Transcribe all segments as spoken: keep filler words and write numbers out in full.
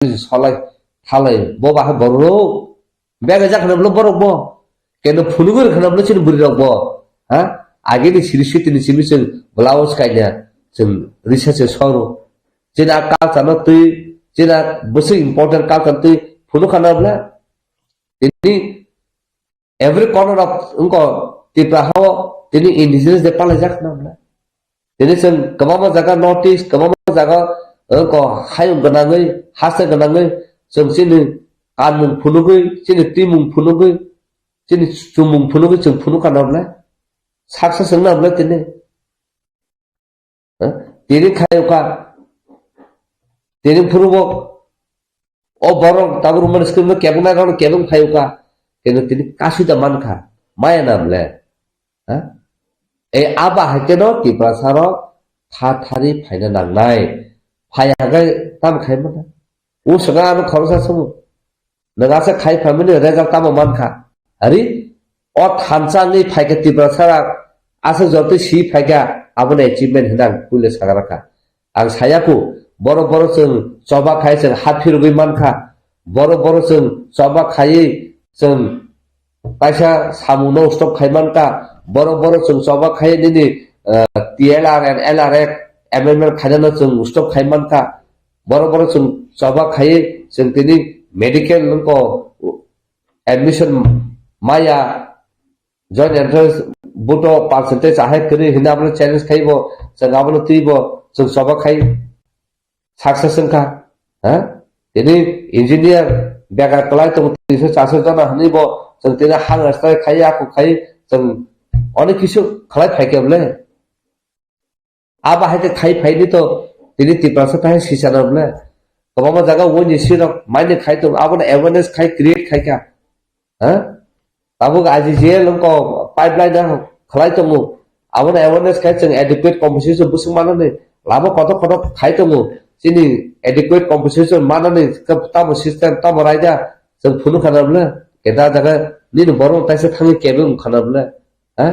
solai, thalai, bo bahai borok. Bega jak khana bolo borok bo. Keno phunugwi khana bolo chini bwrwi rok bo. Ha? Agini siri sitini simi chwng blouse kaina, chwng risa se soru. Chini a culture no twi, chini a bwswk important culture twi phunuk khana bolo. Tini every corner of wngkho Tripura hao tini indigenous day palaijak na bla. Tini chwng kwbangma jaga North East, kwbangma jaga wngkho hayung gwnangwi, hasteo gwnangwi chwng chini kanmung phunugwi, chini twimung phunugwi, chini chumung phunugwi chwng phunukha na bla. Success wngna bla tini. Ha? Tini khayuka. Tini phurubok. O borok tabuk romani screen no kebeng nai rok kebeng phayuka. Keno tini kasui da mankha. Maya nam le. Ha? E aba hai keno Tiprasa rok tha thari phaina nangnai. Phai hagai tam khai mana. O saka ano khoroksa sumu. Nwng aswk khai phaimani result tamo mankha? Ari, o thansa wngwi phaikha Tiprasa rak, aswk jotoi si phaikha, abono achievement hinwi ang puila sagra kha. Ang sayaku, borok borok chwng choba khai chwng ha phirogwi mankha, borok borok chwng choba khaiwi chwng kaisa samungno stop khai mankha, borok borok chwng choba khai nini, eh, T L R and L R F amendment khainano chwng stop khai mankha, borok borok chwng choba khaiwi chwng tini medical nungko admission maya, joint entrance buto percentage ahai kwrwi hinwi abono challenge khaibo chwng abono twibo chwng choba khai success wngkha, ha? Tini engineer begar kwlai tongo tinso charso jona hinwi bo chwng tini hang style khai ako khai chwng onek kisu khlai phaikhe bole. Abo hai khe khai phaini to tini Tiprasa thai sisa rok le. Kwbangma jaga wngni sirok maini khai tongo, abono awareness khai create khai kha. Ha? Tabuk I G G L wngko pipeline no khlai tongo. Abono awareness khai chwng adequate compensation bwswk manani lama kotor kotor khai tongo. Chini adequate compensation manani tamo system tamo raida chwng phunukha na bwle. Keda jaga nini borok taisa thangwi kebeng wngkha na bwle. Ha?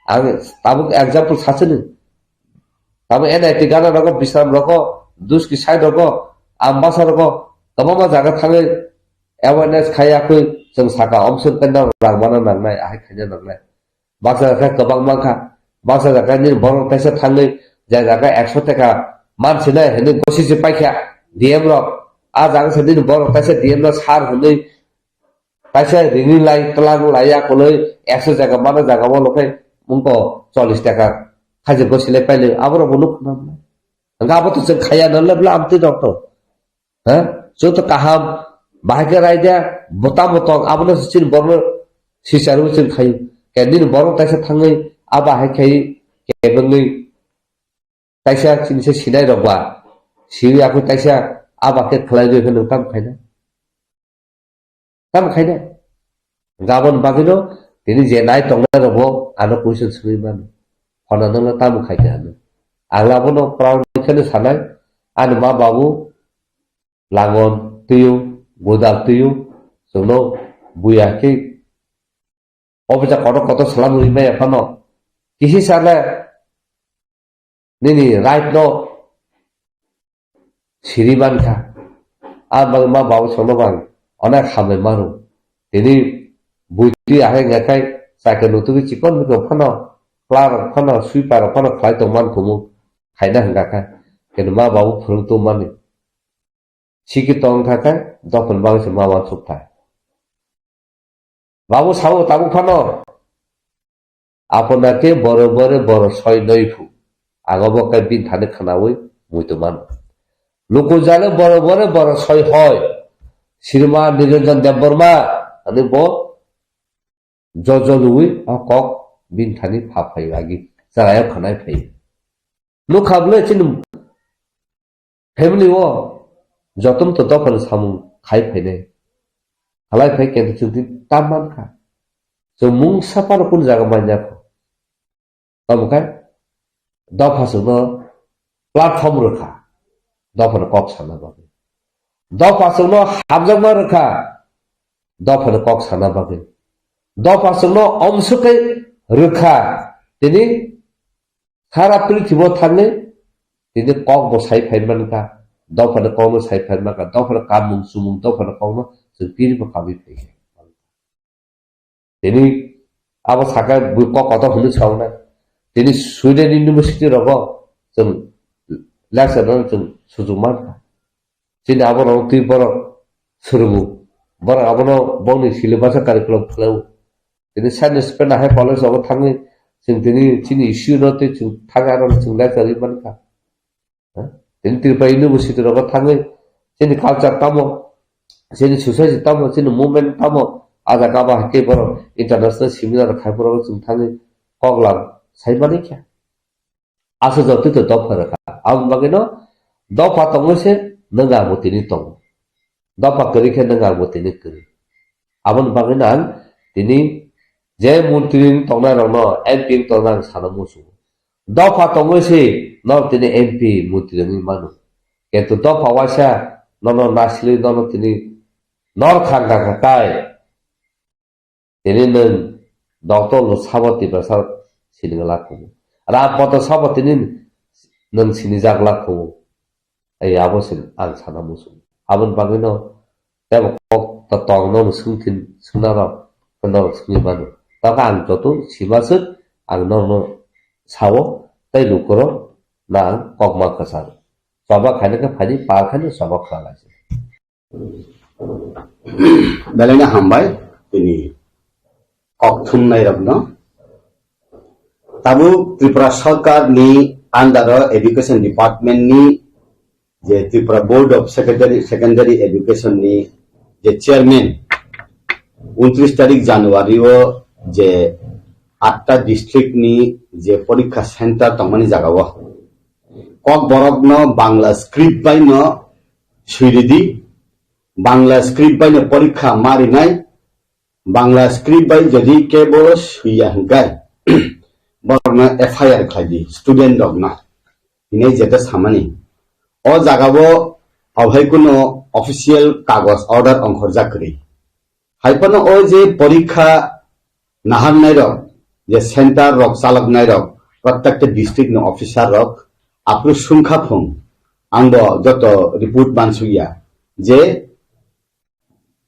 Ang tabuk example sachini. Tamo N I T gana rogo, Bisram rogo, Duski side rogo, Ambasa rogo, kwbangma jaga thangwi awareness khai yakwi chwng saka omswk khe no rang mana nangnai, ahai khaina nangnai. Baksa jaga kwbang mankha, baksa jaga nini borok taisa thangwi je jaga ekso taka mansinai hinwi gosi se paikha D M rok. A jaga se nini borok taisa D M rok sar hinwi Kaisa ringni lai tlang lai ya koloi ekso jaga mano jaga o lokai mungko chollish taka khajir go silai pailai aborok bo nuk khna. Hingke abo to chwng khaya no le bla amtwi rok to. Ha? Chwng to kaham bahai khe raida bota botong abono chini borno sicharu chwng khayu. Ke nini borok taisa thangwi abo hai khai kebengwi taisa chini se sinai rok ba siwi aphuru taisa abo khe khlai rwi khe nwng tam khaina. Tamo khaina. Gabon bagwino tini je nai tongnai rokbo ano question swngwi mano. Phone no tamo khaikha ano. Ang abono proud khe sanai, ani ma babu langon twiyo, godal twiyo, chwngno buya khe obisa kotor kotor salam rwi maya phano. Kisi sale nini right no siri mankha. A bagwi ma babu songno bang onek hambai maro. Tini buitwi ahai ngakhai chakhe nutugwi chikon mikon phano, kla rok phano, sweeper rok phano khlai tongman kumu khaina hwnkha kha. Keno ma babu phwrwng tongmani. Siki tong kha khe dophani bagwi se ma uansuk thai. Babu sao tabuk phano. Apona ke bore bore boro soi noi phu. Ago bo kai bin thani khnaui muitu mano. Luku jale bore bore boro soi hoi. Sirma Niranjan Debbarma ani bo jojo lui o kok bin thani pha phai agi. Charayo khnai phai. Nukha bole chini family o jotom to dophani samung khai phainai. Halai phai khe chwng tini tam mankha. Chwng mungsa phano kunu jaga manya kho. Tamo khe dopha chwngno platform rwkha. Dophani kok sana bagwi. Dopha chwngno hamjakma rwkha. Dophani kok sana bagwi. Dopha chwngno omswk khe rwkha. Tini Sara prithibo thangwi tini kok bo sai phai mankha, dophani kokno sai phaima kha, dophani kammung chumung, dophani kokno chwng tini bo kabwi phai kha. Tini abo saka bui kok kotor hwnwi saunai. Tini Sweden University rogo chwng lecture no chwng sujuk mankha. Chini abo rok twi borok swrwngo. Borok abono bongni syllabus o curriculum khlaio. Tini science pena hai college rogo thangwi chwng tini chini issue no tei chwng thangwi aro chwng lecture rwi mankha. Ha? Tini Tripura University rogo thangwi chini culture tamo, chini society tamo, chini movement tamo, a jaga ba haikhe borok international seminar khai borok chwng thangwi koklam sai mani khe. Aswk jotoi to dopha rwkha. Aboni bagwino dopha tongwi se nwng ang bo tini tongo. Dopha kwrwi khe nwng ang bo tini kwrwi. Aboni bagwino ang tini je montri wng tongnai rokno, M P wng tongnai ang sana muchungo. Dopha tongwi se norok tini M P montri wngwi mano. Kintu dopha waisa nono nasli nono tini nor khang kha kha tai. Tini nwng doctor no sabo Tiprasa sinigwlak kumu. Ram poto sabo tini nwng sinijak lak kumu. Ai abo sin ang sana muchung. Aboni bagwino tebo kok ta tong no swngthin swngnarok norok swngwi mano. Tamo ang joto simaswk ang norokno sao tei lukurok na ang kokma kwchang. Choba khaina khe phaidi par khaina choba khlalaisi. Belai no hambai tini kok thumnai rokno. Tabuk Tripura Sarkar ni under o Education Department ni je Tripura Board of Secondary, Secondary Education ni je chairman untris tarik January o je atta district ni je porikha center tongmani jaga o Kokborok no Bangla script bai no swi ridi, Bangla script bai no porikha ma rinai, Bangla script bai jodi kebo swiya hwnkhe, borok no F I R khlai di, student rok no, hinwi jeta samani. O jaga o obo hai kuno official kagoj order ongkhorjak kwrwi. Hai phano o je porikha naharnai rok, je center rok chaloknai rok, protected district ni officer rok, aphuru sungkha phung, ang bo joto report mansukya, je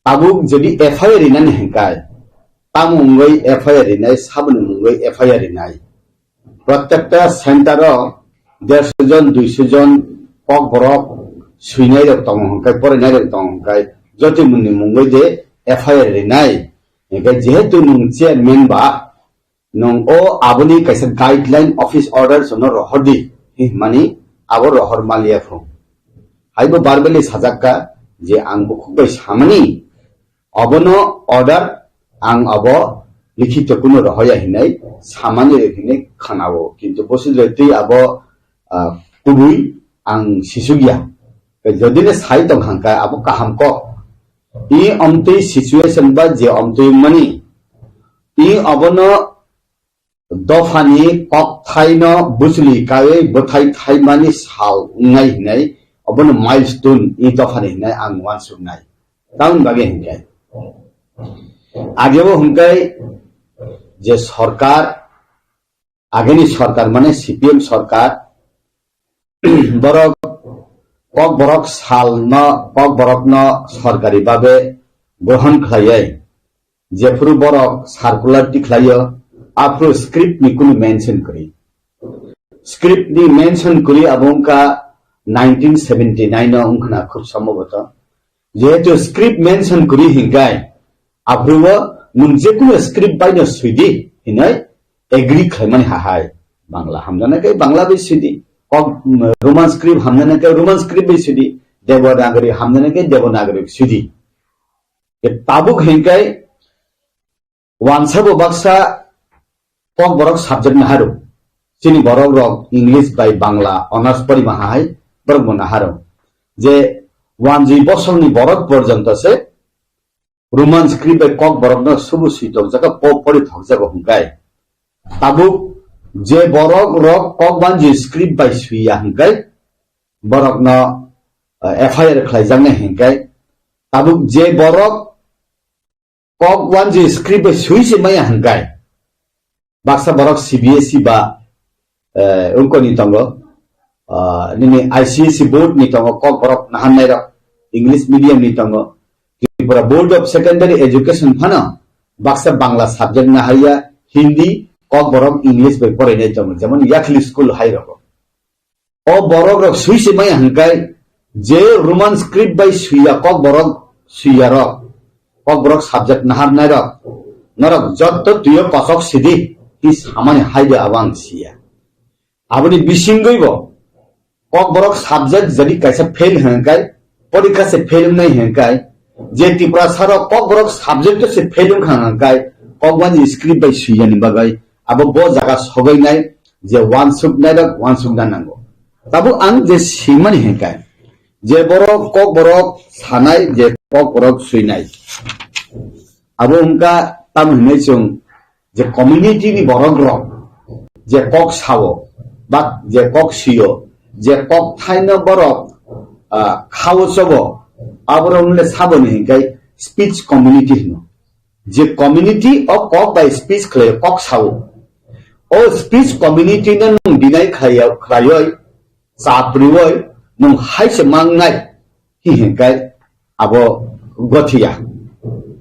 tabuk jodi F I R rinani hwnkhe, tamo wngwi F I R rinai, saboni wngwi F I R rinai. Protekta center o derso jon, duiso jon kokborok swinai rok tongo hwnkhe, porinai rok tongo hwnkhe, jotoi mwnni mungwi de F I R rinai. Hwnkhe jehetu nwng chairman ba, nwng o aboni kaisa guideline office order sono rohor di, hwnmani abo rohor maliya phung. Haibo verbally sajakka je ang bukhuk bai samani, obono order ang abo likhito kuno rohoya hinai samani rok hinai khanao, kintu boswk twi abo, ah, kubui ang sisukya. Jodi le sai tong hangka abo kaham kok. I omtwi situation ba je omtwi mani, i obono dophani kokthaino bwchwlwi kaiwi bwthai thaimani sal wngnai hinai obono milestone i dophani hinai ang uansuknai. Tamoni bagwi hinkhe agebo hinkhe je sorkar, ageni sorkar mane C P M sorkar, borok kokborok salno, kokborokno sorkari babe grohon khlaiwi jephuru borok circular tikhlaio, aphuru script ni kunu mention kwrwi. Script ni mention kwrwi abo wngkha nineteen seventy nine o wngkhna khub somboboto. Jehetu script mention kwrwi hinkhai, aphuru o nwng jekunu script baino swidi hinwi agree khlaimani hahai. Bangla hamjana khe Bangla bai swidi, kok, Roman script hamjana khe Roman script bai swidi, Devanagari hamjana khe Devanagari swidi. Tabuk hinkhai Wansa bo baksa kokborok subject naharu. Chini borok rok English bai Bangla honours porima hai borok bo naharu. Je wanjwi bosong ni borok porjonto se Roman script bai kokborok no subu sui tokjago, po pori thokjago hwnkhe. Tabuk je borok rok kok wanjwi script bai suiya hwnkhe borok no, eh, F I R khlaijaknai hwnkhe. Tabuk je borok kok wanjwi script bai sui se maya hwnkhe. Baksa borok C B S E ba, eh, wngkoni tongo. ah, nini I C S E board ni tongo Kokborok naharnai rok, English medium ni tongo, Tripura Board of Secondary Education phano baksa Bangla subject naharya, Hindi, Kokborok, English bai porainai tongo, jemon Yakhli school hai rogo. O borok rok sui se maya hingkai, je Roman script bai suiya Kokborok suiya rok, Kokborok subject naharnai rok, norok jotto tuyo kosok sidi, hi samani haide abo ang siya. Aboni bisingoi bo Kokborok subject jadi kaisa fail hingkai, porikha se fail wngnai hingkai, je Tiprasa rok Kokborok subject se fail wngkha hingkai, Kokbanji script bai suiyani bagwi abo bo jaga sogoinai, je wansuk nairok wansuk na nango. Tabuk ang je simani hingkai, je borok Kokborok sanai, je Kokborok suinai, abo wngkha tamo hinwi chwng je community ni borok rok je kok sao, ba je kok sio, je kok thaino borok, ah, khao chobo, aborok le saboni hingkai speech community hino. Je community o kok bai speech khlai kok sao. O speech community no nwng deny khlai, khlaioi, chaprioi, nwng hai se mangnai, hi hingkai abo gothiya.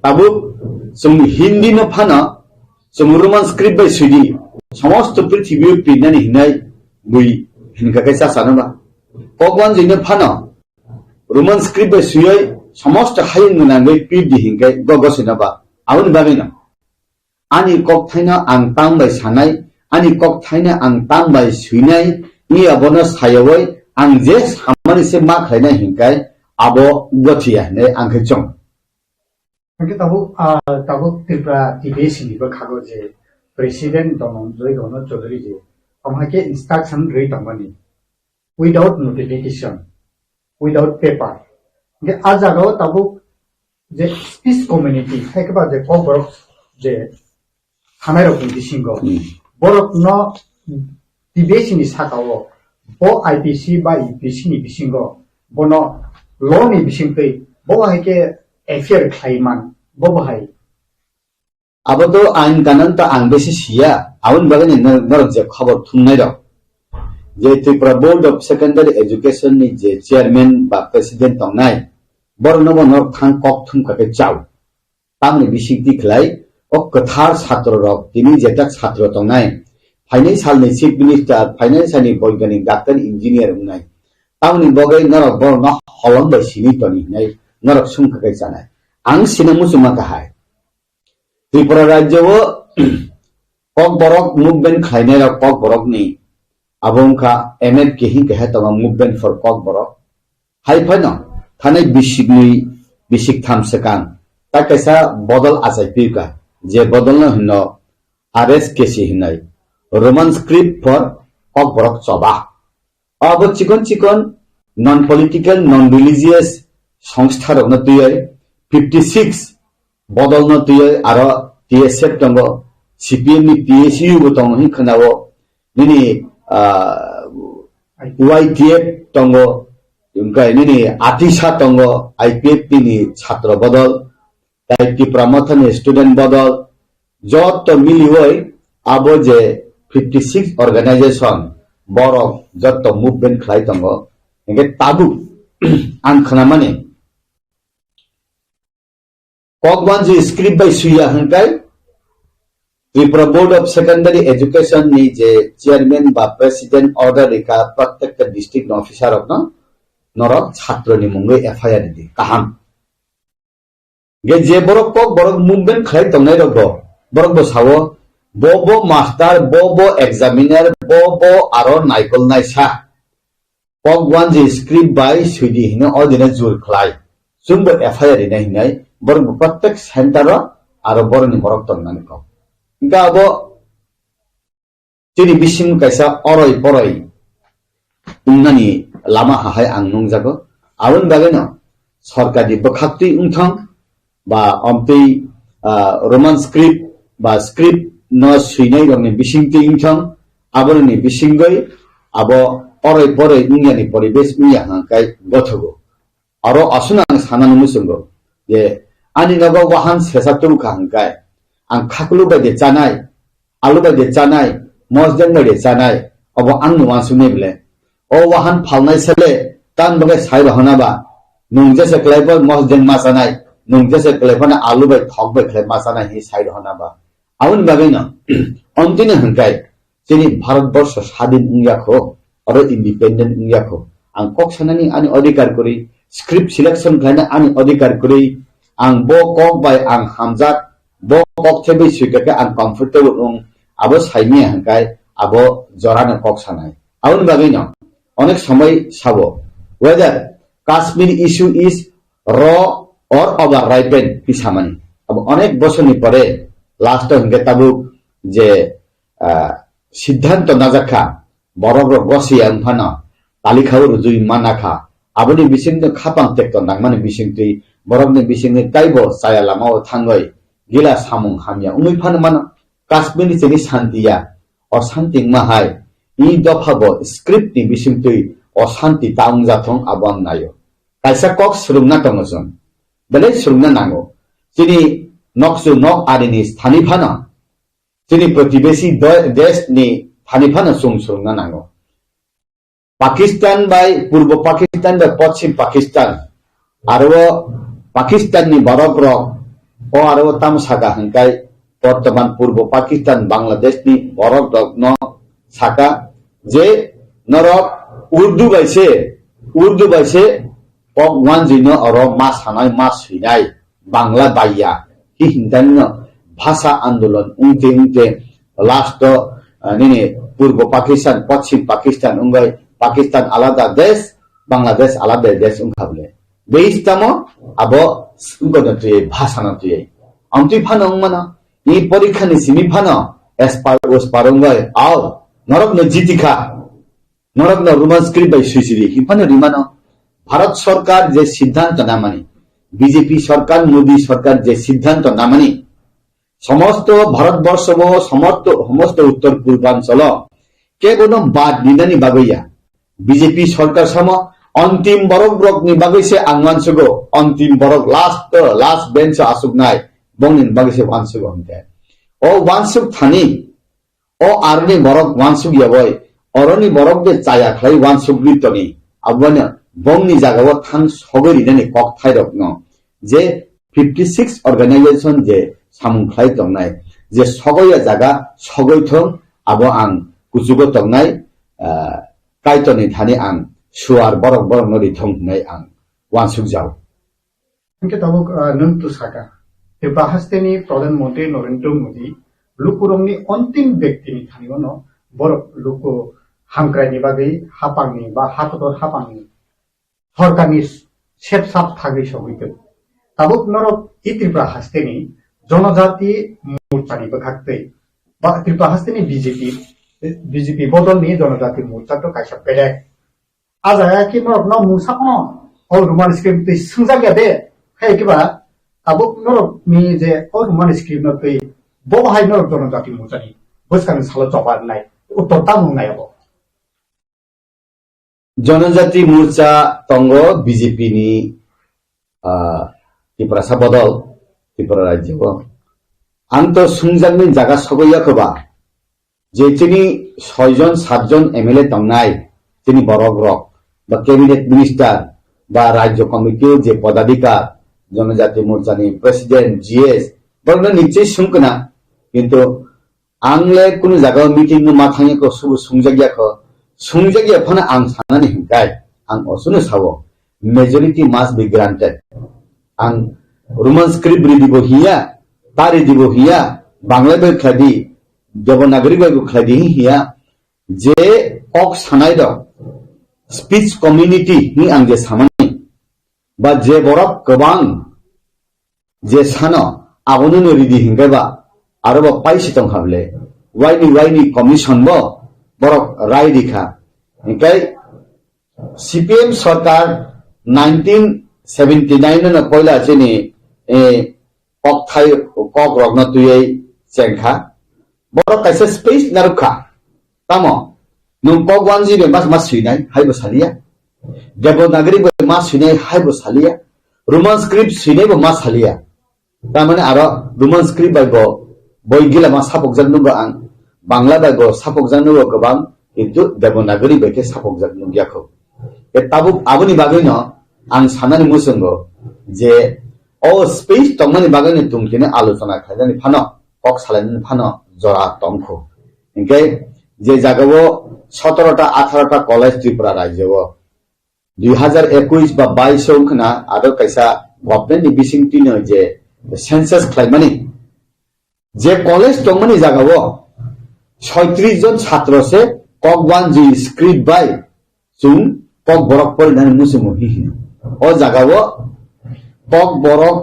Tabuk chwng Hindi no phano, chwng Roman script bai suidi, somosto prithibi o pirnani hinai bui hinka kai chasano ba. Kokwanjwi no phano, Roman script bai suioi somosto hayung gwnangwi pirdi hinkai go gosino ba. Aboni bagwi no. Ani kok thaino ang tang bai sanai, ani kok thaino ang tang bai suinai, iya bono sayawoi ang je samani se ma khlainai hinkai abo gothiya hinwi ang khe chong. Hingke tabuk, ah, tabuk Tripura T P S C ni bwkhago je President Dhananjay Rono Chaudhary je, omo hai khe instruction rwi tongmani without notification, without paper. Hingke a jagao tabuk je speech community, hai khe ba je Kokborok je thanai rok ni bisingo, hmm, borok no T B S ni saka o bo I P C ba U P C ni bisingo bono law ni bisingtwi bo hai khe F I R khlai man bo bo hai. Abo to ain kanon to ang besi siya, aboni bagwi ni nor-, norok je khobor thumnai rok je Tripura Board of Secondary Education ni je chairman ba president tongnai, borok no bo norok thang kok thum kha khe chao. Tamni bisingtwi khlai o kwthar chhatro rok tini jeta chhatro tongnai, phainai salni chief minister, phainai salni boiganik, doctor, engineer wngnai. Tamni bagwi norok borokno holong bai sini toni hinai norok sumkha kai chanai. Ang sina muchungma kahai. Tripura rajyo o Kokborok movement khlainai rok Kokborok ni abo wngkha M F K hingke hai tongo Movement for Kokborok. Hai phano thanai bisiknwi bisiktham swkang ta kaisa bodol achai pirka, je bodolno hino R S K C hinai, Roman script for Kokborok choba. Abo chikon chikon non political, non religious songstha rokno twiwi fifty six bodolno twiwi aro T S F tongo, C P M ni T S U bo tongo hin khwnao, nini, ah, Y T F tongo, hingke nini atisa tongo, I P F T ni chhatro bodol, tai Tipra Mothani student bodol, joto milioi abo je fifty six organization borok joto movement khlai tongo, hingke tabuk ang khnamani Kokwanji script bai suiya hingkai Tripura Board of Secondary Education ni je chairman ba president order rika protected district officer rokno norok chhatro ni mungwi F I R di kaham. Ge je borok Kokborok movement khlai tongnai rok bo, borok bo sao, bo bo master, bo bo examiner, bo bo aro naikol naisa. Kokwanji script bai suidi hino o dino jur khlai. Chwngbo F I R rinai hinai, borok bo protect center o aro borok ni borok tongnani kok. Hingke abo chini bisingo kaisa oroi poroi wngnani lama hahai ang nungjago. Aboni bagwino sorkarni bwkhaktwi wngthang ba omtwi, ah, Roman script ba script no swinai rokni bisingtwi wngthang, aboni bisingwi abo oroi poroi wngyani poribesh wngya hwnkhai gothogo. Aro aswk ang sanani muchungo je ani nogo wahan sesa tubukha hwnkhe ang khakulu bai de chanai, alu bai de chanai, mosdeng bai de chanai, obo angni wansuknai bwle. O wahan phalnai sele, tan bagwi sai rohona ba. Nung jese kwlai bo mosdeng ma chanai, nung jese kwlai phano alu bai thok bai khlai ma chanai hi sai rohona ba. Aboni bagwi no, ontini hwnkai, chini Bharat borsho sadin wngya kho, oro independent wngya kho. Ang kok sanani ani adhikar kwrwi, script selection khlaina ani adhikar kwrwi, ang bo kok bai ang hamjak, bo kok thebwi swikha khe ang comfortable wng, abo saimaya hwnkai, abo jorano kok sanai. Aboni bagwi no, onek somoi sabo, whether Kashmir issue is raw or over ripened, twi samani. Abo onek bosorni pore last o hwnkhe tabuk je, ah, siddhanto najak kha, borok rok gosiya wng phano, talikha o rwjui mana kha. Aboni bisingtwi khapang tekto nangmani bisingtwi, borokni bisingtwi taibo chaya lama o thangwi gila samung hamya wngwi phano mano. Kashmir ni chini santi ya, o santi wngma hai, i dopha bo script ni bisingtwi o santi ta wngjathong abo ang naio. Kaisa kok swrwngna tongo chwng, belai swrwngna nango. Chini nokchu nok arini thani phano, chini protibesi do-, desh ni thani phano chwng swrwngna nango. Pakistan bai Purbo Pakistan bai Poschim Pakistan, aro o Pakistan ni borok rok, o aro o tamo saka hwnkhe, bortoman Purbo Pakistan Bangladesh ni borok rok no saka je norok Urdu bai se, Urdu bai se kok wanjwi no oro ma sanai, ma swinai, Bangla baiya, hi hintani no bhasha andolon wngte wngte last o, ah, nini Purbo Pakistan, Poschim Pakistan wngwi Pakistan alada desh, Bangladesh alada desh wngkha bole. Desh tamo abo wngkha no twiwi, bhasha no twiwi. Amtwi phano wngmano, i porikha ni simi phano espar uspar wngwi, au, norok no jitikha. Norokno Roman script bai swisiri hinphano rimano. Bharat Sarkar je siddhanto namani, B J P sarkar, Modi sarkar je siddhanto namani, somosto Bharat borsho bo, somosto, somosto uttor purbanchalo kebono bad dinani bagwi ya. B J P sarkar samo antim borok rokni bagwi se ang wansugo, antim borok last, last bench o asuknai, bongni bagwi se wansugo hwnkhe. O wansuk thani, o aroni borok wansuk ya bai, oroni borok de chaya khlai wansuk ri toni. Abono bongni jagao thang sogwi rinani kok thairokno je fifty six organization je samung khlai tongnai, je sogoi ya jaga sogoi thung, abo ang kuchugo tongnai, ah, Kaitorni thani ang suar borok borokno ri thung hwnwi ang wansuk jao. Hingke tabuk, ah, nwng tu saka, Tripura hasteni Pradhan Mantri Narendra Modi lukurokni ontim bektini thani ono borok luku hamkraini bagwi hapangni ba hakotor hapangni sorkarni sepsap thagwi sogwi tong. Tabuk norok i Tripura hasteni Jonojati Morchani bwkhak twi ba Tripura hasteni B J P, B J P bodolni Jonojati Morcha to kaisa bedek. A jaga khe norokno mungsa phano o Roman script twi swngjak ya de. Hai khe ba tabuk norokni je o Roman script no twi bo hai norok Jonojati Morchani bwskangni salo choba rwnai uttor tamo wngnai abo. Jonojati Morcha tongo B J P ni, ah, Tiprasa bodol, Tripura rajyo o. Ang to swngjakni jaga sogwi ya kho ba. Je chini soi jon, sat jon M L A tongnai, chini borok rok, ba cabinet minister, ba rajyo committee o je podadhikar, Jonojati Morcha ni president, G S, borokno nichoi swngkna, kintu ang le kunu jaga o meeting no ma thangya kho, subu swngjak ya kho, swngjak ya phano ang sanani hwnkai, ang osuno sao, majority must be granted. Ang Roman script ridi bo hiya, ta ridi bo hiya, Bangla bai khlai di, Devanagari bai bo khlai di hiya, je kok sanai rok, speech community ni ang je samani, ba je borok kwbang je sano abono no ridi hinkhe ba aro bo paisi tong hable, waini waini commission bo borok rai rikha, hinkhe C P M sarkar nineteen seventy nine no poila chini, eh, kok thai, kok rokno twiwi chengkha. Borok kaisa space narwkha. Tamo? Nwng kok wanjwi bai mas mas swinai, haibo saliya. Devanagari bai mas swinai, haibo saliya. Roman script swinai bo mas saliya. Tamani aro Roman script bai bo boi gila ma sapokjak nugo ang. Bangla bai bo sapokjak nugo kwbang. Kintu Devanagari bai khe sapokjak nukya kho. E tabuk aboni bagwino ang sanani muchungo je o space tongmani bagwino tongthini alochona khlainani phano, kok salainani phano jora tongkho. Hinkhe je jagao sotorota atharota college Tripura rajyo o dui hazar ekush ba bais o wngkhwna aro kaisa government ni bising twino je census khlaimani, je college tongmani jagao soitris jon chhatro se kok wanjwi script bai chwng kok borok porinani muchungo hi hino. O jagao kok borok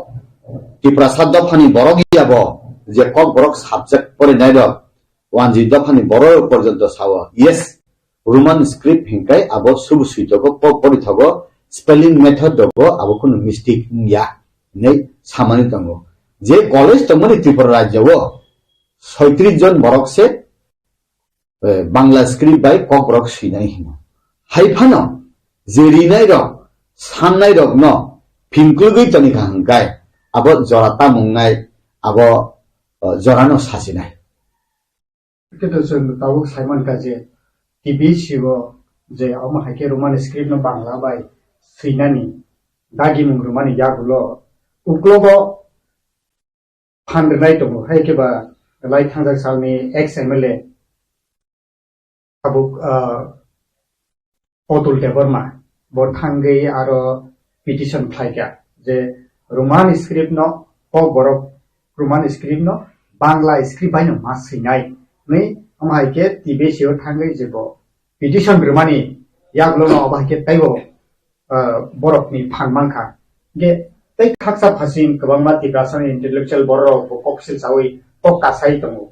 Tiprasa dophani borok yabo je kok borok subject porinai rok wanjwi dophani borok porjonto sao, yes, Roman script hinkai abo subu suitogo, kok porithogo, spelling method rogo abo kunu mistake wngya hinwi samani tongo. Je college tongmani Tripura rajyo o soitris jon borok se, eh, Bangla script bai kok borok swinani hino. Hai phano je rinai rok, sannai rokno phingkulgwi toni kha hinkai abo jora tamungnai, abo, eh, jorano sasinai. Khe to chwng tabuk sai mankha je T B C o je omo hai khe Roman script no Bangla bai swinani dagimung rwmani yagulo uklogo phan rwnai tongo. Hai khe ba lai thangjak salni ex M L A tabuk, ah, Otul Debbarma bo thangwi aro petition khlaikha je Roman script no kok borok Roman script no Bangla script bai no ma swinai hwnwi. Omo hai khe T B C o thangwi je bo petition rwmani yagulo no obo hai khe teibo, ah, borokni phan mankha. Hinkhe tei khaksa phasing kwbangma Tiprasani intellectual bororok bo kok silchawi kok kasai tongo.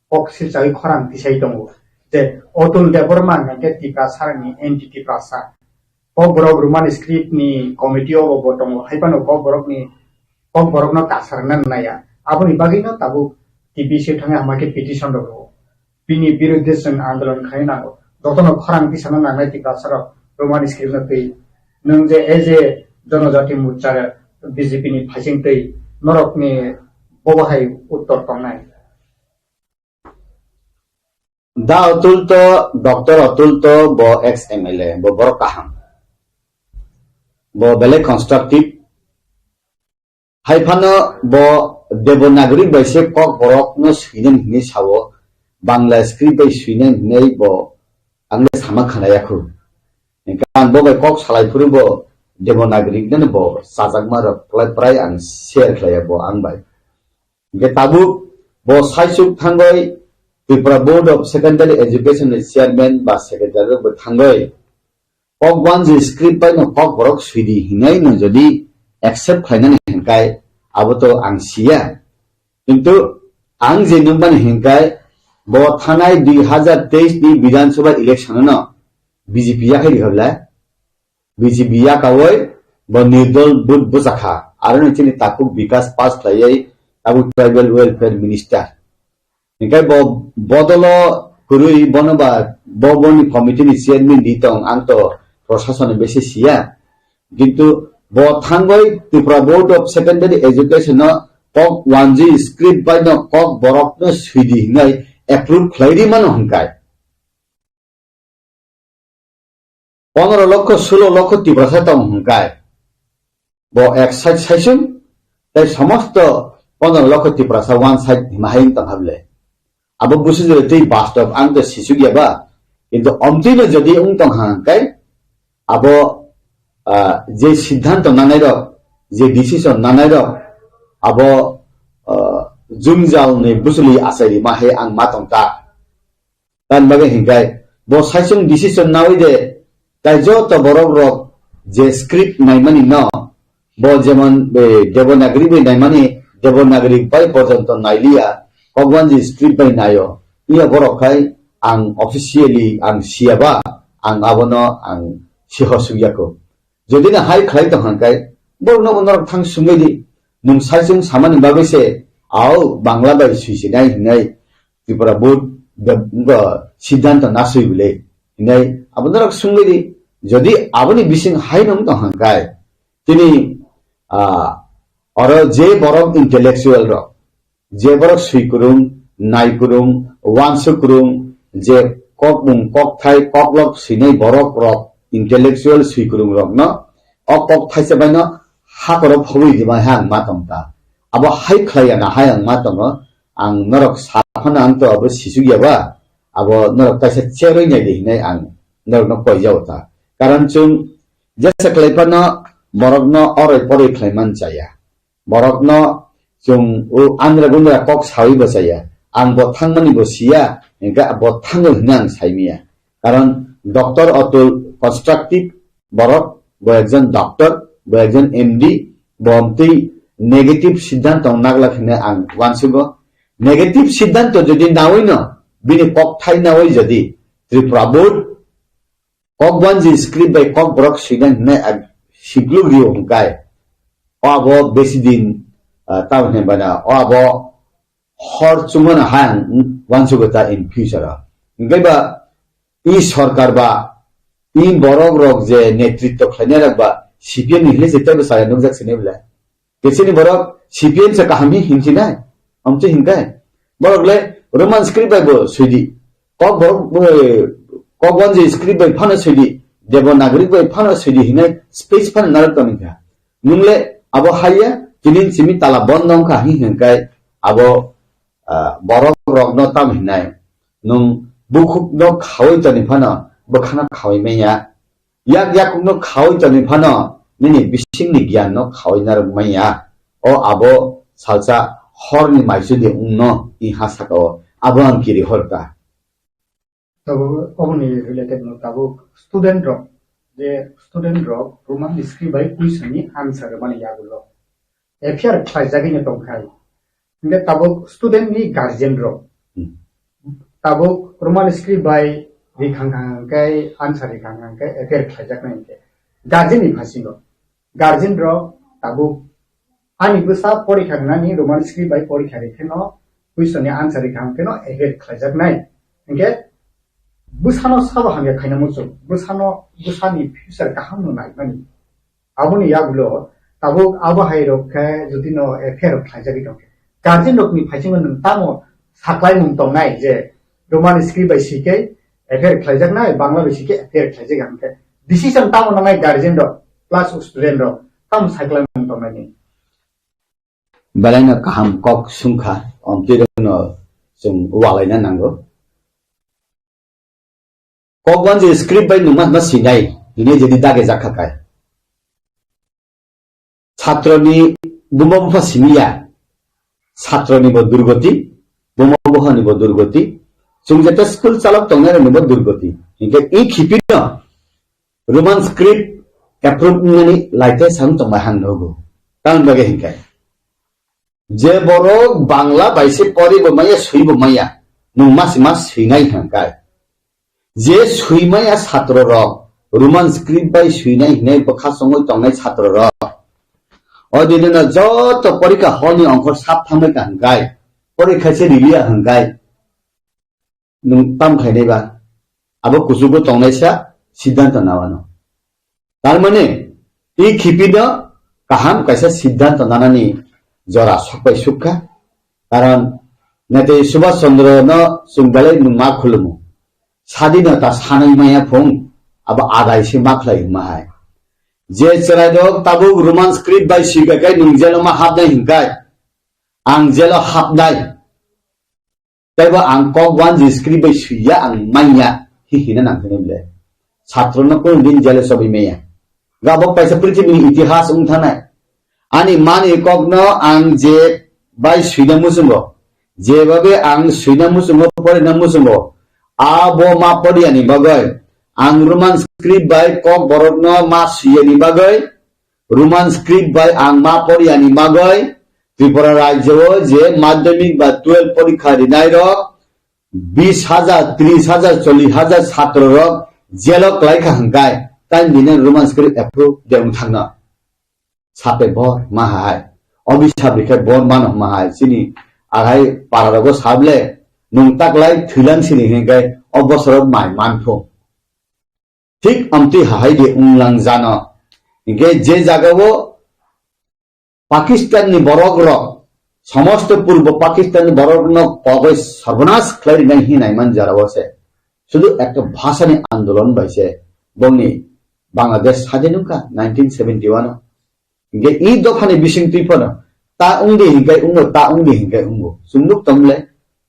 Kok silchawi khorang tisai tongo. Je Otul Debbarma hwnkhe Tiprasarangni anti Tiprasa. Kokborok Roman script ni committee o bo tongo. Hai phano Kokborokni, Kokborokno kasarna naya. Aboni bagwino tabuk T B C thangwi hama khe petition rok rwo. Bini birudhe chwng andolon khaina nango. Jotono khorang tisana nangnai Tiprasarok Roman script no twi. Nwng je as a Jonojati Morcha B J P ni phaising twi norokni bobo hai uttor tongnai. Da Otul to, Doctor Otul to bo ex M L A, bo borok kaham. Bo belai constructive. Hai phano bo Devanagari bai se kok borok no swinai hinwi sao, Bangla script bai swinai hinwi bo ang le sama khanaya khu. Hingkhe ang bo bai kok salai phuru bo Devanagari no bo chajakma rok prai prai ang share khlaiya bo ang bai. Hingkhe tabuk bo saichuk thangwi Tripura Board of Secondary Education ni chairman ba secretary rok bo thangwi kok wanjwi script bai no kok borok swidi hinai no jodi accept khlainani hinkai abo to ang siya. Kintu ang je nukmani hinkai bo thanai dui hazar teis ni Bidhan Sabha election no B J P yakhai rikha bwle. B J P yakawi bo nirdol vote bwchakha. Aro ni chini takhuk Bikas Pass khlaiwi tabuk Tribal Welfare Minister. Hinkhe bo bodolo kwrwi bono ba bo boni committee ni chairman di tong, ang to proshasoni besi siya. Kintu bo thangwi Tripura Board of Secondary Education no kok wanjwi script bai no kok borok no swidi hinwi approve khlai ri mano hinkai. Pondro lokho, sulo lokho Tiprasa tong hwnkai. Bo ek side saisung, tei somosto pondro lokho Tiprasa one side hima hai wng tong hable. Abo busu jore tei bastob ang to sisuk ya ba. Kintu omtwi no jodi wng tong hwnkai, abo, ah, je siddhanto nanai rok, je decision nanai rok, abo, ah, jwngjal ni bwchwlwi achai rima hai ang ma tong ta. Tamni bagwi hinkai bo saichung decision nawi de, tai joto borok rok je script naimani no, bo jemon, eh, Devanagari bai naimani, Devanagari bai porjonto nailiya, Kokwanji script bai naio. Iya borok khai ang officially ang siyaba, ang abono ang siho sugyako. Jodi na hai khlai tong hwnkai, borokno bo norok thang sungwi di. Nwng saichung samani bagwi se, au Bangla bai swisinai hinai Tripura board de-, wngkha siddhanto naswi bwle hinai abo norok sungwi di. Jodi aboni bising hai nung tong hwnkai, tini, ah, oro je borok intellectual rok, je borok swi kwrwng, nai kwrwng, uansuk kwrwng, je kokmung, kokthai, koklok swinai borok rok, intellectual swikwrwng rokno o kokthaisa baino hakoro phobwi rwmai ha ang ma tong ta. Abo hai khlai ya na hai ang ma tongo, ang norok sa phano ang to abo sisuk ya ba, abo norok kaisa cherwi nai di hinai ang norokno koi jao ta. Karon chwng jesa khlai phano borokno oroi poroi khlai man chaya. Borokno chwng o andra gundra kok sawi bo chaya. Ang bo thangmani bo siya, hingkhe bo thango hinwi ang saimaya. Karon Doctor Atul constructive borok, bo ekjon doctor, bo ekjon M D, bo amtwi negative siddhanto naglak hinwi ang uansugo. Negative siddhanto jodi nawi no, bini kokthai nawi jodi Tripura board Kokbanji script bai kok borok swinai hinwi a sikluk rio hwnkhe, o abo besi din, ah, tamo hinwi bana, o abo hor chumano ha ang uansugo ta in future o. Hwnkhe ba i sorkar ba i borok rok je netritto khlainai rok ba C P M ni hinwi je teibo chaya nukjak sini bwle. Kesini borok C P M se kaham hi hinsinai. Amtwi hinkai. Borok le Roman script bai bo swidi. Kok borok, eh, Kokbanji script bai phano swidi. Devanagari bai phano swidi hinai speech phano narwk tongkha. Nung le abo haiya, tinin simi tala bondo wngkha hi hinkai abo, ah, borok rokno tam hinai. Nung bukhukno khawi toni phano bwkhano khawi manya. Yak yakungno khawi tongwi phano nini bisingni giyanno khawi narwk manya. O abo salsa horni maisudi wngno i ha saka o. Abo ang kiri hor ta. Tabuk oboni related no tabuk student rok, je student rok Roman script bai question ni answer mani yagulo. F I R khlaijagwi no tongkhai. Hingke tabuk student ni guardian rok. Hmm. Tabuk Roman script bai rikhang khang khe answer rikhang khang khe F I R khlaijaknai hingke. Guardian ni phasingo. Guardian rok tabuk ani bwsa porikha rwnani Roman script bai porikha rikhe no question ni answer rikhang khe no F I R khlaijaknai. Hingke bwsano sabo hamya khaina muchung. Bwsano, bwsani future kaham no naimani. Aboni yagulo tabuk abo hai rok khe jodi no F I R khlaijagwi tong khe, guardian rokni phaisingo nwng tamo saklaimung tongnai je Roman script bai sikhe F I R khlaijaknai, Bangla bai sikhe F I R khlaijak hwnkhe decision tamo nangnai guardian rok plus student rok tamo saklaimung tongnai ni? Belai no kaham kok sungkha, omtwi rok no chwng ualaina nango. Kokbanji script bai nungma hwnma swinai hinwi jodi dage jakha kai. Chatroni buma bupha simiya, chatroni bo durgoti, buma buphani bo durgoti, chwng jeta school chalok tongnai rokni bo durgoti. Hinkhe i khipino Roman script approve wngnani laite sam tongbai hang nogo. Tamoni bagwi hinkhe je borok Bangla bai se pori bo maya, swi bo maya, nwng masi mas swinai hwnkhe. Je swimaya satro rok, Roman script bai swinai hinai bwkha songwi tongnai satro rok. O dino joto porikha hall ni ongkhor sap thangbai ka hwnkhe, porikha se riliya hwnkhe, nwng tam khlainai ba? Abo kuchugo tongnaisa siddhanto nawano. Tar mane, i khipino kaham kaisa siddhanto nanani jora sokbai sukha. Karon Netaji Subhash Chandra no chwng belai nwng ma khulumu. Sadinota sanai maya phung, abo adai se ma khlai hwnma hai. Je chwrairok tabuk Roman script bai swibakai nwng jelo ma hapnai hinkai, ang jelo hapnai. Teibo ang kok wanji script bai swiya, ang manya, hi hina nang hini ble. Satro no kunu din jele sobi maya. Gabok paisa prithibini itihas wng thanai. Ani mani kokno ang je bai swina muchungo, jebabe ang swina muchungo, porina muchungo, abo ma poriyani bagwi, ang Roman script bai kok borokno ma swiyani bagwi, Roman script bai ang ma poriyani bagwi Tripura rajyo o je madhyamik ba twelve porikha rinai rok bis hajar, tris hajar, chollish hajar satro rok jelo kwlai kha hwnkhe, tai bini Roman script approve de wng thangno. Sape bor ma hai, obi sabri khe bor mano ma hai, chini agai para rogo sable, nwng taklai thwilang sini hwnkhe o bosoro mai manphu. Thik amtwi hahai de wnglang jano. Hinkhe je jagao Pakistan ni borok rok, somosto purbo Pakistan ni borok no kogoi sarbanas khlai rinai hinai man jara o se. Sudu ekta bhasani andolon bai se bongni Bangladesh sadin wngkha nineteen seventy one o. Hingke i dophani bising twi phano ta wngdi hingkai wngo, ta wngdi hingkai wngo. Chwng nuk tong le,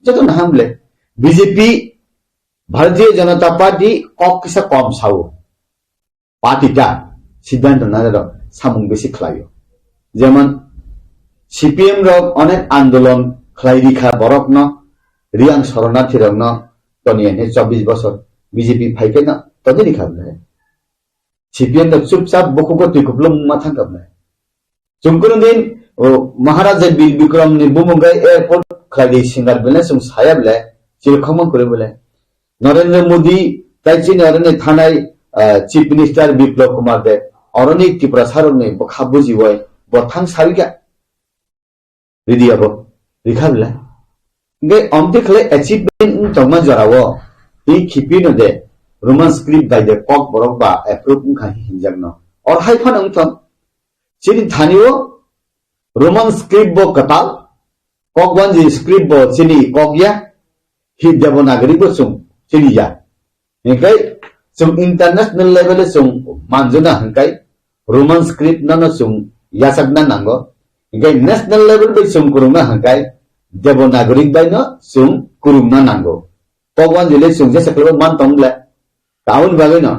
joto naham le. B J P, Bharatiya Janata Party kok kisa kom sao. Party ta siddhanto nai rok samung bisi khlaio. Jemon C P M rok onek andolon khlai rikha borokno, Riyang Soronathi rokno toniya hwnwi chobbish bosor B J P phai khe no todi rikha bwle. C P M no chupchap bukugo twi kupulung ma thang kha bwle. Chwng kunu din, o, Maharaja Bir Bikram ni bumung gai airport khlai di singal bwle chwng saya bwle, chiri khokma kwrwi bwle. Narendra Modi, tai chini oroni thanai, ah, Chief Minister Biplab Kumar Deb, oroni Tiprasa rokni bwkha bujiwi bo thang sawi kha. Ridi abo, rikha bwle. Hingke omtwi khlai achievement wng tongma jorao, tei khiphino de Roman script bai de kok borok ba approve wngkha hinjakno. Or hai phano wngthong, chini thanio Roman script bo kwtal, kok wanji script bo chini kok ya, hi Devanagari bo chwng chini ya. Hingkai chwng international level o chwng manjuna hingkai Roman script no no chwng yachakna nango. Hingkai national level bai chwng kwrwngna hingkai Devanagari bai no chwng kwrwngna nango. Kok wanji le chwng jesa khlaibo man tong bwle. Aboni bagwino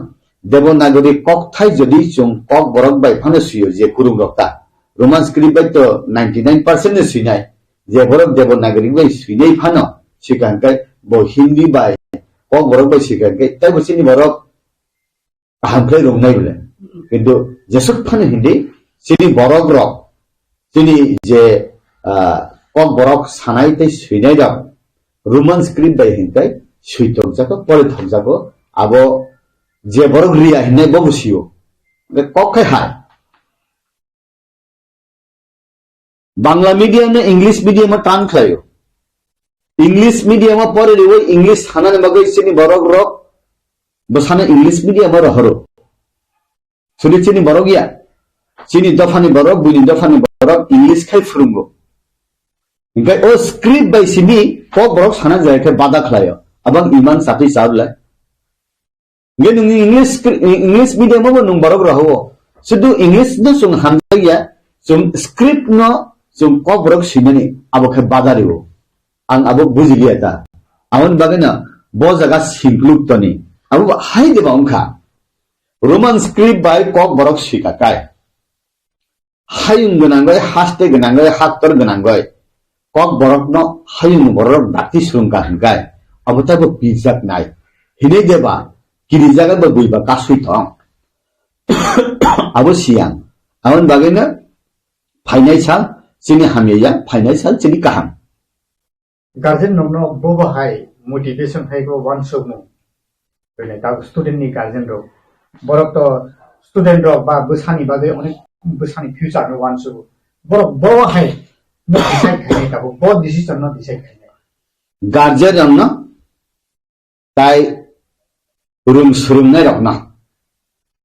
Devanagari kokthai jodi chwng kok borok bai phano swiyo je kwrwng rok ta. Roman script bai to ninety nine percent no swinai. Je borok Devanagari bai swinai phano swikha hwnkhe bo Hindi bai kok borok bai swikha hwnkhe teibo chini borok kaham khlai rwngnai bwle. Kintu jesuk phano Hindi chini borok rok chini je, ah, kok borok sanai tei swinai rok Roman script bai hwnkhe swi tongjago, pori thokjago, abo je borok riya hinwi bo bo sio. Hwnkhe kok khai hai. Bangla medium no English medium o tan khlaio. English medium o pori riwi English sanani bagwi chini borok rok bwsano English medium o rohoro. Sudi chini borok ya. Chini dophani borok, buini dophani borok English khai phwrwngo. Hingke o script bai simi kok borok sana jai khe bada khlaio. Abang iman satwi chabla. Hingke nung English scri-, English medium o bo nung borok rohoro. Sudu English no chwng hamjakya, chwng script no chwng kok borok swimani abo khe bada rio. Ang abo bujiliya ta. Aboni bagwi no bo jaga singkluk toni. Abo hai de ba wngkha. Roman script bai kok borok swika kai. Hayung gwnangwi, haste gwnangwi, haktor gwnangwi kok borokno hayung borok dakti swrwngkha hwnkhe abo teibo pirjak nai. Hinwi deba kirijak abo buiba kasui thong. Abo siyang. Aboni bagwino phainai sal chini hamya ya, phainai sal chini kaham. Guardian rokno bobo hai motivation hai khe uansukmung. Bele ta student ni guardian rok. Borok to student rok ba bwsani bagwi onek bwsani future no uansugo. Borok bobo hai no decide khainai tabuk. Bo decision no decide khainai. Guardian rokno tai rung swrwngnai rokno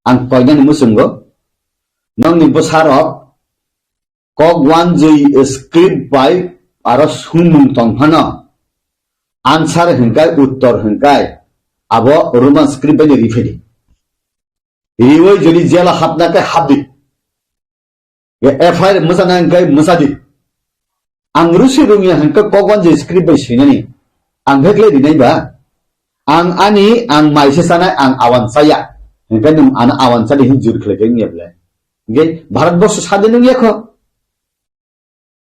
ang koinani muchungo nokni bwsarok kok wanjwi script bai aro sumung tong phano answer hwnkhe uttor hwnkhe abo Roman script bai riphaidi. Riwi jodi jela hapna khe hapdi. F I R mwchana hwnkhe mwchadi. Ang rusi rungya hwnkhe kok wanjwi script bai swinani. Ang hekle rinai ba. Ang ani, ang maise sanai, ang awan saya. Hwnkhe nwng ano awan sadi hin jur khlai khe wngya bwle. Hwnkhe Bharat borsho sadi nung yakho.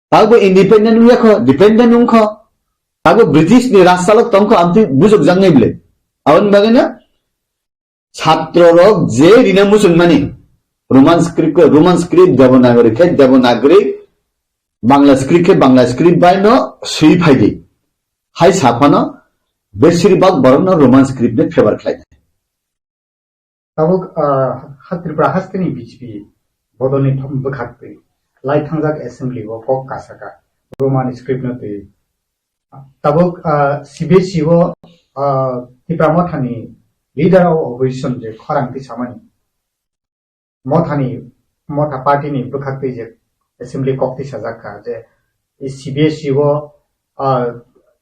Tabo independent wngya kho, dependent wngkho. Tabo British ni rajchalok tongkho, amtwi bujok jangnai bwle. Aboni bagwi no satro rok je rina muchungmani Roman script khe Roman script, Devanagari khe Devanagari, Bangla script khe Bangla script bai no swi phaidi. Hai saphano besir bak borok no Roman script ni favor khlainai. Tabuk, ah, ha Tripura hasteni B J P bodolni thom bwkhaktwi lai thangjak assembly o kok kasaka Roman script no twi. Tabuk, ah, C B S E o, ah, Tipra Mothani leader of opposition je khorang twi samani Mothani, Motha party ni bwkhaktwi je assembly kok twi sajak kha je C B S E o, ah,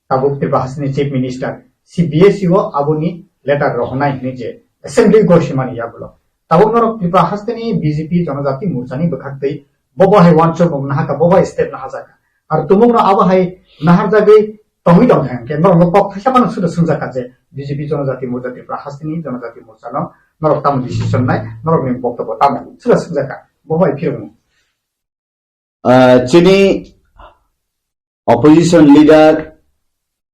tabuk Tripura hasteni chief minister C B S E o aboni letter rohornai hinwi je assembly gosimani yagulo. Tabuk norok Tripura hasteni B J P Jonojati Morchani bwkhaktwi bobo hai uansukmung nahaka, bobo hai step nahajaka. Ar tumungno abo hai naharjagwi tongwi tongkha hwnkhe norokno kok thaisa phano suda swngjaka je B J P Jonojati Morcha Tripura hasteni Jonojati Morchano norok tamo decision nai, norokni boktobbo tamo suda swngjaka. Bobo hai phirokno. Ah, chini opposition leader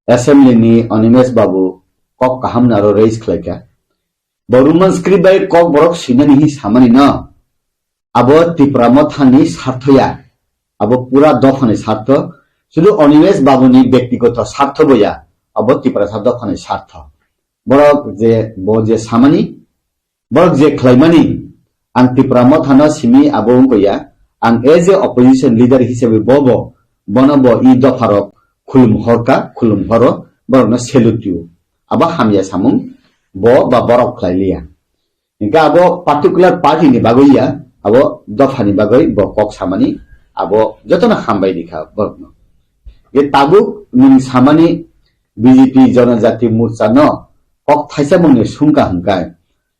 assembly ni Animesh Babu kok kaham naro raise khlaikha. Bo Roman script bai kok borok swinani hi samani no. Abo Tipra Motha ni sartho ya. Abo pura dopha ni sartho. Sudu Animesh Babu ni bektigoto sartho bo ya. Abo Tiprasa dopha ni sartho. Borok je, bo je samani, borok je khlaimani, ang Tipra Motha no simi abo wngkha ya, ang as a opposition leader hisabe bo bo, bono bo i dopharok khulum horka, khulum horo, borokno salute you. Abo hamya samung bo ba borok khlai liya. Hingke abo particular party ni bagwi ya, abo dopha ni bagwi bo kok samani, abo jotono hambai rikha borokno. Je tabuk nwng samani B J P Jonojati Morcha no kok thaisa mungni sungka hwnkhe,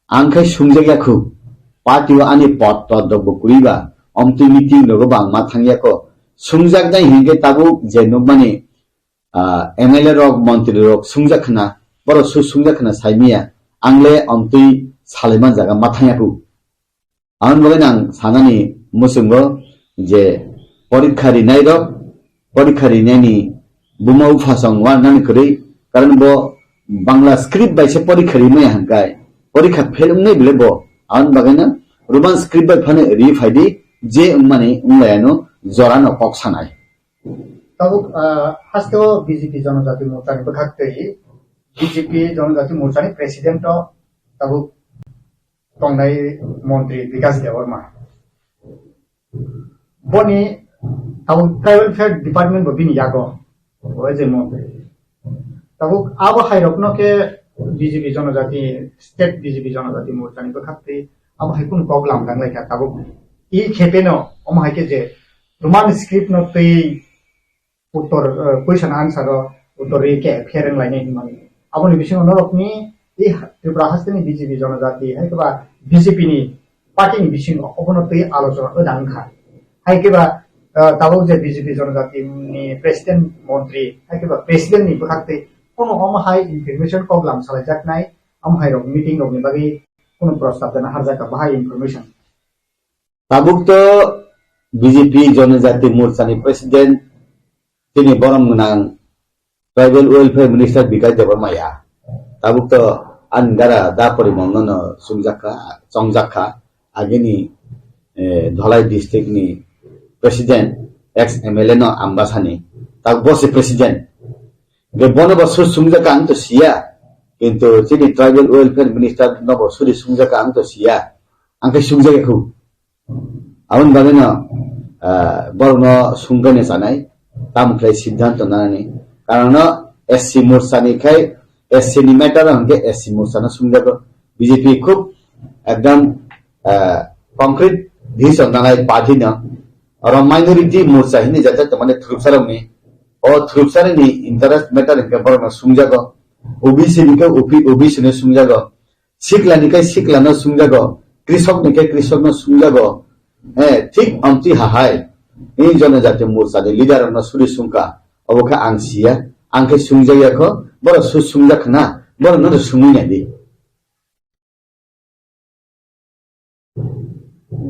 ang khai sungjak ya khu, party o ani pot tot rok bo kwrwi ba, omtwi meeting rogo bo ang ma thang ya kho. Sungjak nai hinkhe tabuk je nukmani, ah, M L A rok, montri rok sungjak khna, borok su sungjak khna saimiya, ang le omtwi salaiman jaga ma thang ya khu. Aboni bagwi ang sanani muchungo je porikha rinai rok, porikha rinani buma bupha song wa nani kwrwi, karon bo Bangla script bai se porikha rimaya hwnkhe, porikha fail wngnai bile bo, aboni bagwino Roman script bai phano ri phaidi, je wngmani wnglayano jorano kok sanai. Tabuk, ah, hasteo B J P Jonojati Morchani bwkhak tei B J P Jonojati Morchani president o tabuk tongnai montri Bikash Debbarma. Boni tabuk tribal welfare department bo bini yago, o je montri. Tabuk abo hai rokno khe B J P Jonojati, state B J P Jonojati Morchani bwkhak tei abo hai kunu kok lamdang lai kha tabuk. I khepeno omo hai khe je Roman script no twi uttor, eh, question answer o uttor ri khe phereng lainai hinmani. Aboni bisingo norokni i Tripura hasteni B J P Jonojati hai khe ba B J P ni party ni bisingo obono twi alochona wngkha. Hai khe ba, eh, tabuk je B J P Jonojati ni president montri hai khe ba president ni bwkhak tei kono omo hai information kok lam salaijaknai, omo hai rok meeting rok ni bagwi kono prostab dana harjak ka bahai information. Tabuk to B J P Jonojati Morchani President tini borom gwnang Tribal Welfare Minister Bikash Debbarma ya. Tabuk to ani dara da porimon no sungjakha, chongjakha, agini, eh, Dholai district ni President, ex M L A no Ambasani, tabuk bo se President. Ge bono bo sur sungjakha ang to siya, kintu chini Tribal Welfare Minister no bo suri sungjakha ang to siya, ang khe sungjakha khu. Aboni bagwino, ah, borokno sungkhaino chanai, tamo khlai siddhanto nanani. Karon no S C Morchani khai, S C ni matter o hwnkhe S C Morchano sungjago. B J P khub ekdam, ah, concrete decision nanai party no. Oro minority morcha hinwi jat jat tongmani thurupsarokni. O thurupsarokni interest matter hwnkhe borokno sungjago. O B C ni khe O B C no sungjago. Sikla ni khe sikla no sungjago, krisok ni khe krisok no sungjago. Eh, thik amtwi hahai. Ni Jonojati Morcha ni leader no suri sungkha. Obo khe ang siya, ang khe sungjak ya kho, borok su sungjak khna, borok no sungwi nai di.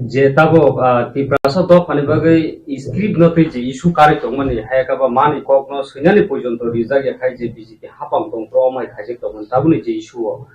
Je tabuk, ah, Tiprasa dophani bagwi script no twi je issue karwi tongmani, hai khe ba mani kok no swinani porjonto rijak ya khai je B J P hapang tong tro mai khaijak tongmani tabukni je issue o.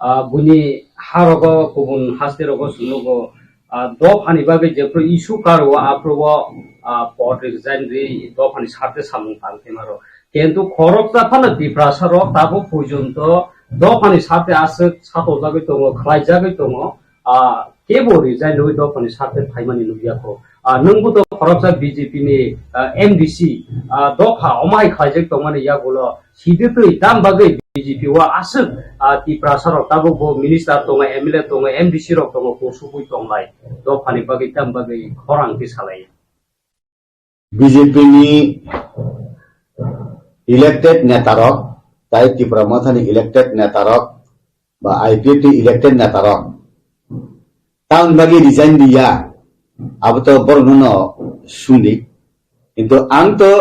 Ah, buini ha rogo kubun haste rogo chwng nugo, ah, dophani bagwi jephru issue karo aphru o, ah, pot resign ri dophani sarte samung tang thema rok. Kintu khoroksa phano Tiprasa rok tabuk porjonto dophani sarte aswk satojagwi tongo, khlaijagwi tongo, ah, kebo resign rwi dophani sarte phaimani nukya kho. Ah, nwngbo to khoroksa B J P ni, ah, M D C, ah, dopha omo hai khlaijak tongmani yagulo. Sidi twi tam bagwi B J P o aswk, ah, Tiprasa rok tabuk bo minister tongo, M L A tongo, M D C rok tongo, kosubwi tonglai. Dophani bagwi tam bagwi khorang khe salai. B J P ni elected neta rok, tai Tipra Motha ni elected neta rok, ba I P F T elected neta rok. Tamoni bagwi resign di ya, abo to borok no sung di. Kintu ang to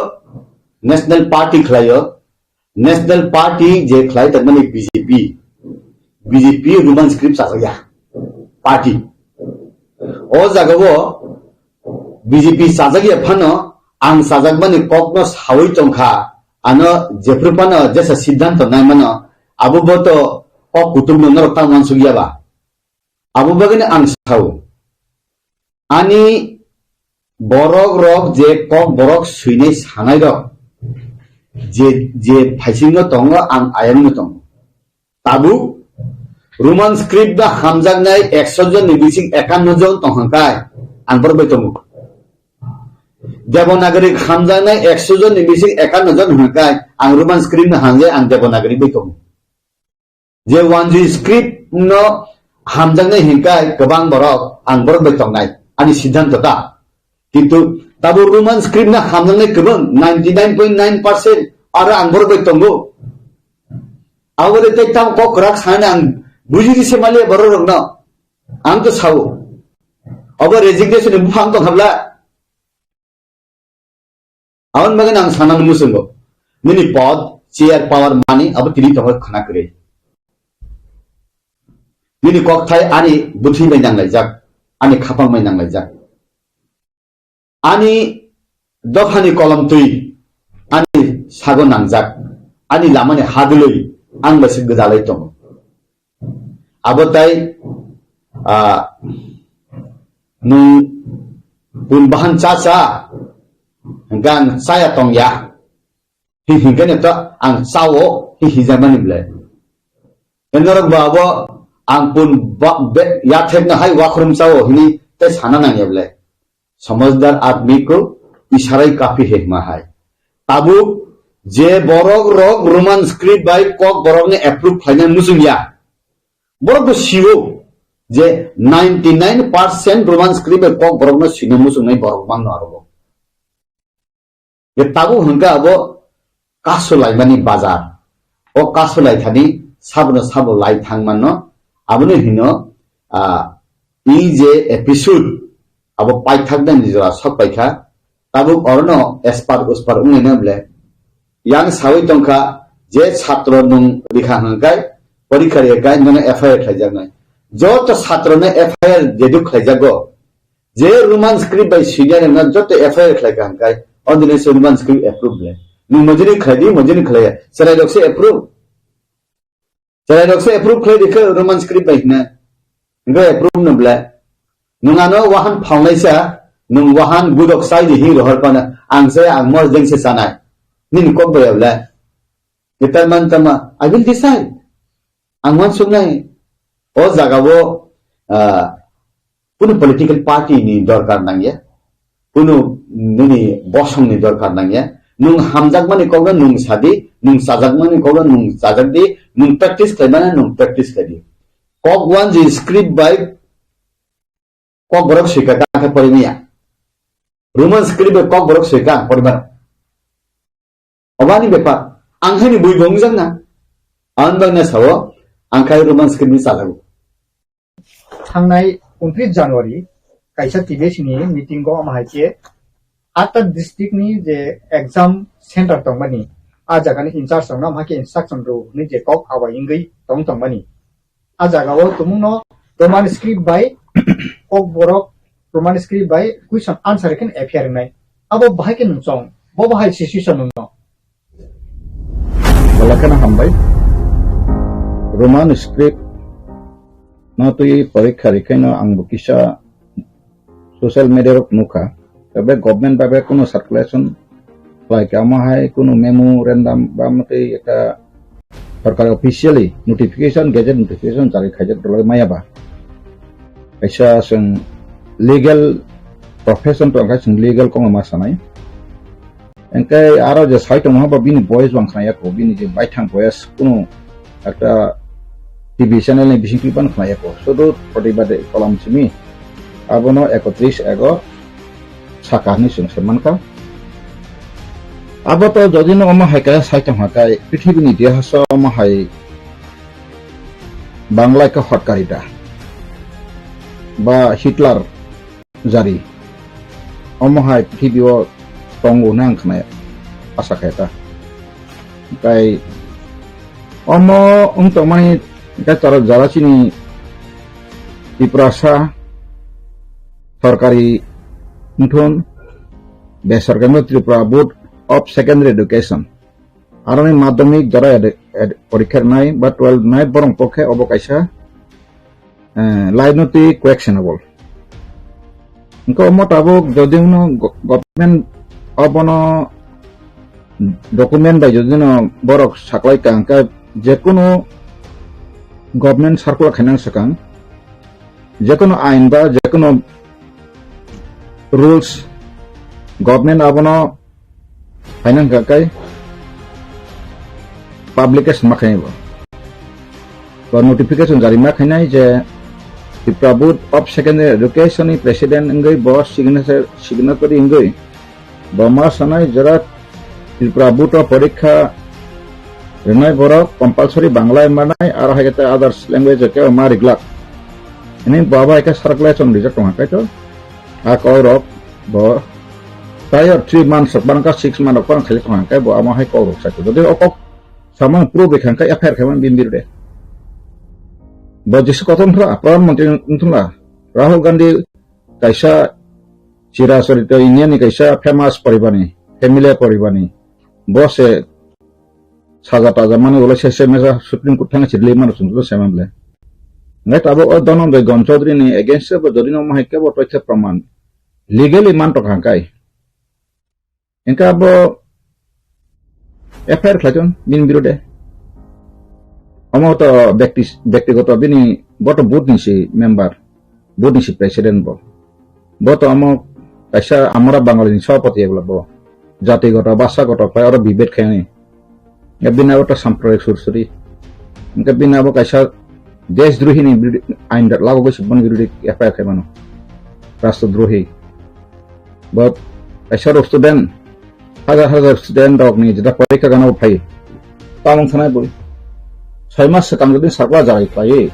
National Party khlaio, National Party je khlai tongmani B J P, B J P Roman script chajak ya party. O jaga o B J P chajak ya phano ang chajakmani kokno sawi tongkha, ano jephru phano jesa siddhanto naimano abo bo to kok kutung no norok tang uansuk ya ba. Abo bagwino ang sao, ani borok rok je kok borok swinai sanai rok je, je phaisingo tongo, ang ayangno tongo. Tabuk Roman script ba hamjaknai ekso jon ni bising ekanno jon tong hwnkhe ang borok bai tongo. Devanagari hamjaknai ekso jon ni bising ekanno jon hwnkhe ang Roman script no hamjai ang Devanagari bai tongo. Je wanjui script no hamjaknai hinkai kwbang borok, ang borok bai tongnai, ani siddhanto ta. Kintu tabuk Roman script no hamjaknai kwbang ninety nine point nine percent aro ang borok bai tongo. Abo de tei tam kok kwrak sana ang bujidi se maliya borok rokno. Ang to sao. Abo resignation ni buphang tong habla. Aboni bagwi ang sanani muchungo, nini pod, chair, power, money abo tini tongo khwna kwrwi. Nini kokthai ani bwthwi bai nanglaijak, ani khapang bai nanglaijak. Ani dophani kolom twi ani sago nangjak, ani lamani hadwlwi ang bai se gwdalai tongo. Abo tai, ah, nwng pun bahan cha cha, hingke ang chaya tong ya. Hi hingke ne to ang chao, hi hijakmani belai. E norok bo abo ang pun ba-, be-, yathek no hai wakhrum chao hini tai sana nang ya belai. Samajhdar admi ko isharai kafi hai hima hai. Tabuk je borok rok Roman script bai kok borok ni approve khlaina muchung ya. Borok bo sio je ninety nine percent Roman script bai kok borok no sina muchung nai borok bang no aro bo. Je tabuk hwnkhe abo kasu laimani bazar. O kasu lai thani sabono sabo lai thang mano. Abono hino, ah, E J episode abo paithaknani jora sok paikha, tabuk orono espar uspar wnglaina ble. Yang sawi tongkha je satro nwng rikha hwnkhai, porikha rikha nono F I R khlaijaknai. Joto satrono F I R jedu khlaijago, je Roman script bai swinya rwna joto F I R khlaikha hwnkhai, o dini se Roman script approve le. Nwng mojini khlaidi, mojini khlaiya. Chwrairok se approve. Chwrairok se approve khlai rikha Roman script bai hwnna. Hwnkhe approve no ble. Nwng ano wahan phalnaisa, nwng wahan gudok sai di hing rohor phano, ang se ang mor jeng se chanai. Nini kok bai ble. Determine tama, I will decide. Ang wansuknai. O jagao, ah, kunu political party ni dorkar nangya. Kunu nini bosong ni dorkar nangya. Nwng hamjakmani kokno nwng sadi, nwng chajakmani kokno nwng chajak di, nwng practice khlaimani nwng practice khlai di. Kok wanji script bai kok borok swika kha porimaya. Roman script bai kok borok swika ang porimano. Obani bepar, ang haini bui bo wngjakna. Ang bangna sao, ang khai Roman script ni chajago. Thangnai untris January kaisa T B S ni meeting o ama hai khe atta district ni je exam center tongmani, a jaga ni in charge rok no ama hai khe instruction rw hwnwi je kok abai wngwi tong tongmani. A jaga o tumung no Roman script bai kok borok Roman script bai question answer khe F I R wngnai. Abo bahai khe nwng chong, bo bahai situation nwng no. Belai kheno hambai. Roman script no twi porikha rikhaino ang bo kisa social media rok nukha. Tei government bai bai kunu circulation khlai kha, omo hai kunu memorandum ba omo tei ekta sorkar officially notification, gazette notification jari khaijak dolai maya ba. Kaisa chwng legal profession tong kha, chwng legal kongma sanai. Engke aro je sai tongma ba bini voice bang khna yako, bini je baithang voice kunu ekta T V channel ni bising twi ban khna yako. Sudu protibade kolam simi abono ekotris ego saka hinwi chwng se mankha. Abo to jodi no omo hai kaya sai tongkha kai, prithibi ni itihas o omo hai Bangla khe hotkarita ba Hitler jari. Omo hai prithibi o tongo hwnwi ang khna asa khe ta. Tei omo wng tongmani tei chara jara chini Tiprasa sorkari wngthun, besorkari Tripura Board of Secondary Education. Aroni madhyamik jora ed-, ed-, porikha rwnai ba twelve rwnai borok pokhe obo kaisa, eh, lainoti questionable. Hwnkhe omo tabuk jodi uno go-, government obono document bai jodi no borok saklai ka hwnkhe jekunu government circular khainang swkang, jekunu ain ba jekunu rules government abono Haino hwnkha khe publication ma khainai bo. Bo notification jari ma khainai je Tripura Board of Secondary Education ni president wngwi bo signature, signatory wngwi bo ma sanai jora Tripura Board o porikha rwnai borok compulsory Bangla manai aro hai khe others language o kebo ma riglak. Hwnwi bo abo hai khe circulation rijak tongkha kaitor. A kok rok bo prior three months rok, bangkha six months rok phano khailai tongkha, hwnkhe bo amo hai kok rok sai. Jodi o kok samung prove kha, hwnkhe F I R khaimani bini birude. Bo jesa kotor wngthla, Pradhan Mantri wngthla, Rahul Gandhi kaisa chirachorito India ni kaisa famous poribani, family poribani. Bo se saja taja mani ulo se se mesa Supreme Court thangwi chirli mano chwng se man le. Ngai tabuk o Dhananjay Gom Chaudhary ni against bo jodi no mahai kebo toithe praman legally man tokha kai. Engka bo F I R khlaiton bini birude. Omo to bekti, bektigoto bini bo to board ni si member, board ni si president bo. Bo to omo kaisa amora Bangali ni sabhapati ebla bo. Jati goto, basa goto khlai oro bibet khaini. Ya bini abo to samprodaik sursuri. Engka bini abo kaisa deshdrohi ni birudi-, ain da lago gosi bon birudi F I R khaimano. Rastrodrohi. Bo kaisa rok student, hajar hajar student rok ni jeta porikha gana bo phai. Tamung sanai boi. Soi mas swkang jodi sakla jai khlai.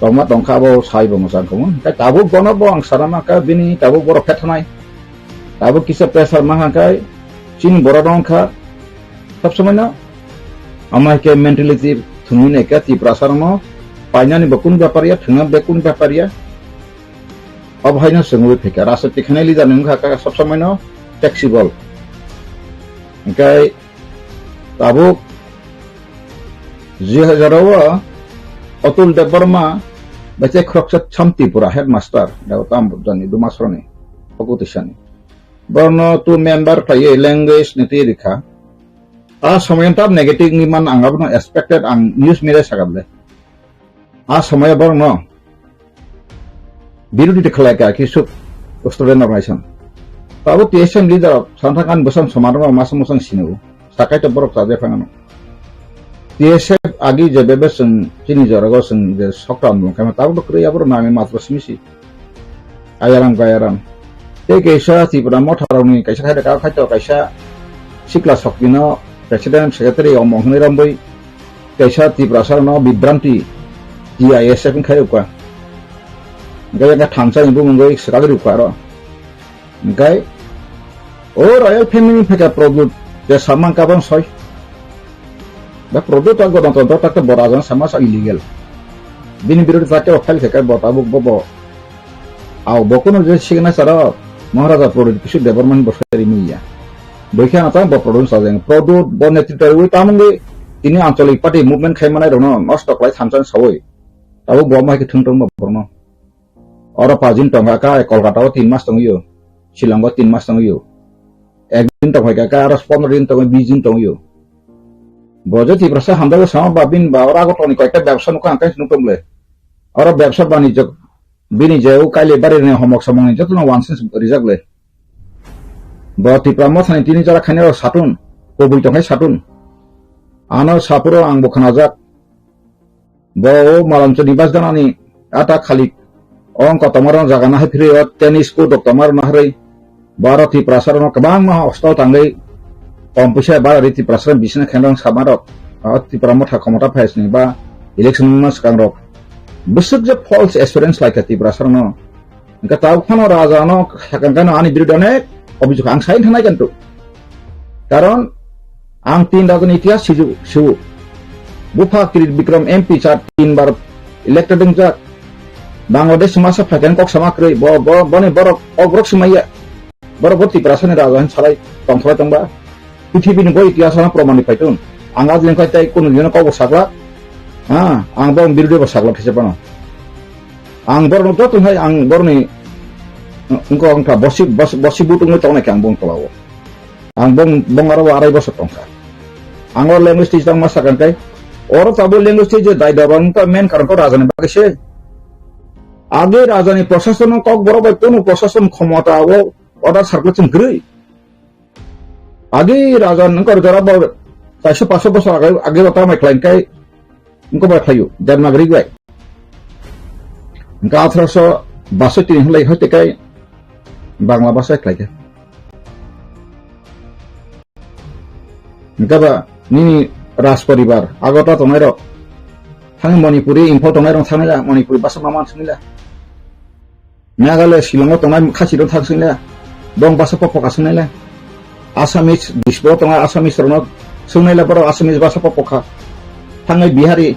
Tongma tongkha abo sai bo mwchang khamun. Kai tabuk bono bo ang sana ma kha bini tabuk borok phethanai. Tabuk kisa pressure ma kha kai chini borok rok kha. Sob somoi no. Ama ke mentality thumui ne ka Tiprasa rok no. Painani bo kun bapar ya, thwngna be kun bapar ya. Abo haino chwngwi phaikha, rajniti khainai leader ni wngkha kha sob somoi no flexible. Hwnkhe tabuk jui hajar o Atul Debbarma bai tei khoroksa Cham Tripura headmaster, Dewata Ambujani Dumasroni, Pokoti sani. Borno two member khlaiwi language ni twi rikha. A somoyang tab negative ni man ang abono expected ang news media sakable. A somoya borokno birodi de khlai ka kisuk student organization. Tabo T S M leader rok santha kan bwsang somarno masang masang sinu. Sakai to borok chaje phangano. T S F agi je bebe seng chini jorago seng je sokta mung kama tabo to kri abro nami matro simisi. Ayaram gayaram. Tei kaisa Tipra Motha rokni kaisa khai rwkha, khai to kaisa sikla sokni no president secretary omo hwnwi romwi kaisa Tiprasa no bibranti T I S F khai rwkha. Hwnkhe yang thansa ni bumung bai swkali rwkha aro. Hwnkhe o royal family phaikha Pradyut je samang kabang soi. Ba Pradyut ta gonotontro ta bora jang sama sa illegal. Bini birodhi ta kebo file khaikha bo tabuk bo bo Au, bo kunu je signature o Maharaja Pradyut Kishore Debbarma ni bwsai rimwi ya. Bwkhe ano tamo bo Pradyut sajeng. Pradyut bo netritw rwi tamungwi tini anchalik party movement khai manai rokno nosto khlai thansa sawi. Tabuk bo ma khe thung tong bo borno. Oro pajin tongkha kha Kolkata o tin mas tongwi o. Shillong o tin mas tongwi o. Ek din tongkha kha aro pondro din tongwi bis din tongwi o. Bo je Tiprasa hamjagwi sama ba bini ba oro Agartala ni koyekta bebsa nukha ang khe nukthok le. Oro bebsa banijok bini je o Kailabari ni homok somok ni jotono wansins rijak le. Bo Tipra Motha ni tini jora khainai rok satun, kubui tongkhai satun. Ano saphuru ang bo khnajak. Bo o Malanchani bas ganani ata khalik. O wng kotorma rok jaga no hai phiri o tennis court rok tongma rok no harwi. Bo aro Tiprasa rok no kwbangma hostel tangwi kom puisa bara ri Tiprasa rok bisina khaina rok sama rok. O Tipra Motha khomota phaisni ba Election wngma swkang rok bwswk je false assurance lai kha Tiprasa rokno. Hwnkhe tabuk phano raja no sakang khe no ani biruddhe onek obhijog ang sai thangnai kanto. Karon ang tin raja ni itihas siju, siu. Bupha Kirit Bikram M P char tin bar elected wngjak. Bangladesh masa phai khe kok sama kwrwi. Bo, bo, boni borok, o borok swmaiya. Borok bo Tiprasa ni raja hin salai tongthok tongba. Prithibi ni bo itihas ano proman ni phaitun. Ang ajin khai tai kunu dino kok bo sakla. Ha, ang bo biruddhe bo sakla these pano. Ang borok no joto hai ang borok ni, uh, wngkha wngkha bosi, bosi, bosi but wngwi tongnai khe ang bong tola o. Ang bong, bong aro arai bosor tongkha. Ang o language teacher tongma sakang kai. Oro tabuk language teacher dai daba wngkha main karon khe raja ni bagwi se. Age raja ni prosason no kok borok bai kunu prosason khomota o order circulation kwrwi. Agi raja nungkar jora bo kaisa paso bosor age, age bo tamai khlai kai nungko bai khlaio, Devanagari bai. Nungka athroso basoi tini hwnlai hoite kai Bangla basa khlai khe. Nungka ba nini Raj poribar, Agartala tongnai rok, thang Manipuri, Imphal tongnai rok thangla, Manipuri basa mama thangla. Meghalaya Shillong o tongnai khasi rok thang swngle, bong basa pokha swngle. Assamese Dispur o tongnai Assamese rok no swngle, borok Assamese basa pokha. Thangai Bihari,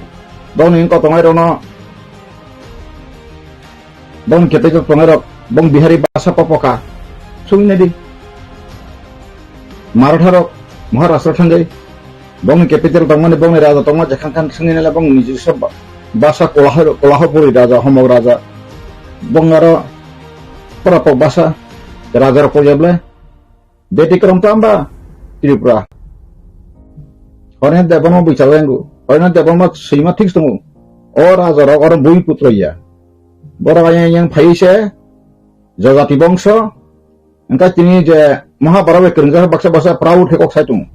bong ni ko tongnai rok no, bong kete ko tongnai rok, bong Bihari basa pokha. Swngle di. Maratha rok, Maharashtra thangai. Bongni capital tongmani, bongni raja tongma jekhang khan swngwi naila bongni nijisa ba-, basa Kolaho-, Kolahapuri raja, Homok raja. Bong aro pora pok basa, raja rok pok jeble. Beti krom tamba Tripura. Horena Debbarma bui chawengu. Horena Debbarma swima thik tongo. O raja rok oro bui putro ya. Borok ayang yang phai se, jajati bongso, Hwnkhe tini je Mahabharata bai kwrwngjak baksa baksa proud khe kok sai tongo.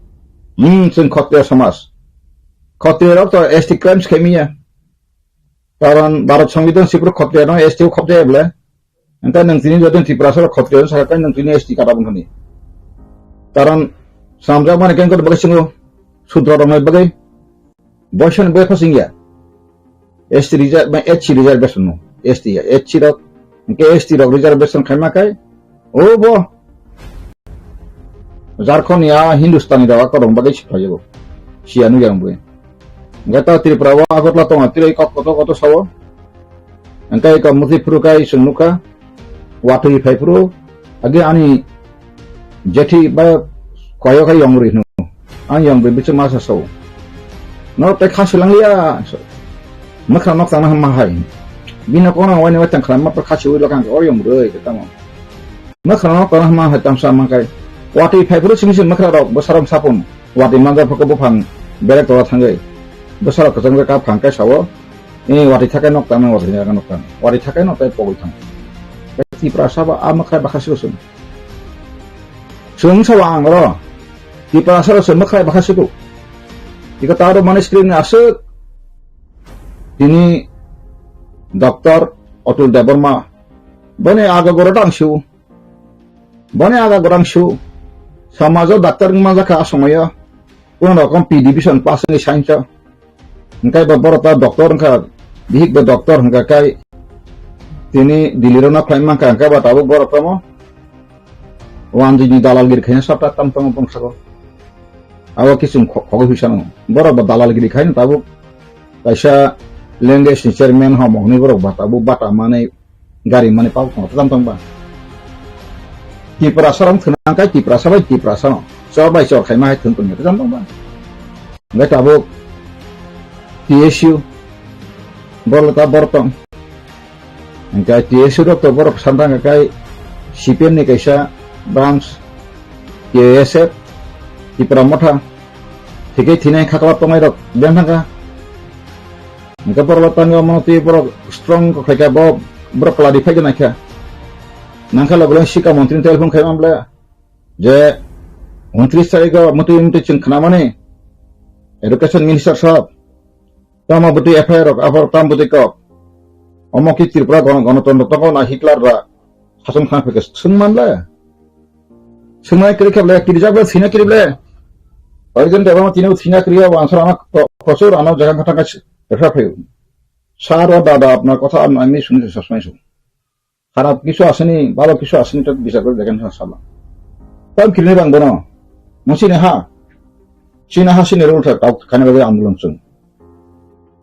Hmm, chwng Khotriya samaj. Khotriya rok to S T crimes khaimiya. Karon Bharat Songbidan sipro Khotriya no S T o khopjaya bole. Hwnkhe nwng tini jodi Tiprasa rok Khotriya no sakha khe nwng tini S T kata bwthani. Karon swnamjak mani khe wngkha bagwi chwngo Sudra rok nai bagwi. Boysa ni boya phasing ya. S T reserve, ba H C reservation no. S T ya, H C rok, hwnkhe S T rok reservation khaima kai. O bo. Jharkhand ya Hindustani rok akorong bagwi siphai bo. Siya nugya rong bwe. Hwnkhe ta Tripura o Agartala tonga tiri kok koto koto sao. Hwnkhe ka musi phuru kai sung nukha. Watwi phai phuru, agi ani jethi ba koyo khai yong ri hnu. Ang yong ri bichu masa so. No te kha silang liya. Makra nok tang ma hai. Bino kono wani wa tang khram ma pa kha siwi lokang o yong ri ke tamo. Makra nok tang ma hai tam sa mang kai. Watwi phai phuru sing sing makra rok bo saram sapun. Watwi manjak phaka buphang berek tola thangai. Bo sarok kachang ka phang kai sao. Eh, watwi thakai nok tang, watwi thakai nok tang. Watwi thakai nok tai pogwi thang. Tiprasa ba a mwkhai bakha siko chwng. Chwng sabo ang oro. Tiprasa ro chwng mwkhai bakha siko. Iko ta oro mani screen ni aswk. Tini Doctor Atul Debbarma. Boni aga goro tang siu. Boni aga gorang su, samajo daktar wngma jakha a somoyo, kono rokom P division pass wngwi science o. Hwnkhe bo borok ta doctor wngkha, bihik bo doctor hwnkha kai, tini Delhi rok no khlai mankha, hwnkhe bo tabuk borok tamo wanjwi ni dalalgiri khaina sabta tam tongo bongsago. Abo kisung kho-, khogwi huisano. Borok bo dalalgiri khaina tabuk kaisa language ni chairman homok hwnwi borok ba tabuk bata manwi gari mani pau tongo, tamo tong ba. Tiprasa rok thwna khe Tiprasa bai Tiprasa no. Chor bai chor khaima hai thwng tong, tamo tong ba. Hwnkhe tabuk T S U, borok ta borok tong. Hwnkhe T S U rok to borok santang khe kai C P M ni kaisa branch, K S F, Tipra Motha, thikhe thinai khakla tongnai rok beng thangkha. Hingke borok tangwi omono twi borok strong kok khaikha, bo borok kwladi phai gwnai kha. Nangkha logo le sikha montri ni telephone khai manble je untris tarikh o mutwi mutwi chwng khnamani education minister sahab tamo bwtwi F I R rok aphor tam bwtwi kok. Omo ki Tripura gona-, gonotondro tongo na Hitler ba sason khna phai khe swng manle. Swngnai kwrwi khe ble kirijak ble thwina kwrwi ble. Oijon de bama tini thwina kwrwi o answer ano pro-, prochur ano jaga kha thangkha Repha phaio. Sir o dada, apnar kotha, am-, ami suni se sosmai su. Kharap kisu asini, bhalo kisu asini, to bichar kore dekhen sa sala. Tam kirini bang bono. Mo sini ha. Sini ha sini rule tha, tau khani bagwi andolon chung.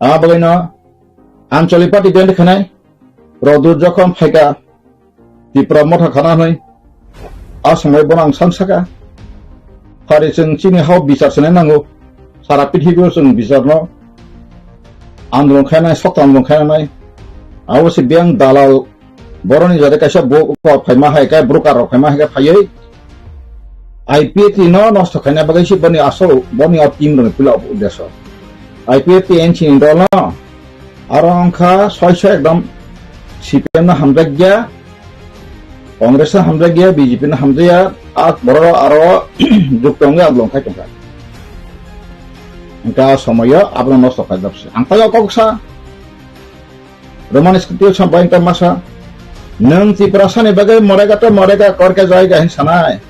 A bagwi no Anchali party band khanai. Rodu jokhon phaika Tipra motha khana hwnwi. A samai bono ang san saka. Phari chwng chini hao bichar sinai nango. Sara pithibio chwng bicharno andolon khainai, sokto andolon khainai. Abo se biyang dalal boroni jade kaisa bo-, ko phaima hai kai broker rok phaima hai kai phaiwi I P F T no nosto khaina bagwi se boni asol boni o team rokni puila uddesho. I P F T N C ni dol no aro wngkha soi soi ekdom C P M no hamjakya, Congress no hamjakya, B J P no hamjakya, a borok aro jukto wngwi andolon khai tongkha. Wngkha somoyo abono nosto khaijak se. Ang taiyo kok sa, Roman script o sampai wngkha masa, nwng Tiprasa ni bagwi morega to morega korke jaiga hin sanai.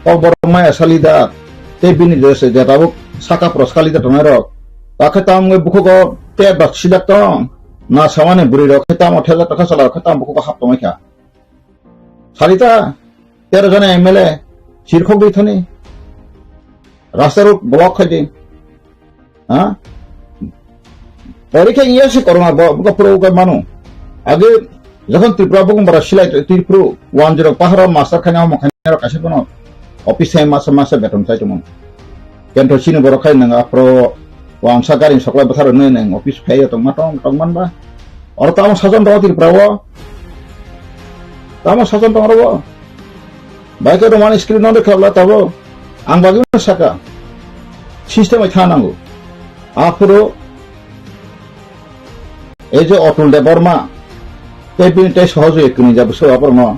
Kok borok maya sali da, tei bini dress je tabuk saka pros kali da tongnai rok. Takhe tamo wngwi bukhugo te dok sidak tong. Na samani bwrwi rok khe tamo thela tokha chala rok khe tamo bukhugo hap tongwi kha. Sali ta, tero jona M L A, sirkhok dwi thani. Rasta rok block khai di. Ha? Pori khe iya se korona bo, bo puro ukai mano. Age jokhon Tripura bukung bara silai Tripura one zero paharo master khaina omo khaina rok kaisa bono office hai masa masa beton chai tongmo. Kento chini borok khai nang apro wangsa gari soklai bwtharo nai nang office phai tongma tong tong man ba. Oro tamo sajon rok Tripura o. Tamo sajon tong rok o. Bai khe Roman script no dekha bla tabo. Ang bagwi no saka. System ai tha nango. Aphuru ei je Atul Debbarma, tei bini tei Sahajoy Kunija bwswk aphuru no.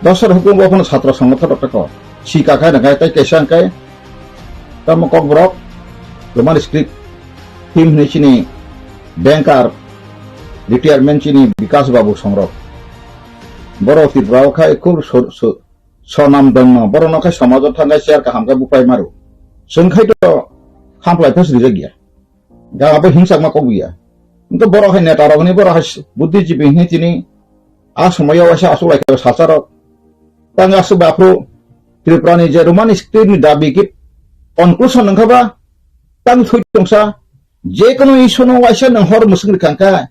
Dosar hukum bo phano chhatra songotho rok tei ko. Si kakhai rwkha tei kaisa hwnkhe tamo kokborok Roman script team hwnwi chini banker retirement chini Bikas Babu Songrok. Borok Tripura o khai khub so-, so-, sonam dongno. Borokno khai somajo thangkhai chair kaham khe buphai maro. Chwng khai to khamplai phas rijak ya. Ga abo himsakma kok ya. Wngkhe borok hai neta rok hwnwi borok hai buddhijibi hwnwi tini a somoyo waisa aswk lai khe sacharok. Tang aswk bai aphuru Tripura ni je Roman script ni dabi khe conclusion wngkha ba tang thwi tongsa je kono issue no waisa nang hor mwswk rikha kha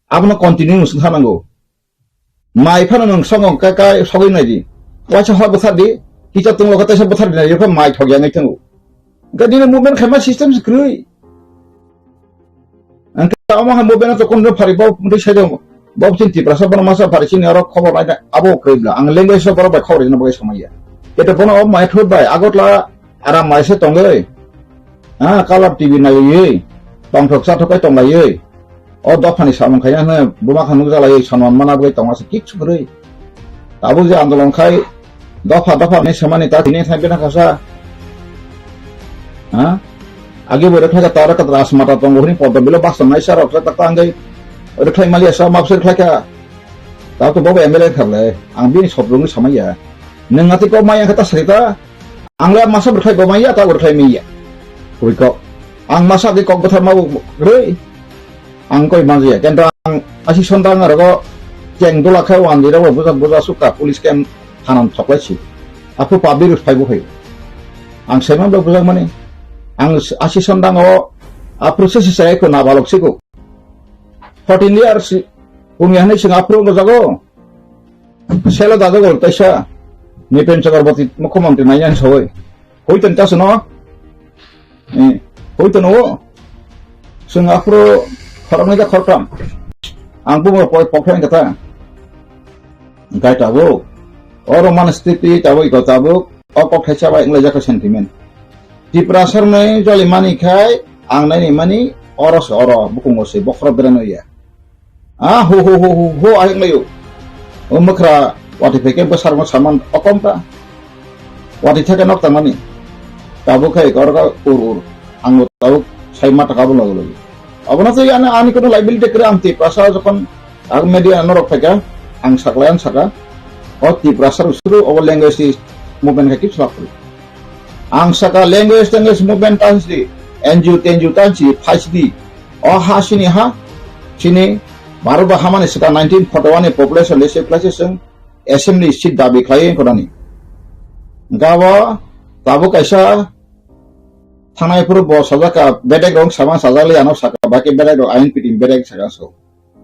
abono continue mwswk thanango. Mai phano nwng songo ka, ka sogwi nai di. Waisa hor bwthar di, kisa tunglo khe teisa bwthar di nai di, mai thok ya ngai thango. Ga nini movement khaima system se kwrwi. Ang ta omo ha movement to kon phari bo mutwi sai dong. Bo chin Tiprasa bono masa phari chini oro khobor nai abo kwrwi bla. Ang language so borok bai khobor rina bai samaya. Kete bono o mai thut bai Agartala aram mai se tongwi. Ha, color T V naiwi, tongthok chathok kai tonglaiwi. O dophani samung khaina hwnwi buma kha nukjalaiwi sonman mana bagwi tongma se kik sukrwi. Tabuk je andolon khai dopha dopha hwnwi samani ta tini thang bina khasa. Ha? Age bo rwkhlai ka tara ka rasmata tongo hwnwi poddo bilo basta naisa rok ta tangwi rwkhlai maliya sa mapsir khlai kha. Tabuk to bobo M L A kharle ang bini sobrungwi samaiya. Nwng nati kok maya kha ta sari ta. Ang le masa bwthai bo manya ta bwthai miya. Koi kok. Ang masa ke kok bwthar ma rei. Ang koi manja ya. Kenta ang asi sonda ang rogo keng dola khai wan dira bo buja buja suka police kem thanan thoklai si. Apu public phai bo phai. Ang seman bo bujak mani. Ang asi sonda ngo apru se se sai ko na balok siko. Fourteen years. Kung ya ne sing apru ngo jago. Selo dada gol taisa Nipen Chakraborty mukhyamantri naiyan soi. Hoitan ta sino. Eh, hoitan o. Sung afro khoroknai ta khoroktham. Ang bumo poi pokthai kata. Gai tabuk. Oro man stiti tabuk iko tabuk. O pokthai chabai wnglaijak sentiment. Tiprasa rwnai joli mani khai ang naini mani oro se oro bukungo se bokhorok beranoi ya. Ah, hu, hu, hu, hu, hu, ayok layo. O mwkhra, wati phai khe bwsarokno saman okom ta. Wati theke nok tangmani. Tabuk khai kor ka ur, ur. Ang bo tabuk sai ma taka bo logo logo. Abono tei ani, ani kono liability kwrwi ang Tiprasa jokhon ang media norok phaikha, ang saklai ang saka. O Tiprasa rok suru obo language movement khai khe swlak kwrwi. Ang saka language, language movement tansi, N G O, T N G O tansi, phaisi di. O ha chini ha, chini Bharat bai hamani swkang nineteen forty one ni population de se khlaise chwng assembly seat dabi khlai wngkha nani. Gabo tabuk kaisa thangnai phuru bo sajak ka bedek rok sama sajak le ano saka baki bedek rok I N P T ni bedek saka so.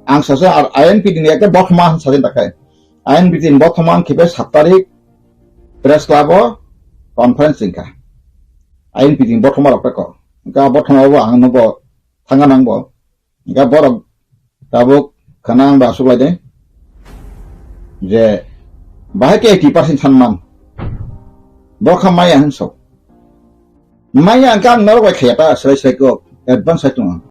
Ang sasa ar I N P T ni ekta bothoma sajak takai. I N P T ni bothoma ang khipe sat tarik press club o conference wngkha. I N P T ni bothoma rok tako. Ga bothoma bo ang no bo thanga nang bo. Ga borok tabuk khana ang ba suklai de. Je bahai ke eighty percent sanman. Bo kha maya hinso. Maya ang kang norok bai khaya ta srai srai ko advance sai tung.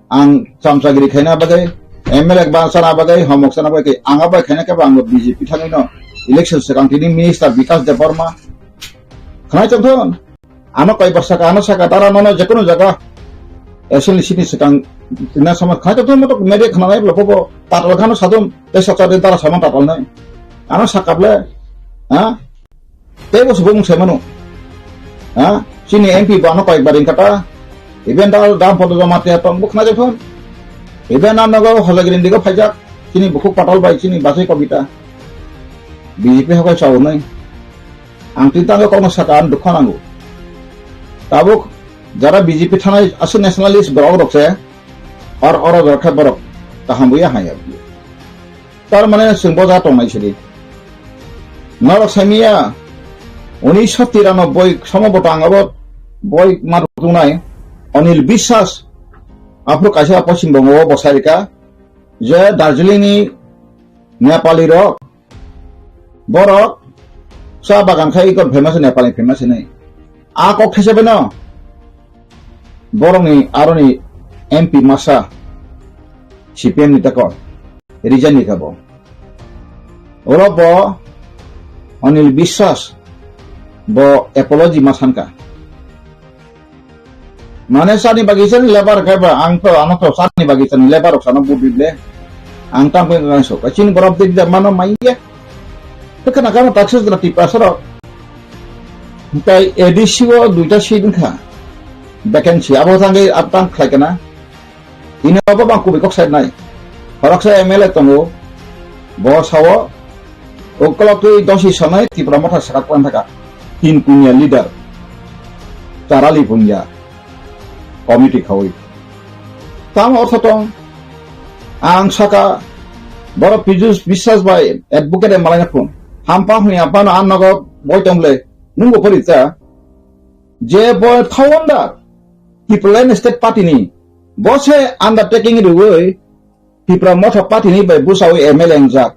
Ang chamchagiri khaina bagwi M L A ba sana bagwi homok sana bagwi ang abai khaina ke ba ang B J P thangwi no election swkang tini minister Bikash Debbarma. Khnai tong thon. Ano koi bor saka, ano saka, dara nono jekono jaga. Assembly sini swkang tina sama khai to moto media khana nai bla popo tatal khano sadum te saksa de dara sama tatal nai. Ano saka ble, ha? Te bo subung sai mano. Ha? Chini M P bo ano koi baring kata. Even da dam podo jama te tong buk khna jekhon. Even ano go hojagiri digo phaijak. Chini bukhuk patal bai chini basai kobita. B J P hokai chao nai. Ang tini tangwi kokno saka, ang dukha nango. Tabuk jara B J P thanai aswk nationalist borok rok se, or oro jora khe borok kaham buya hanya. Tar mane chwng boja tongnai sidi. Norok saimiya, unisho tiranoboi somo botang abo boi ma tunai Anil Biswas, aphuru kaisa Poschim Bongo o bosai rika, je Darjeeling ni Nepali rok, borok cha bagan khai ikon famous, Nepali famous hinwi. A kok these beno borokni aroni M P masa C P M ni tako resign ni kabo. Oro bo Anil Biswas bo apology ma sanka. Mane sani bagisa ni lebar khe ba ang to ano to sani bagisa ni lebar rok sana budi le. Ang tang peng kang so. Kachin borok dik da mano maiya. Te kana kama taxes da tipa soro. Tai A D C o duita seat wngkha. Vacancy abo tangwi abo tang khlai kana. Ini abo bang kubui kok side nai. Khoroksa M L A tongo. Bo sao. Ukolok twi dosi sonai Tipra Motha saka kwlwng thaka. Tin punya leader. Charali punya. Committee khawi. Tamo ortho tong. Ang saka. Borok Pijus Biswas bai advocate malai na phun. Hampang huni hampang no an nogo boi tong le. Nungbo pori ta. Je bo founder. Tipraland State Party ni. Bo se undertaking riwi. Tipra Motha Party ni bai busawi M L A wngjak.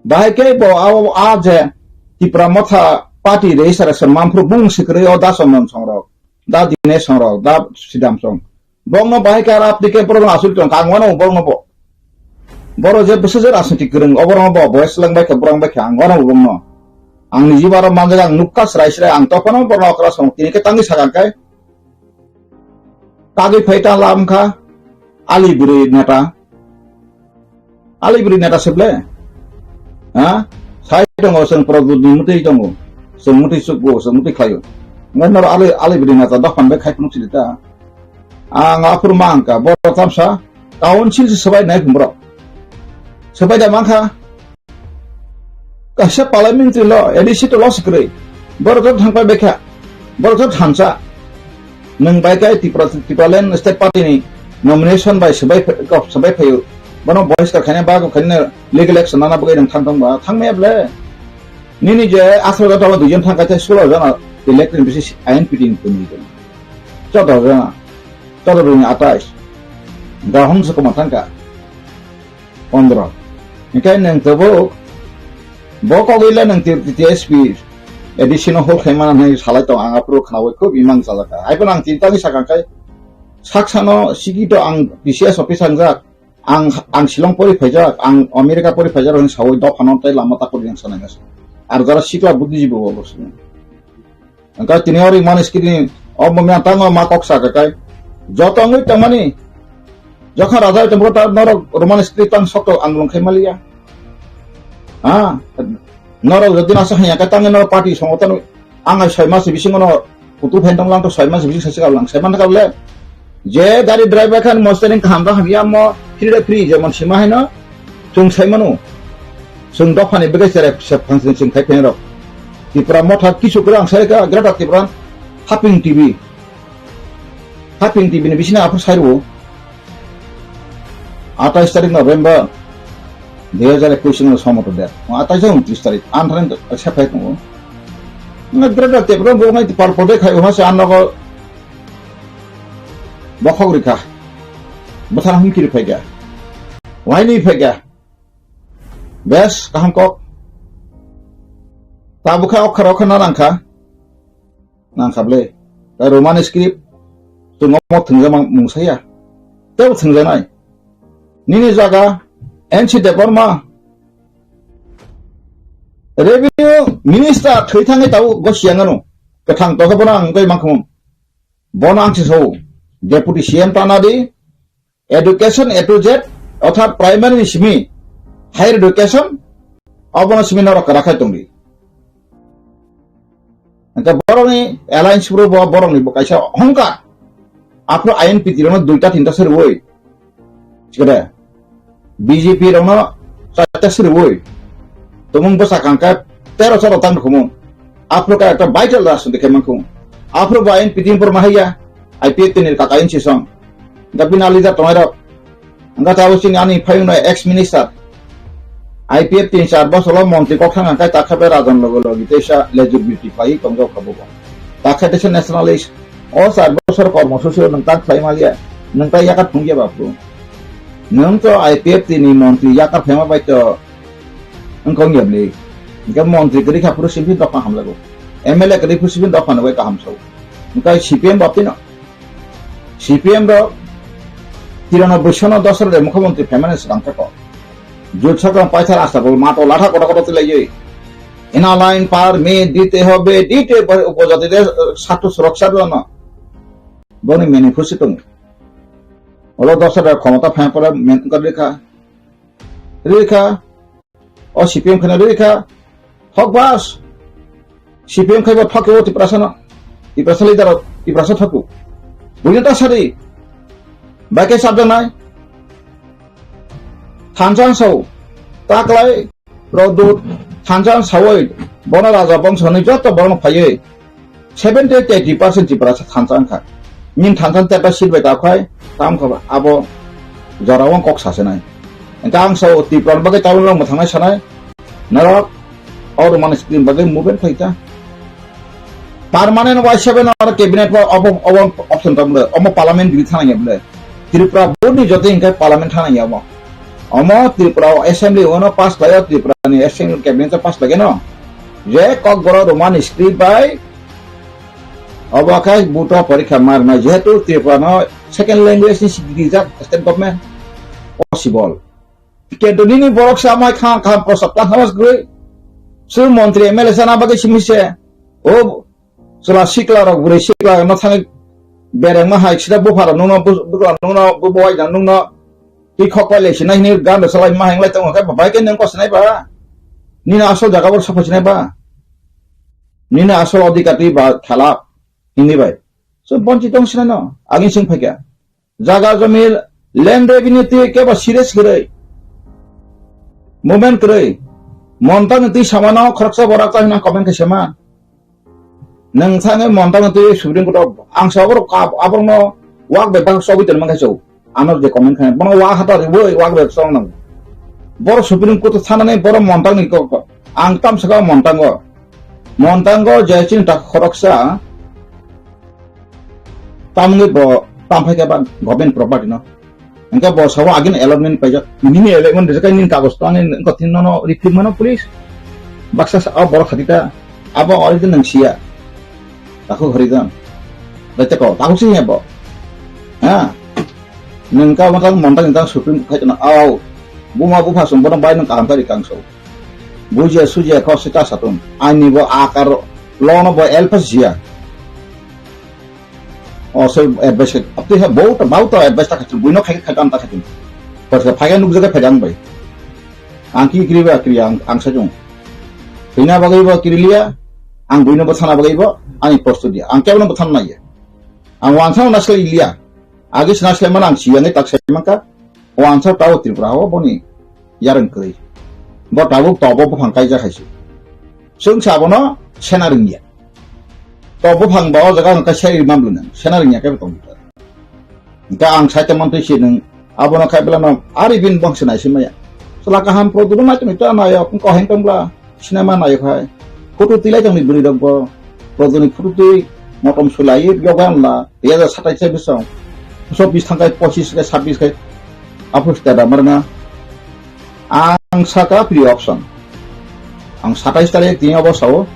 Bahai khe bo a, a je Tipra Motha Party registration mamphru bung sikrwi o da Chondon Songrok, da Dinesh Songrok, da Sidam Song. Bongno bahai khe aro apni khe borok asuk tong kang wano bongno bo. Boro je bwswk je rajniti kwrwng oborno bo, bo seleng bai khe borang bai khe ang wano bongno. Ang ni jiba ro manjak ang nukha srai srai ang tophano borno okra song tini khe tangwi sakang khe. Tagwi phai ta lam kha Ali bwrwi neta. Ali bwrwi neta se ble. Ha? Sai tongo chwng Prabhu ni mwtwi tongo. Chwng mwtwi chukgo, chwng mwtwi khlaio. Ngai noro Ali, Ali bwrwi neta dophan bai khai phunuk sidi ta. Ang aphuru ma ang kha, borok tamsa council se swbai nai phung borok. Swbai da man kha. Kaisa parliamentary law, A D C to law se kwrwi. Borok to thangpai bai kha. Borok to thansa. Nwng bai khe Tripura, Tipraland State Party ni nomination bai swbai ph-, kok swbai phaio. Bono bohiskar khaina ba kok khaina legal action nana bagwi nwng thang tong ba. Thang maya ble. Nini je aswk jotto duijon thang kaisa sulo jana elected basis I N P T ni tuni jana. Jotto jana. Jotto duni atais. Dahon se koma thangka. Pondro. Hinkhe nwng tabuk bo kogwila nwng T-, T S P A D C no hol khaimana hinwi salai tong ang aphuru khnaui khub imang jalaka. Haiphano ang tintani sakang khai saksano sikito ang P C S office hangjak, ang, ang Shillong pori phaijak, ang America pori phaijak hinwi saui dophano tei lama takuri yang sanai nasa. Ar jara sikla buddhijibo bo sini. Hwnkhe tini o Roman script ni o mumya tango ma kok sa khe kai. Joto wngwi tongmani. Jokha raja tongbo ta norok Roman script tang sokto andolon khai maliya. Ha? Norok jodi nasa hanya khe tangwi norok party songotan ang ai soi mas bisingo no kutu phen tong lang to soi mas bising sasi lang sai man kable. Je gari driver khan mostering kaham rok hamya mo free de free jemon sima haino chwng sai mano. Chwng dophani bwkhe sere se phansing chwng khai phaino rok. Tipra Motha kisu kwrang sai ka Greater Tipra Haping T V. Haping T V ni bisina aphur sai rwo. Atais tarik November dui hajar ekwis ni somoto de. Atais unchis tarik. An thani se phai tongo. Nga Greater Tipra bo ngai par pode khai ha se an nogo bokhok rikha. Bwthar humkiri phaikha. Waini phaikha. Bes kaham kok. Tabukha okhar okhar na nangkha. Nangkha ble. Tei Roman script. Chwng omo thwngjak mang mungsaya. Tebo thwngjaknai. Nini jaga N C Debbarma. Revenue Minister thwi thangwi tau gosiya ngano. Kwthang tokhe bono ang tei mangkhung. Bono ang se sao, Deputy C M tana di, education A to Z, orthat primary ni simi, higher education, obono simi norok kwrak khai tongdi. Engkhe borokni alliance bro bo borokni bo kaisa hongka. Aphuru I N P T rokno duita tinta se rwui. Sikade, B J P rokno chaita sirwi. Tumung bwsa kangkha tero charo tang rwkhumung. Aphuru ka ekta vital rajniti khe mankhu. Aphuru bo I N P T ni por mahaiya, I P F T ni kaka I N C song. Engkha bini leader tongnai rok. Engkha tabuk chini ani phayungno ex minister. I P F T ni char bosor o montri kok thang kha takha bai rajan logo logi teisa lejuk beauty khlai tongjak kha bo. Takha teisa nationalist. O char bosor kormosuchi o nwng tak khlai maliya, nwng tai yakar thung ya bapru. Nwng to I P F T ni montri yakar phema bai to wngkong ya bli. Hingke montri kwrwi kha phuru sibin dokha hamlago. M L A kwrwi phuru sibin dokha no bai kaham sao. Hingke C P M baptino. C P M rok tirano boisono dosra de mukhyamantri phaimani swkang khe kok. Jut sakang paithar asta bol mato latha koto koto tilaiwi. Ina line par me dite hobe, dite bo-, upojati de, eh, sattu suroksha dono. Boni manifesto tongo. Olo dosra de khomota phai pore men-, wngkha rikha. Rikha. O C P M kheno rikha. Thok bas. C P M khaibo thok o Tiprasa no. Tiprasa leader o, Tiprasa thoku. Buino ta sari. Bai khe sabjaknai. Thansa ang sao, taklai, Produt, thansa ang sawi, bono raja bongso hwnwi joto borokno phaiwi seventy to eighty percent Tiprasa thansa wngkha. Nini thansa teta seat bai ta khai, tam kha abo jora wng kok sasinai. Engkha ang sao Tripura bagwi tabuk mwthangnai sanai, norok o Roman script bagwi movement khai ta. Permanent wai seven oro cabinet o obo, obo option tong le, omo parliament bini thana ya bole. Tripura board ni joto hingke parliament thana ya omo. Omo Tripura o assembly ono pass khlai o, Tripura ni assembly cabinet o pass khlai no. Je kokborok Roman script bai obo khe buto porikha marna, jehetu Tripura no second language ni sikiri jak state government possible. Kintu nini borok se amai kham kham prosap tang hamas gwi. Su montri M L A sana bagwi simi se. O chwla sikla rok bwrwi sikla no thangwi berengma hai sida buphara nungno bu-, bukla nungno bu-, buwai jang nungno twi khok pai lai sinai hini gando salai ma hai lai tongo khe bai khe nang kosinai ba. Nini asol jaga bor sokho sinai ba. Nini asol odhikar twi ba khala hini bai. So bonchi tong sinai no agin sing phaikha. Jaga jomi land revenue twi kebo serious kwrwi. Movement kwrwi. Montang twi samano khoroksa borak ta hwnna comment khe sema. Nwng thangwi montang twi Supreme Court o ang sa borok ka-, aborokno wak bai bak sogwi tongma khe chau. Ano je comment khe bono wak hata riwi wak bai song nang. Borok Supreme Court o thanani borok montang ni kok ang tam saka montang o. Montang o je chini ta khoroksa Tamni bo tam phai khe ba government property no. Hingke bo sabo agin allotment paijak. Nini allotment rijak nini kagos to ani wngkha thin nono refit mano police. Baksa sa o borok khati ta abo original nang siya. Takhuk horijan. Bai teko takhuk si ya bo. Ha. Nang ka matang montang tang Supreme khai na au. Buma bupha sum bono bai nang kaham tari kangso. Bujia sujia kok sita satung. Ani bo akar lono bo elpas jia. O se advice ke, apni ha bau ta, bau ta advice ta khatung, buino khai khai ta khatung. Pas ka phai nukjak phai ang bai. Ang ki kri ba kri ang, ang sajung. Bina bagai ba kri liya, ang buino ba thana bagai ba, ani posto dia. Ang kya ba thana nai. Ang wan thana nas kali liya. Agi sina selaimano ang siyangwi tak saimankha, o answer tao Tripura o boni yarwng kwrwi. Bo tabuk tobo buphang kaijak hai se. Chwng sa abono sena rwngya. To buphang ba o jaga hwnkha seri mamlwino, sena rwngya khe tongkha. Hwnkhe ang saitongmantwi se nwng abono khai belano ari bini bongso naisingmaya. Chwla kaham Prodhuno naitongni ta nayo, wng koheng tongla sinema nayo khai. Photo twilai tongni bwrwi rokbo Prodhuni photo twi motom sulai yoga wngla. Dui hajar satais se bwswng chobbish thangkai pochis kai chhabbish kai aphuru state rama rwna. Ang saka free option. Ang satais tarik tini obo sao.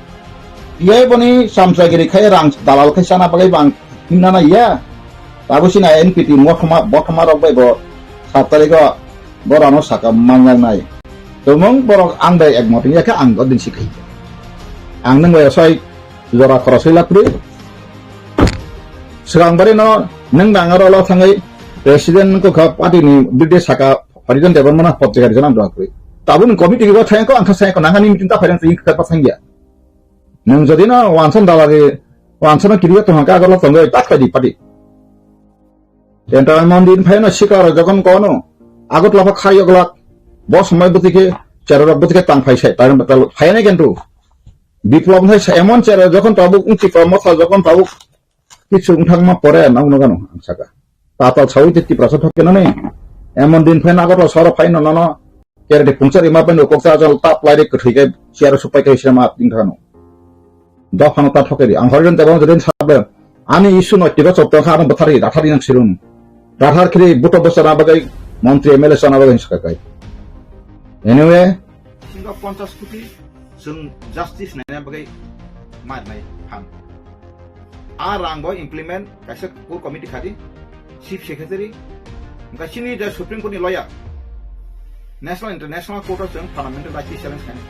Iyai boni chamchagiri khai rang dalal khai chana bagwi bang himna na iya. Tabo sina N P T mothoma bothoma rok bai bo sat tarik o bo rano saka manjak nai. Tumung borok ang bai ekmot wngya khe ang bo din si khai. Ang nang bai soi jora khorosoi laprwi. Swkang bari no nang nang aro lo thangwi president ko kha party ni bide saka Harijan Debbarma na pop jaga rijana dwa kwi. Tabun committee go thayang ko ang kha sayang ko nangani meeting ta phailang twi kha pa sangya. Nang jodi na wansan dalari wansan kiriya to hangka agorla tongoi tak padi padi. Tenta mon din phaino sikaro jogon kono. Agot lapa khai oglak. Bo somoi butike cherorok butike tang phai sai tang phai na kentu. Biplop hai sa emon chero jogon tabuk ungti pa motha jogon tabuk kichu ungthangma pore na uno gano ang saka. Tatal sawi te Tiprasa thokke nani. Emon din phai nago to soro phai no nono. Kere de pungchar ima pen koksa jal tap lai de kwthwi kai siaro supai kai sirama apting thano. Dophano ta thokke di. Ang horen te bang jodin sabe. Ani isu no tigo chopto kha ano bathari rathari nang sirum. Rathar khiri buto bosana bagai montri M L A sana bagai saka kai. Anyway, singo ponchas koti chwng justice naina bagwi ma nai ham. A rang bo implement kaisa core committee khadi, chief secretary, wngkha chini the Supreme Court ni lawyer, national international court o chwng fundamental right challenge khainai.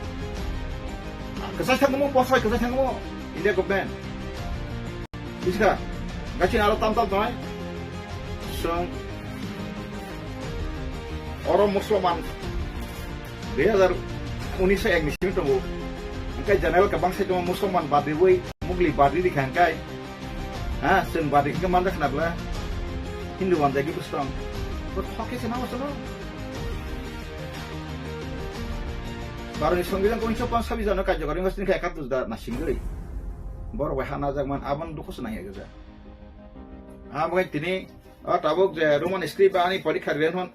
Kwchai thangmo, bosai kwchai thangmo India government. Bujiska, gachin aro tam tam tonai. Song. Oro Musliman. Dui hazar unis ek ni simi tongo. Angkai general kabang sai tongo Musliman badri woi, Mugli badri di khangkai. Ha, sen badri ke manda khna bla. Hindu wanda ki bustong. Ko thoke se na wasalo. Baroni songbidhan ko unso panch sabis jano kajjo kari ngasni kha ekattus da nasingri. Bor wai hana jagman abon dukho se nang ya gaja. Abo tini, o tabuk je Roman script ani porikha ren hon.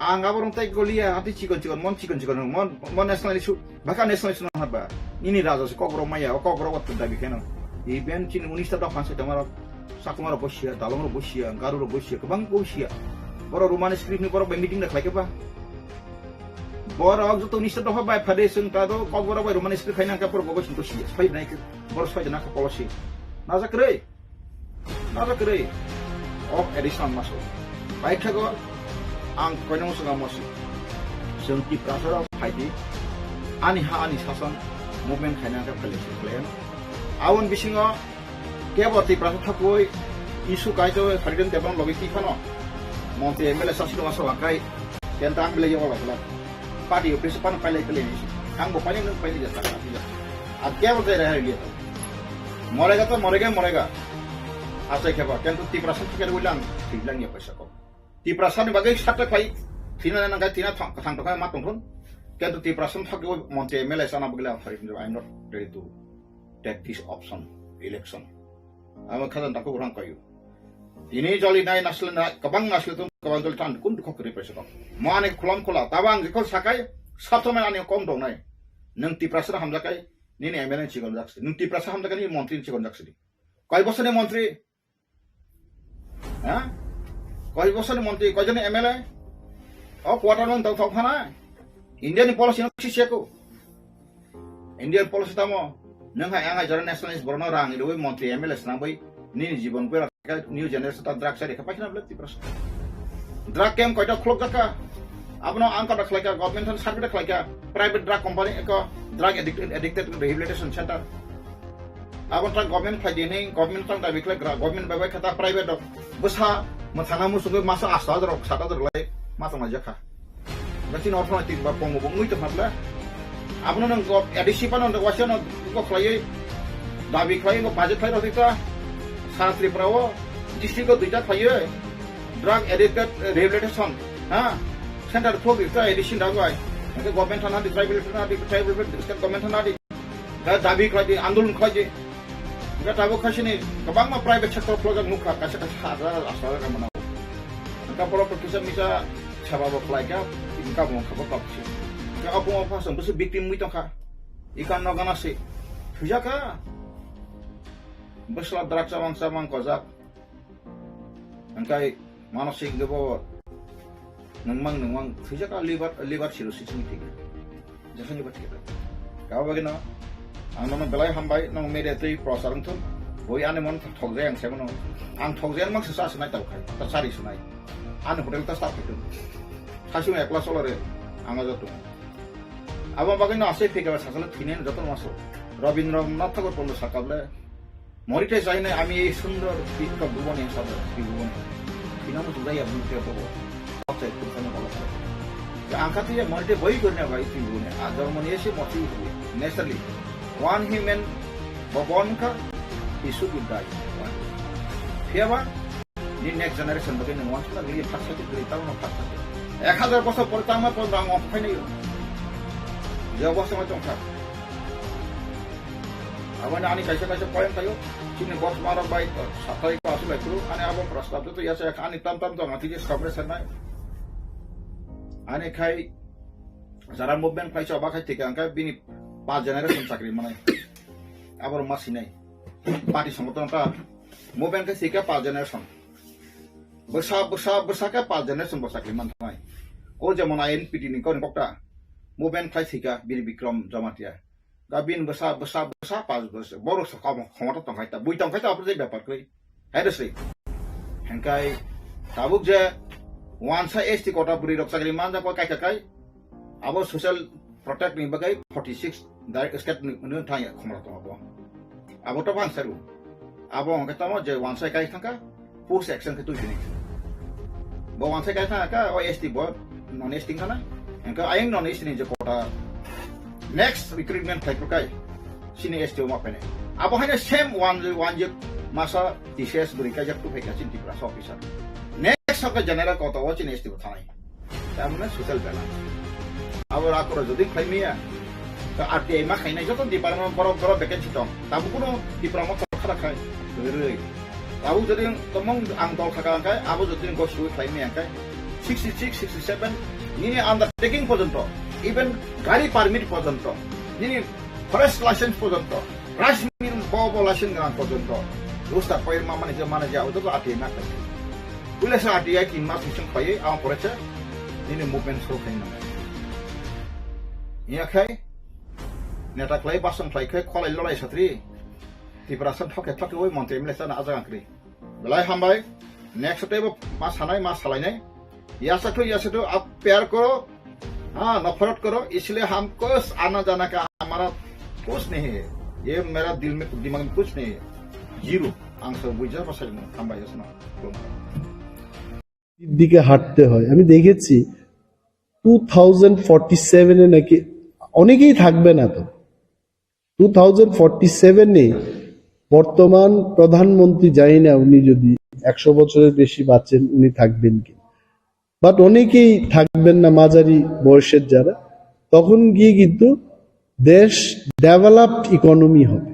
Ang abo rong tai goliya, ati chikon chikon, mon chikon chikon, mon, mon national issue, baka national issue na ba. Ini raja se kokborok maya, o kokborok wat dabi keno. Even chini unista dopha se tomaro, Chakma rok bo siya, Dalong rok bo siya, Garo rok bo siya, kwbang bo siya. Boro Roman script ni borok bai meeting da khlai khe ba. Borok joto unista dopha bai phade sung ta do kokborok bai Roman script khaina ka borok bo sung to siya. Soi nai khe, borok soi jana ka policy. Najak re. Naro kwrwi. O additional maso. Paithago ang koinong swnga mosi. Chwng Tiprasa rok phaidi. Ani ha ani sason movement khaina khe phaile se plan. Aboni bisingo kebo Tiprasa thapui issue kaitor Harijan Debbarma logi tiphano. Montri M L A sasino maso wakai. Kenta ang bile yogo lagla. Party office pan pailai pailai ni. Ang bo pailai nang pailai jata. A kebo jai rehai liya. Morega to morega, morega. Achai kheba, kintu Tiprasa thikar ulang, thiblang ya paisa ko. Tiprasa ni bagai satta khai, thina nang kai, thina thang, thang thang ma tongthon. Kintu Tiprasa thak yo montri M L A sana bagla, I'm not ready to take this option, election. Ama khadan tako orang kayu. Ini joli nai nasle na, kabang nasle tong, kabang joli tan, kun dukho kri paisa ko. Mo ani khulom khula, tabang jikol sakai, sabto mai ani kom dong nai. Nang Tiprasa hamjakai, nini M L A chikon jaksi. Nang Tiprasa hamjakai ni montri chikon jaksi. Koi bosor ni montri? Ha? Koi bosor ni montri, koi joni M L A? O quarter on tau tau phana. India ni policy no sisi ko. India ni policy tamo. Nang hai ang hai jora nationalist borno rang ni roi montri M L A snang bai. Nini jibon ko ra new generation ta drug sari khe paikna bla Tiprasa. Drug camp koita khulok jaka. Abono ang kata khlaika, government than survey khlaika, private drug company eko drug addict, addicted rehabilitation center. Abo ta government khlai dini, government tang dabi khlai gra, government bai bai khata private dok. Bwsa mwthangna musungwi masa asto hajar rok, sat hajar lai ma tongna jakha. Gachin orthonoitik ba pongo bo wngwi tongkha bla. Abono nang go A D C phano nang waisa no go khlaiwi dabi khlaiwi go budget khlai rwdi ta. Sa Tripura o District o duita khlaiwi drug addict rehabilitation, ha? Center phok rikha A D C ni dagwi. Hwnkhe government thana di, tribal thana di, tribal state government thana di. Hwnkhe dabi khlai di, andolon khlai di. Hwnkhe tabuk khaisini kwbangma private sector phlojak nukha, kaisa kaisa hajar aswk rwkha mano. Hwnkhe borok to kisa misa seba bo khlaikha, income wngkha bo tabuk se. Hwnkhe obo wngkha chwng bwswk victim wngwi tongkha. Ikan no gana se. Thwijakha. Bwsla drug chamang chamang gojak. Hwnkhe manosik de bo nungmang nungmang thwijak a liver, liver cirrhosis ni thik. Jasani ba thik. Kabo bagino ang nono belai hambai, nong media twi prochar wngthun. Boi ani mon thokjai ang sebo no. Ang thokjai mang se sa sinai tau khai. Ta sari sunai. Ani hotel ta start khai. Khasung ekla solore ang aja tu. Abo bagino asai phika ba sasana thine joto maso. Rabindranath Tagore polo sakable. মরিতে চাই নাই আমি এই সুন্দর বৃক্ষ ভুবনে সদা ত্রিভুবনে। Tinamo sudai aboni khe bobo. Kothai kuthano bolo khe. Ang kha twi mori de boi gorna bai ত্রিভুবনে. A jormo ni ese mori hu. Naturally. One human bo bon kha, he should die. Phiya ba ni next generation bagwi nwng wansukna gili phatsa gili tamo phatsa. Ek hajar bosor pore tamo pon rang ok phainai. Je bosor ma tongkha. Aboni ani kaisa kaisa point tayo. Chini boss marok bai satai ko asu lai kru. Ani abo prastab to yasa ani tam tam to ngati je sabre sanai. Ani khai jara movement khai sa ba khai thik ang khai bini pa generation chakri manai. Abor masinai. Party songoton ta movement khai sika pa generation. Bwsa bwsa bwsa khe pa generation bo chakri man thanai. O jemon I N P T ni kok ta movement khai sika Bir Bikram Jamatia. Gabin bwsa, bwsa, bwsa, pas bwsa. Borok sa kamo khomota tongkhai ta. Bui tongkhai ta, apre bepar kri. Hai de sri. Hengkai, tabuk je, wansa S T kota buri rok chakri manja koi kai kai. Abo social protect ni bagai forty six direct state ni, ni thang ya khomota tong abo. Abo to bang saru. Abo hongke tamo je wansa kai thangka. Post action khe twi sini. Bo wansai kai thang ka, o S T bo non S T khana. Engka ayang non S T ni je kota next recruitment khai kai. Sini S T o ma pene. Abo haina same one, one je masa T C S beri kai jak tu khai ka chin Tripura officer. Next ka general kota o chin S T bo thanai. Tamne social balance. Abo rakoro jodi khlai miya, ta R T I ma khainai joto department borok borok vacancy tong. Tabu kuno Tripura mo khara khai. Rwi. Tabu jodi tomong ang dol khaka angkai, abo jodi go sui khlai miya angkai. Sixty six, sixty seven, nini undertaking porjonto, even gari permit porjonto, nini forest license porjonto, rice mill bo bo license gana porjonto. Rusta poir ma mani je mani je abo joto R T I ma khlai. Puila sa R T I tin mas bising khlaiwi, ang pore se nini movement show khlai nang. Iya khai, neta khlai basong khlai khai, kholai lolai satri. Tripura san thok thok oi montri M L A sana ajak angkri. Belai hambai, next te bo ma sanai, ma salainai. Yasa khlai, yasa khlai, ap pyar koro, ha, nafrat koro, isliye hum kuch aana jaana ka hamara kuch nahi hai. Ye mera dil mein, dimag mein kuch nahi hai. Zero. Ang sa buja pasal mo, hambai yasa na. দিকে হাঁটতে হয়। আমি দেখেছি two thousand forty সেভেনে নাকি অনেকেই থাকবে না তো। টু থাউজেন্ড ফর্টি সেভেনে বর্তমান প্রধানমন্ত্রী, জানি না উনি যদি একশো বছরের বেশি বাঁচেন, উনি থাকবেন কি, বাট অনেকেই থাকবেন না, মাঝারি বয়সের যারা, তখন গিয়ে কিন্তু দেশ ডেভেলপড ইকোনমি হবে।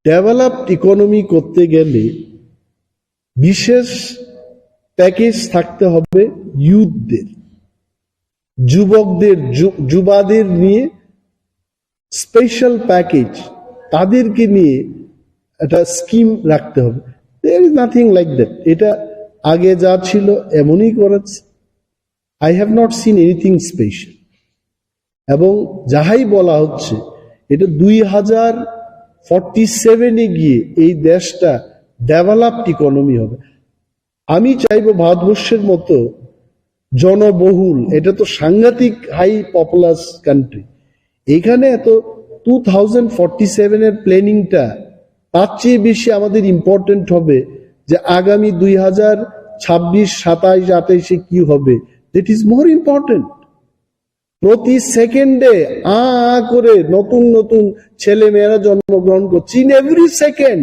ডেভেলপড ইকোনমি করতে গেলে বিশেষ প্যাকেজ থাকতে হবে ইউথদের, যুবকদের, যু-, যুবাদের নিয়ে স্পেশাল প্যাকেজ, তাদেরকে নিয়ে একটা স্কিম রাখতে হবে। There is nothing like that. এটা আগে যা ছিল এমনই করেছে। I have not seen anything special. এবং যাহাই বলা হচ্ছে, এটা দুই হাজার ফর্টি সেভেনে গিয়ে এই দেশটা ডেভেলপড ইকোনমি হবে। আমি চাইবো ভারতবর্ষের মতো জনবহুল, এটা তো সাংঘাতিক হাই পপুলাস কান্ট্রি, এখানে এত টু থাউজেন্ড ফর্টি সেভেনের প্ল্যানিংটা তার চেয়ে বেশি আমাদের ইম্পর্টেন্ট হবে যে আগামী দুই হাজার ছাব্বিশ, সাতাইশ, আঠাইশে কি হবে, that is more important. প্রতি সেকেন্ডে আ আ করে নতুন নতুন ছেলে মেয়েরা জন্মগ্রহণ করছে, in every second,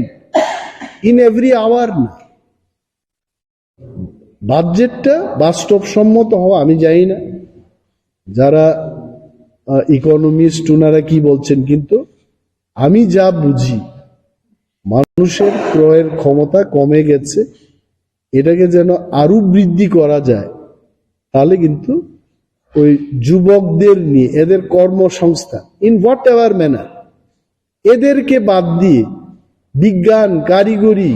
in every hour না। বাজেটটা বাস্তবসম্মত হওয়া আমি জানি না, যারা ইকোনমিস্ট ওনারা কি বলছেন, কিন্তু আমি যা বুঝি, মানুষের ক্রয়ের ক্ষমতা কমে গেছে, এটাকে যেন আরো বৃদ্ধি করা যায়, তাহলে কিন্তু ওই যুবকদের নিয়ে এদের কর্মসংস্থান, ইন হোয়াট এভার ম্যানার, এদেরকে বাদ দিয়ে বিজ্ঞান, কারিগরি,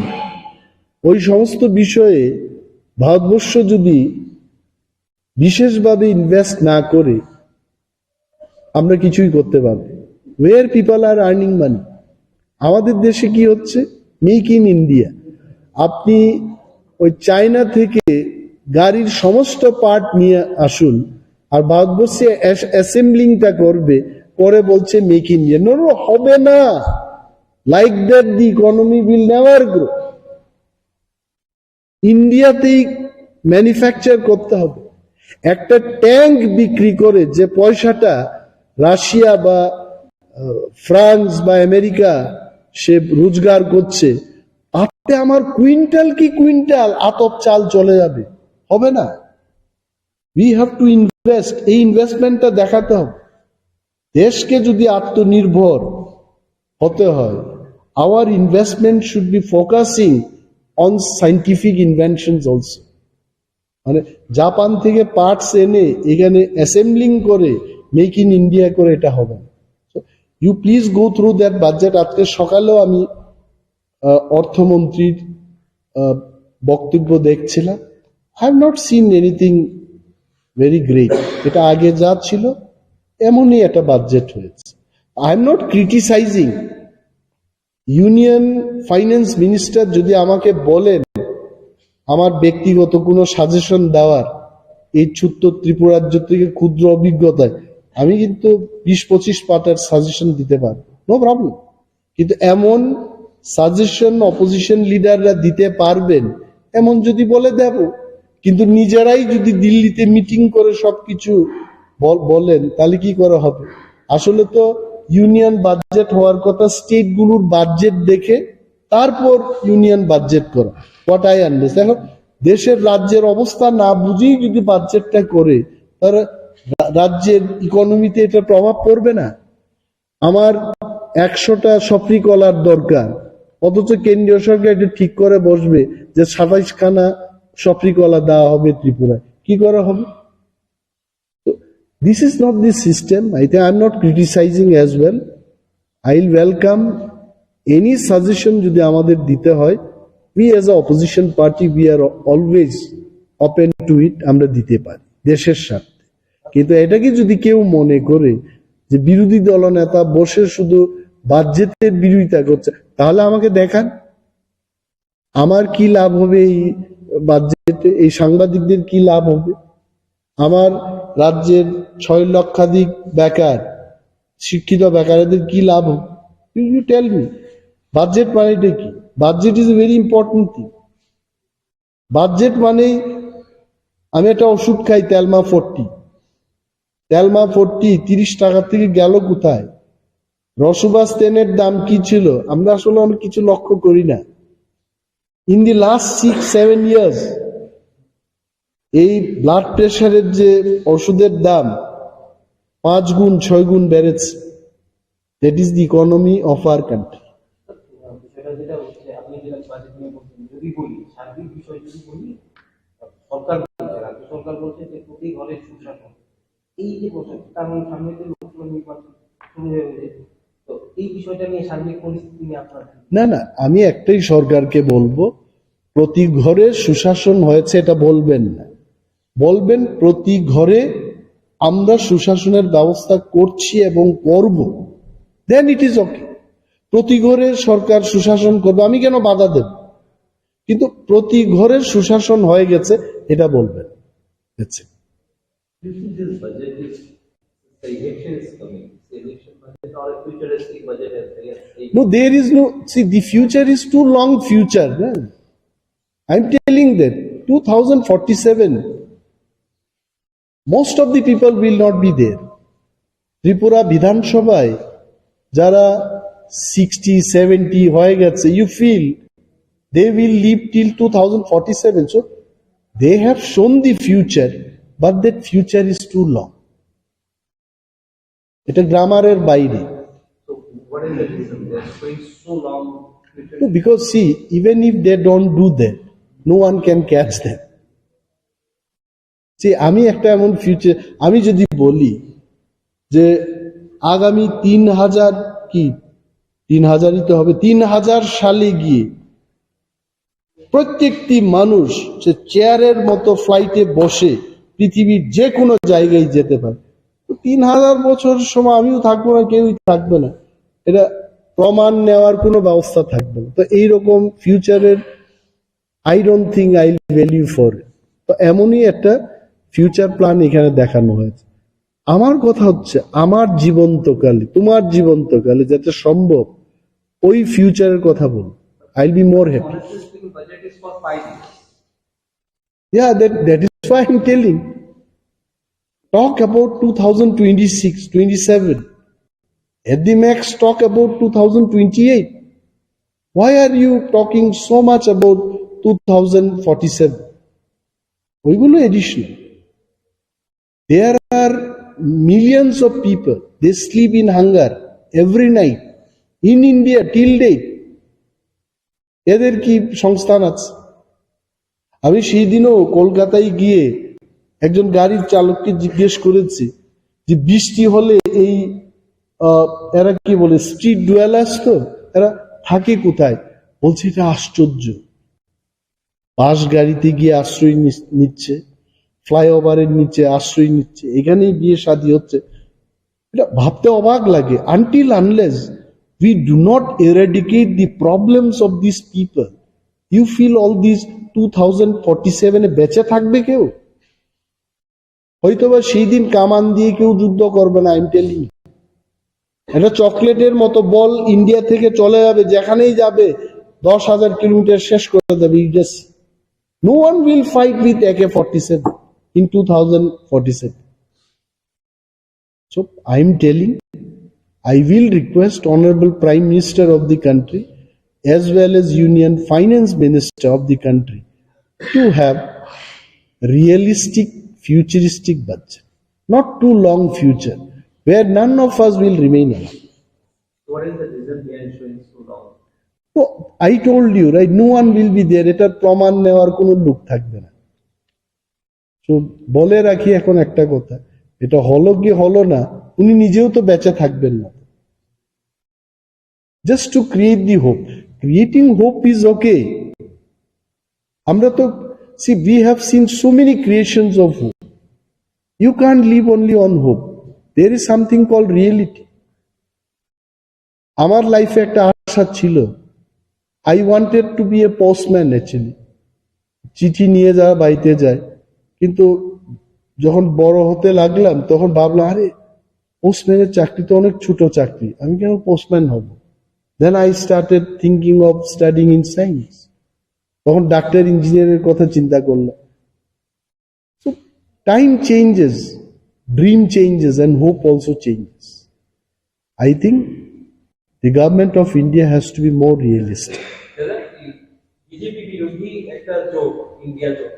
ওই সমস্ত বিষয়ে ভারতবর্ষ যদি বিশেষভাবে ইনভেস্ট না করে, আমরা কিছুই করতে পারবো। Where people are earning money? আমাদের দেশে কি হচ্ছে? Make in India. আপনি ওই চায়না থেকে গাড়ির সমস্ত পার্ট নিয়ে আসুন, আর ভারতবর্ষে অ্যাসেম্বলিংটা করবে, করে বলছে মেক ইন্ডিয়া। নো, নো, হবে না। Like that the economy will never grow. ইন্ডিয়াতেই ম্যানুফ্যাকচার করতে হবে। একটা ট্যাঙ্ক বিক্রি করে যে পয়সাটা রাশিয়া বা আহ, ফ্রান্স বা আমেরিকা সে রোজগার করছে, তাতে আমার কুইন্টাল কি কুইন্টাল আতপ চাল চলে যাবে? হবে না। We have to invest. এই ইনভেস্টমেন্টটা দেখাতে হবে। দেশকে যদি আত্মনির্ভর হতে হয়, our investment should be focusing on scientific inventions also. মানে জাপান থেকে পার্টস এনে এখানে অ্যাসেম্বলিং করে মেক ইন ইন্ডিয়া করে এটা হবে না। So you please go through that budget. আজকে সকালেও আমি আহ, অর্থমন্ত্রীর আহ, বক্তব্য দেখছিলাম। I have not seen anything very great. এটা আগে যা ছিল এমনই একটা বাজেট হয়েছে। I am not criticizing. Union finance minister যদি আমাকে বলেন আমার ব্যক্তিগত কোনো সাজেশন দেওয়ার, এই ছোট্ট ত্রিপুরা রাজ্য থেকে ক্ষুদ্র অভিজ্ঞতায় আমি কিন্তু বিশ পঁচিশ পাতার সাজেশন দিতে পারবো, নো প্রবলেম। কিন্তু এমন সাজেশন অপোজিশন লিডাররা দিতে পারবেন এমন যদি বলে দেব, কিন্তু নিজেরাই যদি দিল্লিতে মিটিং করে সবকিছু বল-, বলেন, তাহলে কি করে হবে? আসলে তো ইউনিয়ন বাজেট হওয়ার কথা স্টেটগুলোর বাজেট দেখে তারপর ইউনিয়ন বাজেট করা। হোয়াট আই আন্ডারস্ট্যান্ড, এখন দেশের রাজ্যের অবস্থা না বুঝেই যদি বাজেটটা করে, তাহলে রা-, রাজ্যের ইকোনমিতে এটা প্রভাব পড়বে না? আমার একশোটা সফরি কলার দরকার, অথচ কেন্দ্রীয় সরকার এটা ঠিক করে বসবে যে সাতাইশ খানা সফরি কলা দেওয়া হবে ত্রিপুরায়। কি করা হবে? This is not the system. I think I'm not criticizing as well. I will welcome any suggestion যদি আমাদের দিতে হয়। We as a opposition party, we are always open to it. আমরা দিতে পারি দেশের স্বার্থে। কিন্তু এটাকে যদি কেউ মনে করে যে বিরোধী দলনেতা বসে শুধু বাজেটের বিরোধিতা করছে, তাহলে আমাকে দেখান, আমার কি লাভ হবে এই বাজেটে? এই সাংবাদিকদের কি লাভ হবে? আমার রাজ্যের ছয় লক্ষাধিক বেকার, শিক্ষিত বেকারদের কি লাভ হবে? You, you tell me. Budget মানে এটা কি? Budget is a very important thing. Budget মানেই আমি একটা ওষুধ খাই, টেলমা ফোরটি। টেলমা ফোরটি তিরিশ টাকা থেকে গেল কোথায়? রসুবাস তেনের দাম কি ছিল? আমরা আসলে অনেক কিছু লক্ষ্য করি না। In the last six seven years, এই ব্লাড প্রেশারের যে ওষুধের দাম পাঁচ গুণ, ছয় গুণ বেড়েছে। That is the economy of our country. বিষয়টা যেটা হচ্ছে, আপনি যেটা বাজেট নিয়ে বলছেন, যদি বলি, সার্বিক বিষয় যদি বলি, সরকার বলছে, রাজ্য সরকার বলছে যে প্রতি ঘরে সুশাসন। এই যে বছর, কারণ সামনে তো লোকসভা নির্বাচন শুরু হয়ে গেছে, তো এই বিষয়টা নিয়ে সার্বিক পরিস্থিতি নিয়ে আপনার কি? না, না, আমি একটাই সরকারকে বলবো, প্রতি ঘরে সুশাসন হয়েছে এটা বলবেন না, বলবেন প্রতি ঘরে আমরা সুশাসনের ব্যবস্থা করছি এবং করব, then it is okay. প্রতি ঘরে সরকার সুশাসন করবে, আমি কেন বাধা দেব? কিন্তু প্রতি ঘরে সুশাসন হয়ে গেছে, এটা বলবেন। That's it. You see, this budget is, the election is coming. The election budget or a futuristic budget as against the No, there is no, see, the future is too long future. Na? I'm telling that two thousand forty-seven, most of the people will not be there. Tripura বিধানসভায় যারা sixty seventy হয়ে গেছে, you feel they will live till two thousand forty-seven. So They have shown the future, but that future is too long. এটা গ্রামারের বাইরে. So what is the reason they are showing so long future? No, because see, even if they don't do that, no one can catch them. See, আমি একটা এমন ফিউচার, আমি যদি বলি যে আগামী তিন হাজার, কি তিন হাজারই তো হবে, তিন হাজার সালে গিয়ে প্রত্যেকটি মানুষ সে চেয়ারের মতো ফ্লাইটে বসে পৃথিবীর যে কোনো জায়গায় যেতে পারে, তো তিন হাজার বছর সময় আমিও থাকবো না, কেউই থাকবে না। এটা প্রমাণ নেওয়ার কোনো ব্যবস্থা থাকবে না। তো এইরকম ফিউচারের, I don't think I will value for it. তো এমনই একটা ফিউচার প্ল্যান এখানে দেখানো হয়েছে। আমার কথা হচ্ছে, আমার জীবন্তকালে, তোমার জীবন্তকালে যাতে সম্ভব, ওই ফিউচারের কথা বলো। I will be more happy. Honestly speaking, budget is for five years. Yeah, that, that is why I'm telling. Talk about two thousand twenty-six, twenty-seven. At the max, talk about two thousand twenty-eight. Why are you talking so much about two thousand forty-seven? ওইগুলো additional. There are millions of people, they sleep in hunger every night in India till date. এদের কি সংস্থান আছে? আমি সেই দিনও কলকাতায় গিয়ে একজন গাড়ির চালককে জিজ্ঞেস করেছি যে বৃষ্টি হলে এই, আহ, এরা কি বলে, স্ট্রিট ডুয়েলার্স তো, এরা থাকে কোথায়? বলছে এটা আশ্চর্য, বাস গাড়িতে গিয়ে আশ্রয় নিস- নিচ্ছে, ফ্লাইওভারের নিচে আশ্রয় নিচ্ছে, এখানেই বিয়ে শাদী হচ্ছে। এটা ভাবতে অবাক লাগে। Until unless we do not eradicate the problems of these people, you feel all these two thousand forty seven এ বেঁচে থাকবে কেউ? হয়তোবা সেই দিন কামান দিয়ে কেউ যুদ্ধ করবে না। আই এম টেলিং, একটা চকলেটের মতো বল ইন্ডিয়া থেকে চলে যাবে, যেখানেই যাবে দশ হাজার কিলোমিটার শেষ করে দেবে। You just, no one will fight with A K forty-seven in two thousand forty-seven. So I am telling, I will request Honorable Prime Minister of the country as well as Union Finance Minister of the country to have realistic, futuristic budget, not too long future, where none of us will remain alive. What is the reason behind showing so long? তো I told you right, no one will be there. এটার প্রমাণ নেওয়ার কোনো লোক থাকবে না। তো বলে রাখি এখন একটা কথা, এটা হলো কি হলো না, উনি নিজেও তো বেঁচে থাকবেন না। Just to create the hope, creating hope is okay. আমরা তো, see, we have seen so many creations of hope. You can't live only on hope. There is something called reality. আমার লাইফে একটা আশা ছিল, I wanted to be a postman actually. চিঠি নিয়ে যাওয়া, বাড়িতে যায়। কিন্তু যখন বড় হতে লাগলাম, তখন ভাবলাম, আরে, পোস্টম্যানের চাকরি তো অনেক ছোট চাকরি, আমি কেন পোস্টম্যান হব? Then I started thinking of studying in science. তখন ডাক্তার, ইঞ্জিনিয়ারের কথা চিন্তা করলাম। So time changes, dream changes, and hope also changes. I think the government of India has to be more realistic. দাদা, বিজেপি বিরোধী একটা জোট, ইন্ডিয়া জোট,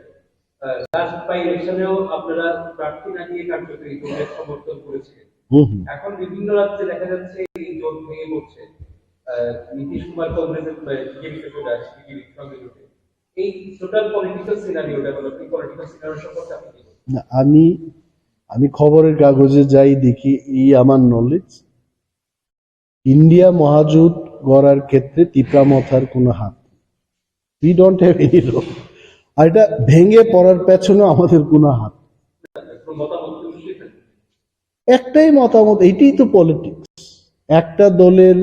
আহ, লাস্ট বাই ইলেকশনেও আপনারা প্রার্থী না দিয়ে কার্যকরী জোটের সমর্থন করেছিলেন। হুম হুম। এখন বিভিন্ন রাজ্যে দেখা যাচ্ছে এই জোট ভেঙে পড়ছে। আহ, নীতিশ কুমার কংগ্রেসের, আহ, বিজেপিতে চলে আসছে, বিজেপির সঙ্গে জোটে। এই total political scenario developing political scenario সম্পর্কে আপনি কি বলবেন? না, আমি আমি খবরের কাগজে যাই, দেখি, এই আমার নলেজ, ইন্ডিয়া মহাজোট গড়ার ক্ষেত্রে তিপ্রা মথার কোনো হাত নেই। We don't have any role. আর এটা ভেঙে পড়ার পেছনে আমাদের কোনো হাত নেই। একটু মতামত তো নিশ্চয়ই থাকবে। একটাই মতামত, এটাই তো পলিটিক্স। একটা দলের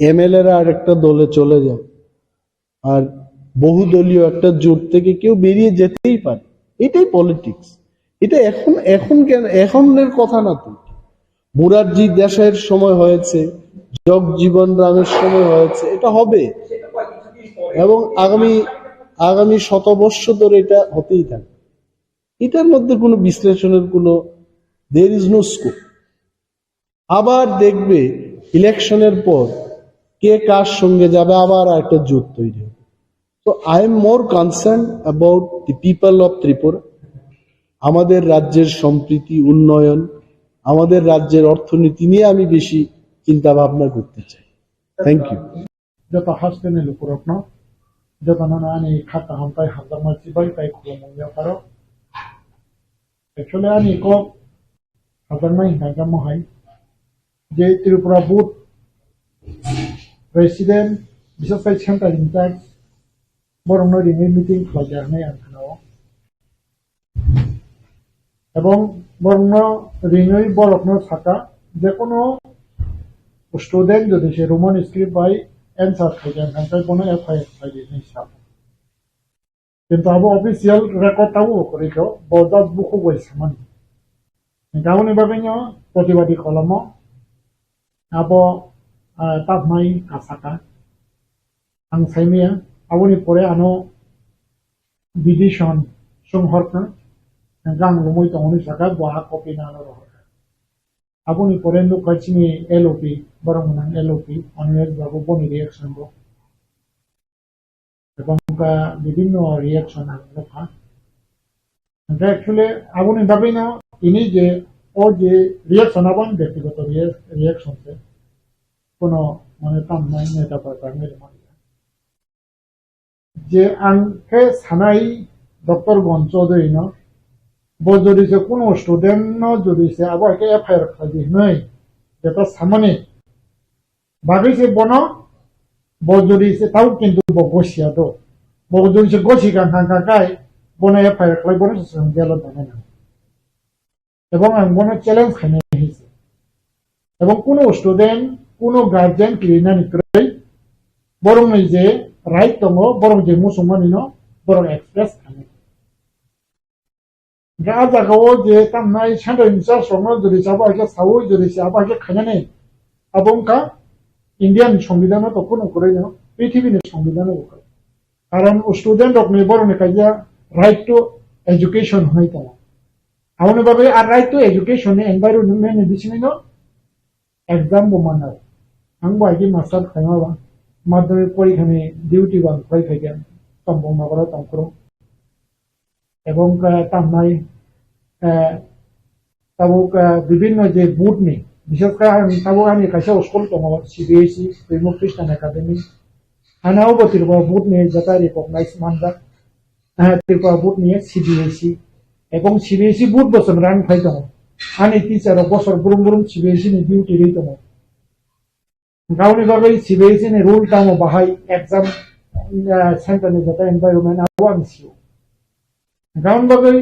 এমএলএরা আর একটা দলে চলে যায়, আর বহুদলীয় একটা জোট থেকে কেউ বেরিয়ে যেতেই পারে, এটাই পলিটিক্স। এটা এখন, এখন কেন, এখনের কথা না তো। মুরারজি দেশাইয়ের সময় হয়েছে, জগজীবন রামের সময় হয়েছে, এটা হবে। এবং আগামী, আগামী শতবর্ষ ধরে এটা হতেই থাকবে। এটার মধ্যে কোনো বিশ্লেষণের কোনো, there is no scope. আবার দেখবে ইলেকশনের পর কে কার সঙ্গে যাবে, আবার একটা জোট তৈরি হবে। তো I am more concerned about the people of Tripura. আমাদের রাজ্যের সম্প্রীতি, উন্নয়ন, আমাদের রাজ্যের অর্থনীতি নিয়ে আমি বেশি চিন্তা ভাবনা করতে চাই। Thank you. Joto hasteni lukurokno, jotono ani kha kaham tei hamjakma chibai tei khulumung yapharo. Actually, ani kok hamjaknai hwnka hwnkhe mohai je Tripura Board President, bisas khai Central in charge, borokno ringwi meeting khlaijak hinwi ang khnao. Ebong borokno ringwi borokno saka, jekono student jodi se Roman script bai answer khaijak hwnkhe bono F I R khlai di hinwi sa. Kintu abo official record tabuk bo kwrwi kho, bo just bukhuk bai samani. Hwnkhe aboni bagwino protibadi kolomo abo, ah, tabnai kasaka. Ang saimaya, aboni pore ano petition swnghorkha, hwnkhe ang lumui tongoni saka, bo a copy no ano rohorkha. Aboni pore nukha chini L O P, borok mwnang L O P, Animesh babu boni reaction bo. Ebong ka bibinno reaction ang nukha. Hwnkhe actually aboni bagwino tini je o je reaction abo ani byaktigoto rea-, reaction se. Kono mane tamnai neta bai bai nai rwmani. Je ang khe sanai Doctor Gon Chaudhary no, bo jodi se kuno student no jodi se abo hai khe F I R khlai di hinwi jeta samani bagwi se bono, bo jodi se tau kintu bo gosia do. Bo jodi se gosi kha kha kha khai bono F I R khlai bono se chwng jail o dana nang. Ebong ang bono challenge khainai hinwi se. Ebong kuno student, kuno guardian kirinani kwrwi borokni je right tongo, borok je muchungmani no borok express khainai. Hwnkhe a jagao je tamnai central in charge rokno jodi se abo hai khe saui jodi se abo hai khe khainani, abo wngkha Indian Songbidan o to kuno kwrwi no, prithibini Songbidan o bo kwrwi. Karon student rokni borokni kaisa right to education hwnwi tongo. Aboni bagwi a right to education ni environment ni bisingino exam bo manai. Ang bo aigi master khaima ba, madhyamik porikha ni duty bo ang khlai phaikha, Tombong nogoro tongphuru. Ebong, eh, tamnai, eh, tabuk, eh, bibinno je board ni, bishes khe ang tabuk ani kaisa school tongo, C B S E, Primo Christian Academy. Ano obo Tripura board ni jeta recognize manjak. Ah, Tripura board ni C B S E. Ebong C B S E board bo chwng rang phai tongo. Ani teacher rok bosor brum brum C B S E ni duty rwi tongo. Gaoni bagwi C B S E ni rule tamo bahai exam, ah, center ni jeta environment abo ang sio. Gaoni bagwi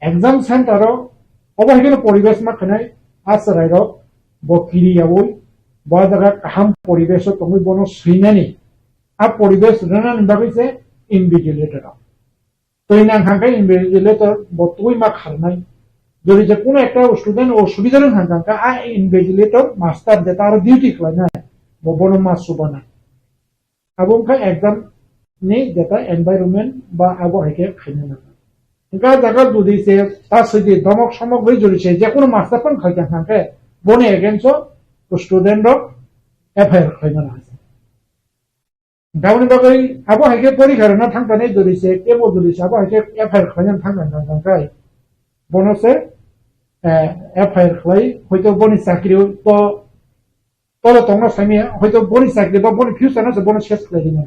exam center o obo hai kheno poribesh ma khanai a chwrai rok bo kiri yaui bo jaga kaham poribesh o tongwi bono swinani a poribesh rwnani bagwi se invigilator rok. Twi nang hang khe invigilator bo twi ma kharnai. Jodi je kuno ekta student o subida rwng hang kha a invigilator master jeta aro duty khlainai bo bono ma subana. Abo wngkha exam ni jeta environment ba abo hai khe khaina nang. Hwnkhe a jaga jodi se ta swidi domok somok bai jodi se je kuno master phano khai kha hang khe boni against o student rok F I R khlaina nang. Aboni bagwi abo hai khe porikha rwna thang thani jodi se, kebo jodi se abo hai khe F I R khlaina thang thang thang thang khai bono se, eh, F I R khlai, hoito boni chakri to, tole tongna saimaya, hoito boni chakri ba boni future no se bono ses khlai rwna.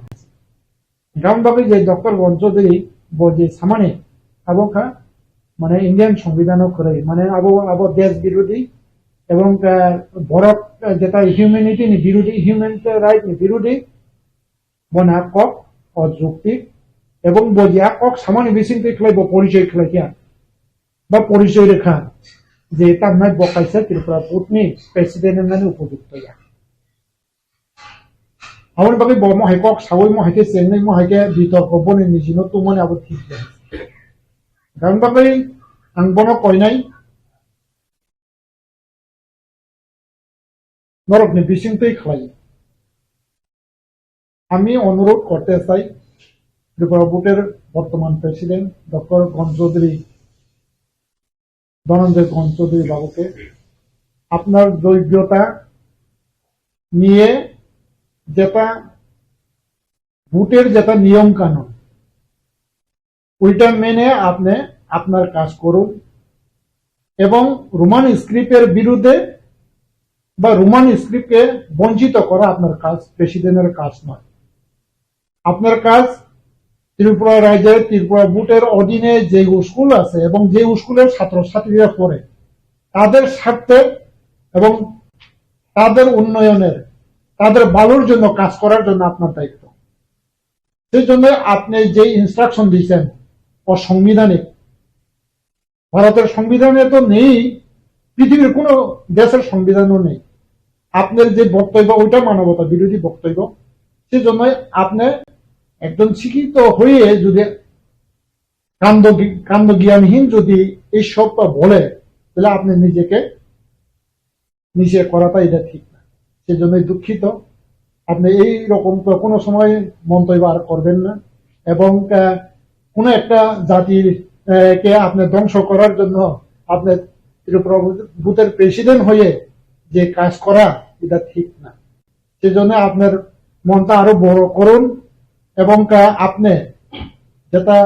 Aboni bagwi je Doctor Gon Chaudhary bo je samani abo kha, mane Indian Songbidan o kwrwi, mane abo, abo desh birodhi ebong, eh, borok, eh, jeta humanity ni birodhi, human right ni birodhi, Bono a kok o jukti ebong bo je a kok samani bisingtwi khlai bo porichoi khlai kha ba porichoi rwkha je tamnai bo kaisa Tripura Board ni president wngnani upojukto ya. Aboni bagwi bo mohai kok saui mohai khe chengnai mohai khe bitorko boni nijino tungmani abo thik ya. Aboni bagwi ang bono koinai norokni bisingtwi khlai. আমি অনুরোধ করতে চাই ত্রিপুরা বোর্ডের বর্তমান president doctor গণ চৌধুরী, ধনঞ্জয় গণ চৌধুরী বাবুকে আপনার যোগ্যতা নিয়ে যেটা ভোটের যেটা নিয়ম কানুন, ওইটা মেনে আপনি আপনার কাজ করুন এবং রোমান স্ক্রিপ্টের বিরুদ্ধে বা রোমান স্ক্রিপ্টকে বঞ্চিত করা আপনার কাজ, প্রেসিডেন্টের কাজ নয়। আপনার কাজ ত্রিপুরা রাজ্যের, ত্রিপুরা ভোটের অধীনে যে স্কুল আছে এবং যে স্কুলের ছাত্রছাত্রীরা পড়ে, তাদের স্বার্থে এবং তাদের উন্নয়নের, তাদের ভালোর জন্য কাজ করার জন্য আপনার দায়িত্ব। সেই জন্য আপনি যে ইনস্ট্রাকশন দিয়েছেন, অসাংবিধানিক। ভারতের সংবিধানে তো নেই, পৃথিবীর কোনো দেশের সংবিধানও নেই। আপনার যে বক্তব্য, ওইটা মানবতা বিরোধী বক্তব্য। সেই জন্য আপনি একজন শিক্ষিত হয়ে যদি কাণ্ড, কাণ্ডজ্ঞানহীন যদি এই সব বলে, তাহলে আপনি নিজেকে নিজে করাটা এটা ঠিক না। সেজন্যই দুঃখিত। আপনি এই রকম কোনো সময় মন্তব্য আর করবেন না। এবং, আহ, কোনো একটা জাতির, আহ, কে আপনি ধ্বংস করার জন্য আপনি ত্রিপুরা ভূতের প্রেসিডেন্ট হয়ে যে কাজ করা, এটা ঠিক না। সেজন্য আপনার মনটা আরো বড় করুন এবং, আহ, আপনি যেটা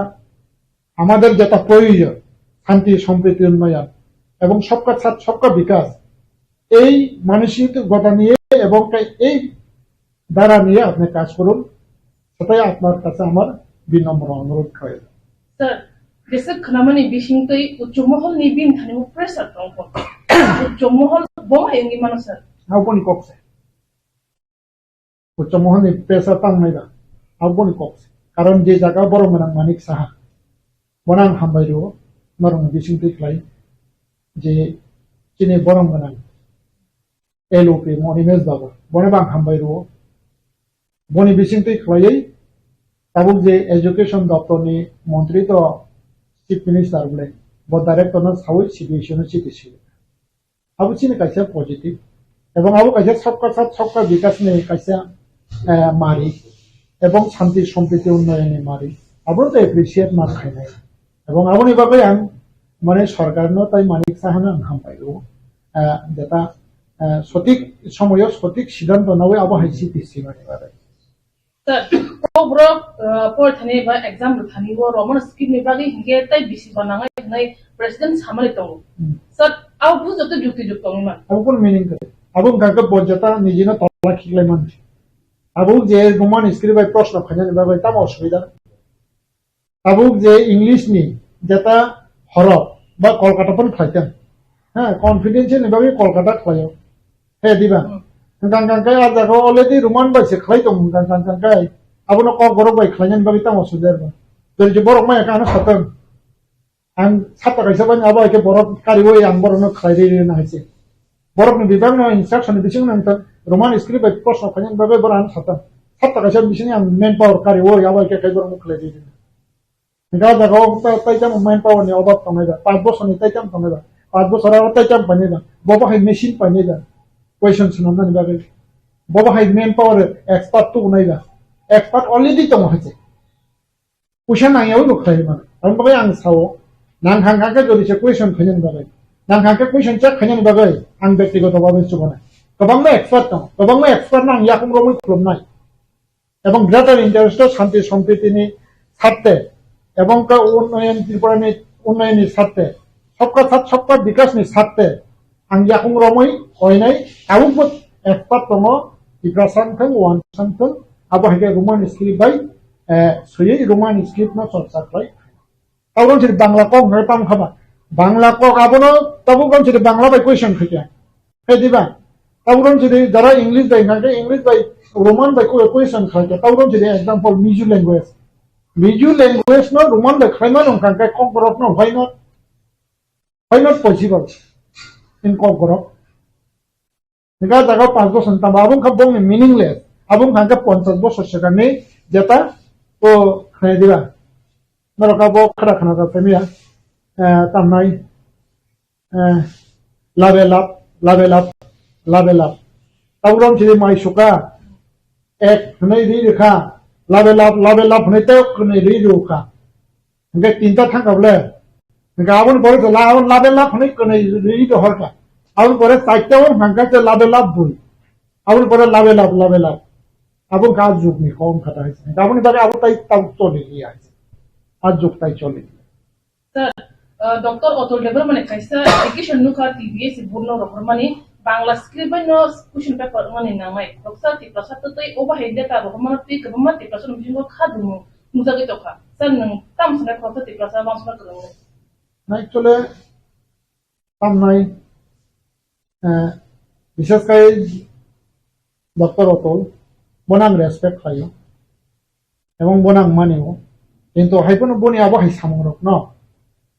আমাদের যেটা প্রয়োজন, শান্তি, সম্প্রীতি, উন্নয়ন এবং সবকা সাথ সবকা বিকাশ, এই মানসিকতা নিয়ে এবং এই ধারা নিয়ে আপনি কাজ করুন, সেটাই আপনার কাছে আমার বিনম্র অনুরোধ রইল। Sir, jesa khnamani bisingtwi uchu moholni bini thani pressure tongkho. Uchu mohol bo hai wngwi mano, sir. Aboni kok se. Uchu mohol ni pressure tang nai ba, aboni kok se. Karon je jaga borok gwnang Manik Saha, bono ang hambai rwo, norok ni bising twi khlai je chini borok gwnang L O P Monimesh Babu, bono bo ang hambai rwo. Boni bising twi khlaiwi tabuk je education doptor ni montri to chief minister bole, bo director no sawi C D C no chiti sio. Abo chini kaisa positive. Ebong abo kaisa sabka sath sabka bikas ni kaisa, eh, mari. Ebong shanti sompriti unnoyon ni mari. Abo to appreciate ma khainai. Ebong aboni bagwi ang mane sorkar no tai Manik Saha no ang hambai o. Eh, jeta, eh, sotik somoyo sotik siddhanto nawi abo hai C P C mani bagwi. Sir, o borok, uh, porithani ba exam rwthani o Roman script ni bagwi hinkhe tei bisi ba nangnai hwnwi president samani tongo. Hmm. Sir, abo bujo tei jukti juk tongwi man. Abo kunu meaning kwrwi. Abo wngkha khe bo jeta nijino tola khiklai mani. Abo je Roman script bai proshno khainani bagwi tamo osubida. Tabuk je English ni jeta horok ba Kolkata phano khlai tong. Ha, confidential ni bagwi Kolkata khlaio. He, diba? Hmm. Hwnkha hwnkha khe ah jaga o already Roman bai se khlai tong hwnkha hwnkha khe abono Kokborok bai khlainani bagwi tamo sujar ba. Jodi je borok maya khe ano satong. Ang sata kaisa bani abo hai khe borok kariwi ang borokno khlai rwi rwna hai se. Borokni bibakno instruction ni bisingno ang tong Roman script bai proshno khainani bagwi borok ano satong. Sata kaisa bisingni ang manpower kariwi abo hai khe khe borokno khlai rwi rwna. Hingke o jaga o ta-, taitamo manpower ni obab tongnai ba, panch bochor ni taitam tongnai ba, panch bochor aro taitam painai ba, bo bahai machine painai ba, question swnamnani bagwi, bo bahai manpower expert tubunai ba, expert already tongo hai se. Puisa nangyawi bo khlai mano, aboni bagwi ang sao, nang hang hang khe jodi se question khainani bagwi, nang hang khe question check khainani bagwi ang bektigoto bhabe chubanai. Kwbangma expert tongo, kwbangma expert no ang yakung romwi khulumnai. Ebong greater interest o shanti sompriti ni sarthe ebong ka unnoyon Tripura ni unnoyon ni sarthe, sabka sath sabka bikas ni sarthe ang yakung romwi koinai tabuk bo expert tongo, Tiprasa wngthang, Wansa wngthang, abo hai khe Roman script bai, eh, swiwi Roman script no chorcha khlai. Tabuk siri Bangla kok hwnwi tamo kha ba. Bangla kok abono tabuk siri Bangla bai question khaikha. Khe diba? Tabuk siri jara English bai hwnkha khe English bai Roman bai ko-, question khaikha. Tabuk siri example Mizo language. Mizo language no Roman bai khlaimano hwnkha khe Kokborok no why not? Why not possible in Kokborok? Hingke ah jaga panch bosor ni tamo abo wngkha bongni meaningless. Abo wngkha hingke ponchas bosor swkangni jeta o khnai diba. Norok abo khada khna rok phai maya, eh, tamnai, eh, labe lab, labe lab, labe lab. Tabuk rom chini mai suka, ek hwnwi ri rwkha, labe lab, labe lab hwnwi tei hwnwi ri rwkha. Hingke tinta thangkha bole. Hingke aboni pore je la-, aboni labe lab hwnwi kwnwi ri dohorkha. Aboni pore chaita o hwnkha khe labe lab bui. Aboni pore labe lab, labe lab. Abo wngkha a jugni kok wngkha ta hai se. Aboni bagwi abo tai tabuk choli ya hai se. A jug tai choli. Sir, uh, Doctor Atul Debbarma ni kaisa application nukha T B S board no rohormani Bangla script bai no question paper wngmani nangnai. Khoroksa Tiprasa twtwi obo hai data rohormano twi kwbangma Tiprasa ni bisingo kha dumu nukjagwi tongkha. Sir, nwng tam sanai khoroksa Tiprasa wansukna kwrwngwi? Na actually, tamnai, eh, bises khai Doctor Atul, bono ang respect khlaio, ebong bono ang manio, kintu hai phano boni abo hai samungrokno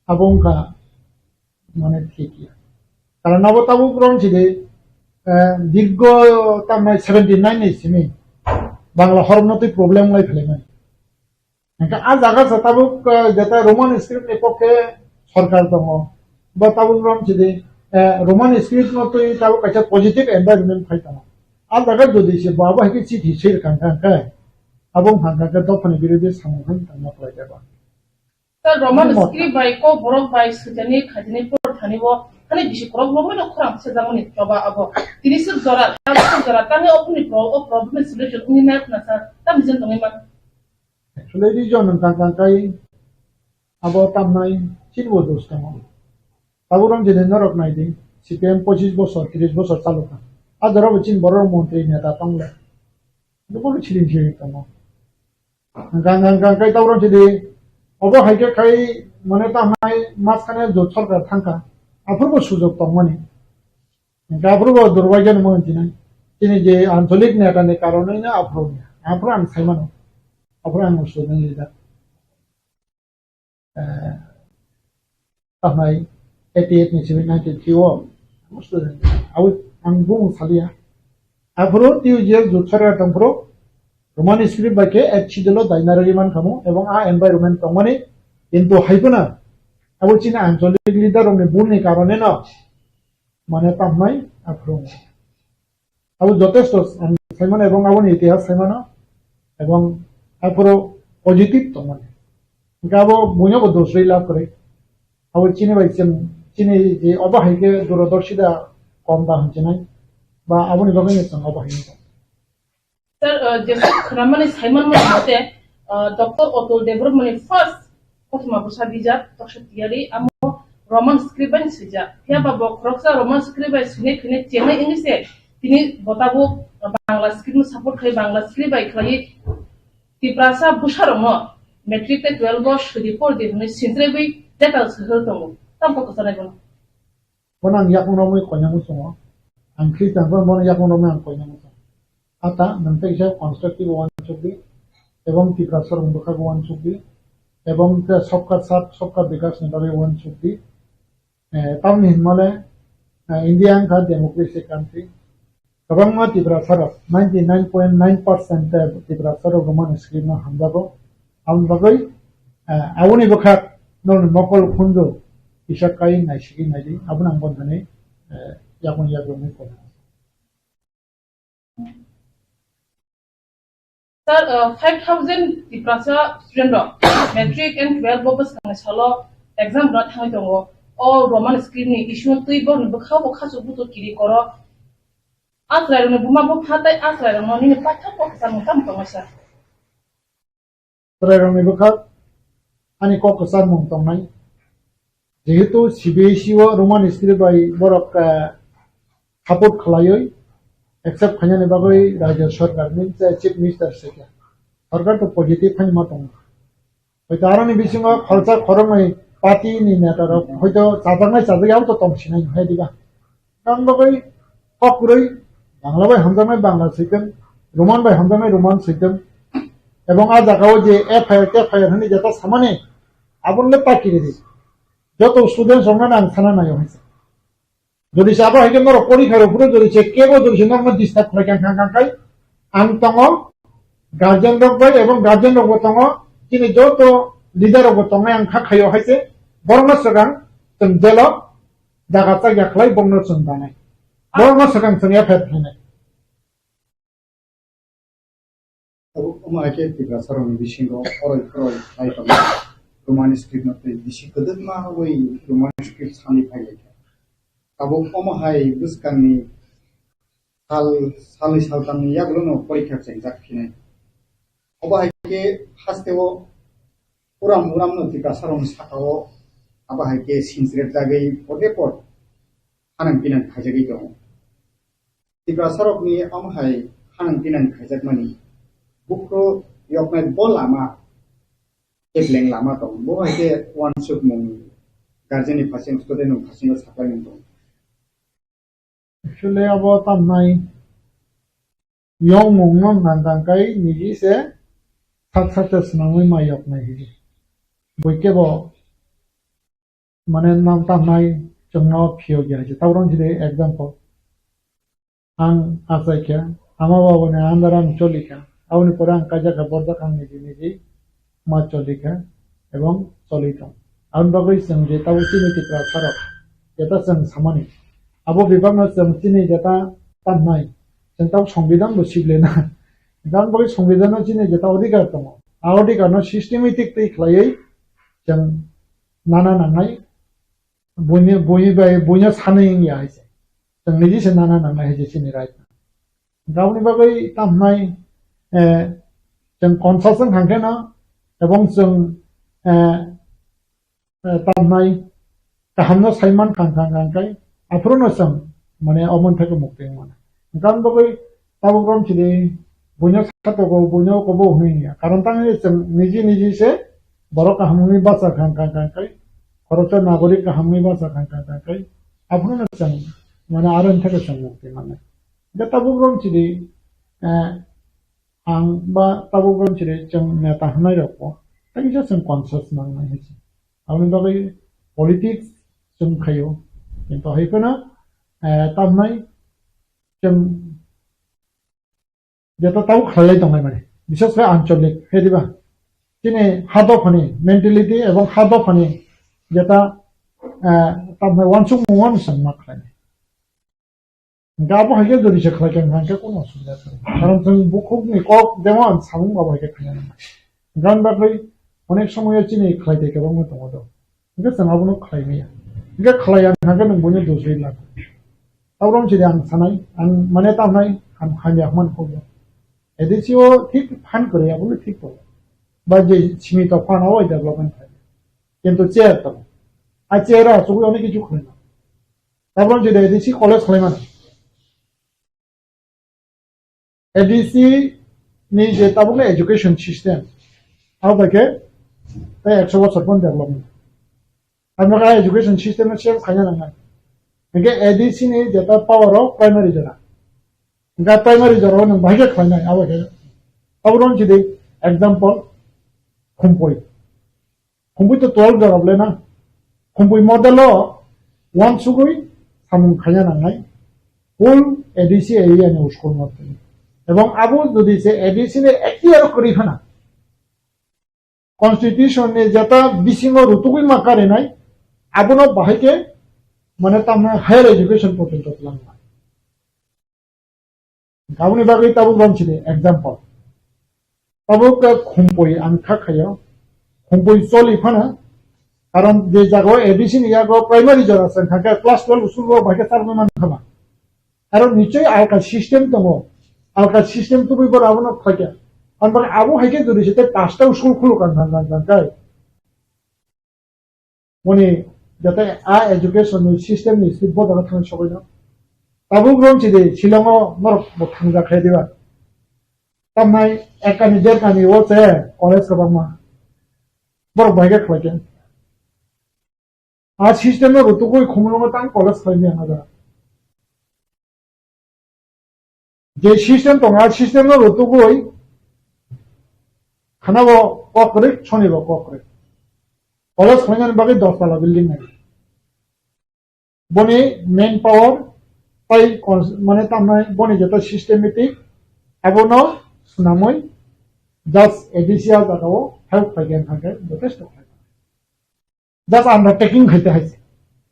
abo wngkha mane thik ya. Karon abo tabuk rong sidi, eh, dirgo tamnai seventy nine ni simi Bangla hormno twi problem lai phelaimani. Hingke a jaga se tabuk, eh, jeta Roman script ni pokke sorkar tongo. Bo tabuk rom sidi, eh, Roman script no twi tabuk kaisa positive environment phai tongo. A jaga jodi se bo abo hai khe chithi swi rwkha hingkha hingkhe, abo wngkha hingkha hingkhe dophani birodhi samung khe tangma khlai jaba. Sir, Roman Mo- script bai kok borok bai swijani khaijani por thani bo hani bisi korok romwi no khorang sejakmani choba abo. Tini suk jora, tamo suk jora, tamo ophuni pro-, o problem solution wngwi nai khna sir, tamo jen tongwi man. Actually, region wngkha kha kai abo tamnai chini bo dos tongo. Tabuk rong jene norok nai di, C P M pochis bosor, tris bosor chalukha. A jora bo chini borok montri neta tongle. Bo bo chiri chiri tongo. Gang gang gang kai tabuk rong jene obo hai khe kai mane tamnai mas khane jot sorkar thangkha. Aphuru bo sujok tongmani. Hingke aphuru bo durbaigya ni mung jinai. Chini je ancholik neta ni karonoi no aphuru ni. Aphuru ang sai mano. Aphuru ang student leader. Eh, tahnai eighty eight ni simi ninety three o. Ang student. Awi ang bung salia. Aphuru T U G S jut sara tong phuru Roman script bai khe H C D lo daina rwgwi man khamu ebong a environment tongmani kintu hai phano abo chini ancholik leader rok ni bul ni karone no mane tamnai aphuru. Abo jotesto ang saimano ebong aboni itihas saimano ebong aphuru positive tongmani. Hingke abo buino bo dosrwi lab kwrwi. Abo chini bai chwng, chini je obo hai khe durodorshita kom da hinjinai ba aboni bagwi no chwng obo hai no. Sir, uh, jesa khwnamani saimanmani mote, uh, Doctor Atul Debbarmani first kothoma bwsa bijap Toksa Tiyari, amo Roman script bai swijak. Phiya ba bo khoroksa Roman script bai swinai khainai chengnai wngwi se tini bo tabuk, uh, Bangla script no support khai, Bangla script bai khlaiwi Tiprasa bwsarokno matric tei twelve o sudi por di hwnwi sintraiwi letter swhwr tongo. Tamo kok kwchanai bono? Bono ang yakung romwi koinangwi chongo. Ang Khristan phano bono yakung romwi ang koinangwi chongo. Ata nwng tei kisa constructive uansuk di, ebong Tiprasa rok bwkhago uansuk di, ebong khe sabka saath sabka bikas ni bagwi uansuk di. Eh, tamni hinmale, eh, India wngkha democracy country. Kwbangma Tiprasa rok, ninety nine point nine percent Tiprasa rok Roman script no hamjago. Aboni bagwi, eh, aboni bwkhak norokni mokol khunju kisa kai naisigwi naidi, abono ang bontani, eh, yakung yakrwngwi kono. Sir, uh, five thousand Tiprasa student rok matric and twelve bo bwskangni salo exam rwna thangwi tongo. O Roman script ni issue twi borokni bwkha bo khachuk buchuk kiri koro. A chwrairokni buma bupha tei a chwrairokno nini paithak kok kwcharmung tamo tongmani sir? Chwrairokni bwkhak ani kok kwcharmung tongnai. Jehetu C B S E o Roman script bai borok, eh, support khlaiwi accept khainani bagwi rajya sarkar, means, eh, chief minister se khe. Sarkar to positive phaima tongo. Hoito aroni bisingo khoroksa khoroknwi party ni neta rok hoito chajaknai chajak ya to tong sinai hai diba. Tang bagwi kok kwrwi Bangla bai hamjaknai Bangla switwng, Roman bai hamjaknai Roman switwng. Ebong a jagao je F I R, T F I R hwnwi jeta samani aboni le paki ridi. Joto students rokno ang sana naio hai se. Jodi se abo hai khe norok porikha rok phuru jodi se kebo jodi se norokno disturb khlai kha kha kha khai ang tongo, guardian rok bai ebong guardian rok bo tongo, chini joto leader rok bo tongnai ang kha khaio hai se borokno swkang chwng jail o jaga chak ya khlai bongno chwng danai. Borokno swkang chwng F I R khlainai. Tabuk omo hai khe Tiprasa rokni bisingo oroi phoroi khlai tongo. Roman script no twi bisi kwdwkma wi Roman script sani phai lai kha. Tabuk omo hai bwskangni sal, salni saltamni yagulono porikha chengjak phinai. Obo hai khe hasteo uram uramno Tiprasarokni sakao abo hai khe sinchirjagwi pode pod hanang pinang khaijagwi tongo. Tiprasarokni omo hai hanang pinang khaijakmani bukhuk yoknai bo lama, kepleng lama tongo. Bo hai khe uansukmung guardian ni phaising, student ni phaising saklaimung tongo. Actually, abo tamnai yongmung no nang kang kai niji se sak sak se swnamwi ma yoknai hiji. Bui kebo mane nam tamnai chwngno phiyok ya hiji. Tabuk wng sidi example. Ang achai kha, ama baba ni under ang choli kha. Aboni pore ang kaijak kha borjak ang niji niji ma choli kha ebong choli tong. Aboni bagwi chwng je tabuk chini Tiprasarok jeta chwng samani. Abo bebakno chwng chini jeta tamnai. Chwng tabuk Songbidan bo sible na. Aboni bagwi Songbidan no chini jeta odhikar tongo. A odhikar no systematic twi khlaiwi chwng nana nangnai. Buini, bui bai, buino sanwi wngya hai se. Chwng niji se nana nangnai hai se chini right. Aboni bagwi tamnai, eh, chwng conscious wng kha khe no, ebong chwng, eh, eh, tamnai kahamno saiman kha, kha, kha, kha, aphuru no chwng, mane, omo theke mukti wng mano. Hwnkhe aboni bagwi tabuk rom chini buino satogo, buino kobo hwnwi ya. Karon tangwi chwng niji niji se borok kaham wngwi bacha kha, kha, kha, kha, khoroksa nagorik kaham wngwi bacha kha, kha, kha, kha, aphuru no chwng, mane, aro theke chwng mukti mano. Hwnkhe tabuk rom chini, eh, ang ba tabuk rom chini chwng neta hwnwi rokbo tei kisa chwng conscious nangnai hai se. Aboni bagwi politics chwng khaio. Kintu hai phano, eh, tamnai chwng jeta tau khlailai tongnai mani. Bishes khe ancholik, he diba? Chini ha dophani mentality ebong ha dophani jeta, eh, tamnai uansukmung uansukma khlainai. Hingke abo hai khe jodi se khlai khe hingke kono osubida kwrwi. Karon chwng bukhukni kok demo ang samung abo hai khe khaina nangnai. Gan bagwi onek somoyo chini khlai tei kwbangma tongo do. Hingke chwng abono khlai maya. Hingke khlai ya hingke nwng buino dusri lak. Abrom chini ang sanai, ang mane tamnai ham hamya hwnman khobya. A D C o thik phan kwrwi abono thik tongo. Ba je simi to phan o development khai. Kintu chair tongo. A chair o asugwi onek kichu khlai. Tabuk je A D C college khlaimani. A D C ni je tabukni education system, abo bai khe tei ekso bosor phano development. Abo khe education system no change khaina nangnai. Hingke A D C ni jeta power o primary jora. Hingke primary jora o nwng bahai khe khlainai, abo khe. Tabuk rong chidi example, Khumpui. Khumpui to twelve jora bole na. Khumpui model o uansugwi samung khaina nangnai. Full A D C area ni school no twi. Ebong abo jodi se A D C ni ekhtiar kwrwi phano constitution ni jeta bisingo rutugwi ma karinai, abono bahai khe mane tamno higher education porjonto twlangnai. Aboni bagwi tabuk romchini example. Tabuk khe Khumpui ang kha khaio. Khumpui choli phano, karon je jagao A D C ni yago primary jora se kha khe class twelve school o bahai khe charwgwi man kha ba. Aro nichoi alka system tongo. Alka system tubui bor abono khaikha. Ambar abo hai khe jodi se tei pasta school khuluk ang kha kha kha kha. Moni jate a education ni system ni si bodol thang sogoi no. Tabuk rom chidi Shillong o norok bo thangja khai diba. Tamnai ekani derkani o se college kwbangma. Borok bai khe khlai khe. A system no rutugwi Khumulwngo tang college khlai maya ang a jaga. Je system tongo, a system no rutugwi khana bo kok kwrwi, soni bo kok kwrwi. College khlainani bagwi dos tala building nai. Boni main power tai cons-, mane tamnai boni jeta systematic abono swnamwi just A D C a jagao help khlai khe, khlai khe, jotesto khlai khe. Just undertaking khaite hai se.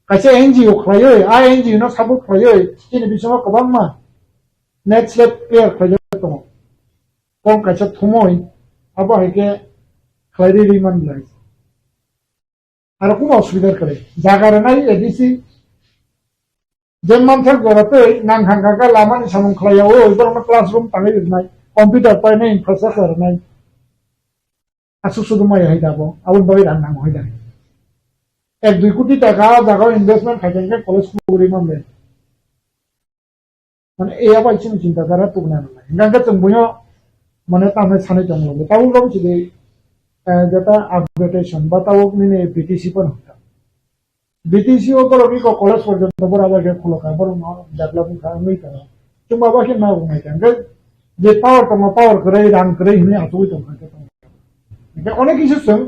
Kaisa N G O khlaioi, a N G O no support khlaioi, chini bisingo kwbangma net slate clear khlaijak tongo. Kong kaisa thumoi, abo hai khe khlai ri ri man bilai. Aro kuno osubida kwrwi. Jaga rwnai A D C, Je manthak jora tei nang kha kha kha lamani samung khlai ya, o borokno classroom tangwi rwnai, computer painai, infrastructure rwnai. Aswk sudu maya hai da bo, aboni bagwi rang nango hai da. Ek dui koti taka ah jagao investment khai khe college khulugwi man de. Mane, e abo chini chinta dhara tubuna nangnai. Hingkha khe chwng buino, mane, tamni sanai tonglo. Tabuk rok chidi, eh, jeta upgradation, ba tabuk nini B T C pono hwnka. B T C o borok iko college porjonto bora bai khe khulokha, borok no develop wngkha, wngwi tongo. Chwngma bai khe ma wngwi tongkha. Hingkhe je power tongo, power kwrwi, rang kwrwi hwnwi achugwi tongkha khe tongo. Hingkhe onek kisa chwng,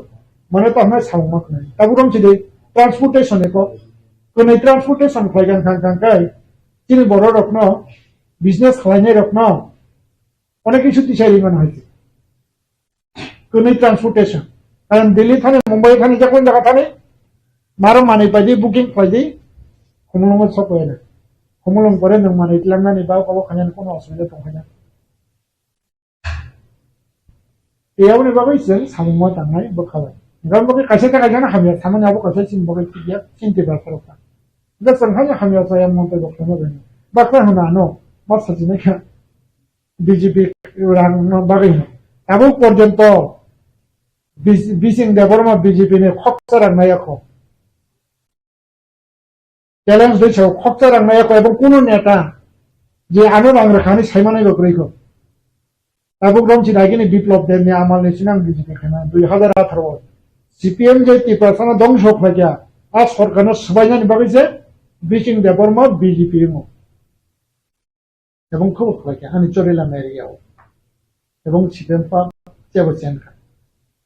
mane, tamo samung ma khwnai. Tabuk rok chidi transportation eko, kwnwi transportation khlai kha, kha, kha, kha, chini borok rokno, business khlainai rokno onek kisa tisai ri mano hai khe. Kwnwi transportation. Karon Delhi thani, Mumbai thani, je kono jaga thani, maro manwi paidi, booking khlaidi, Khumulwngo sok bai na. Khumulwng pore nwng manwi tlangnani ba obo khainani kono osubida tong khaina. Tei aboni bagwi chwng samungma tangnai bwkha bai. Hwnkhe kaisa khe kaisa no hamya samani abo kaisa chini bagwi chini tei bwsarok ta. Hwnkhe chwng haino hamya chaya montoi rok khaima bai. Baksa hwna ano, ma sajinai kha. B J P rang no bagwi hino. Tabuk porjonto Bis-, Bising Debbarma B J P ni khoksa rang nai yakho. Challenge dui sao khoksa rang nai yakho ebong kuno neta je ano rang rwkhani saimanai bo kwrwi kho. Tabuk romchi dagini Biplop Deb ni amal ni sinang B J P khaina dui hazar atharo o. C P M je Tiprasa no dongso khlaikha, a sorkar no swbainani bagwi se Bising Debbarma B J P wngo. Ebong khe bo khlai kha ani Chorilam area o. Ebong C P M pa tebo chen kha.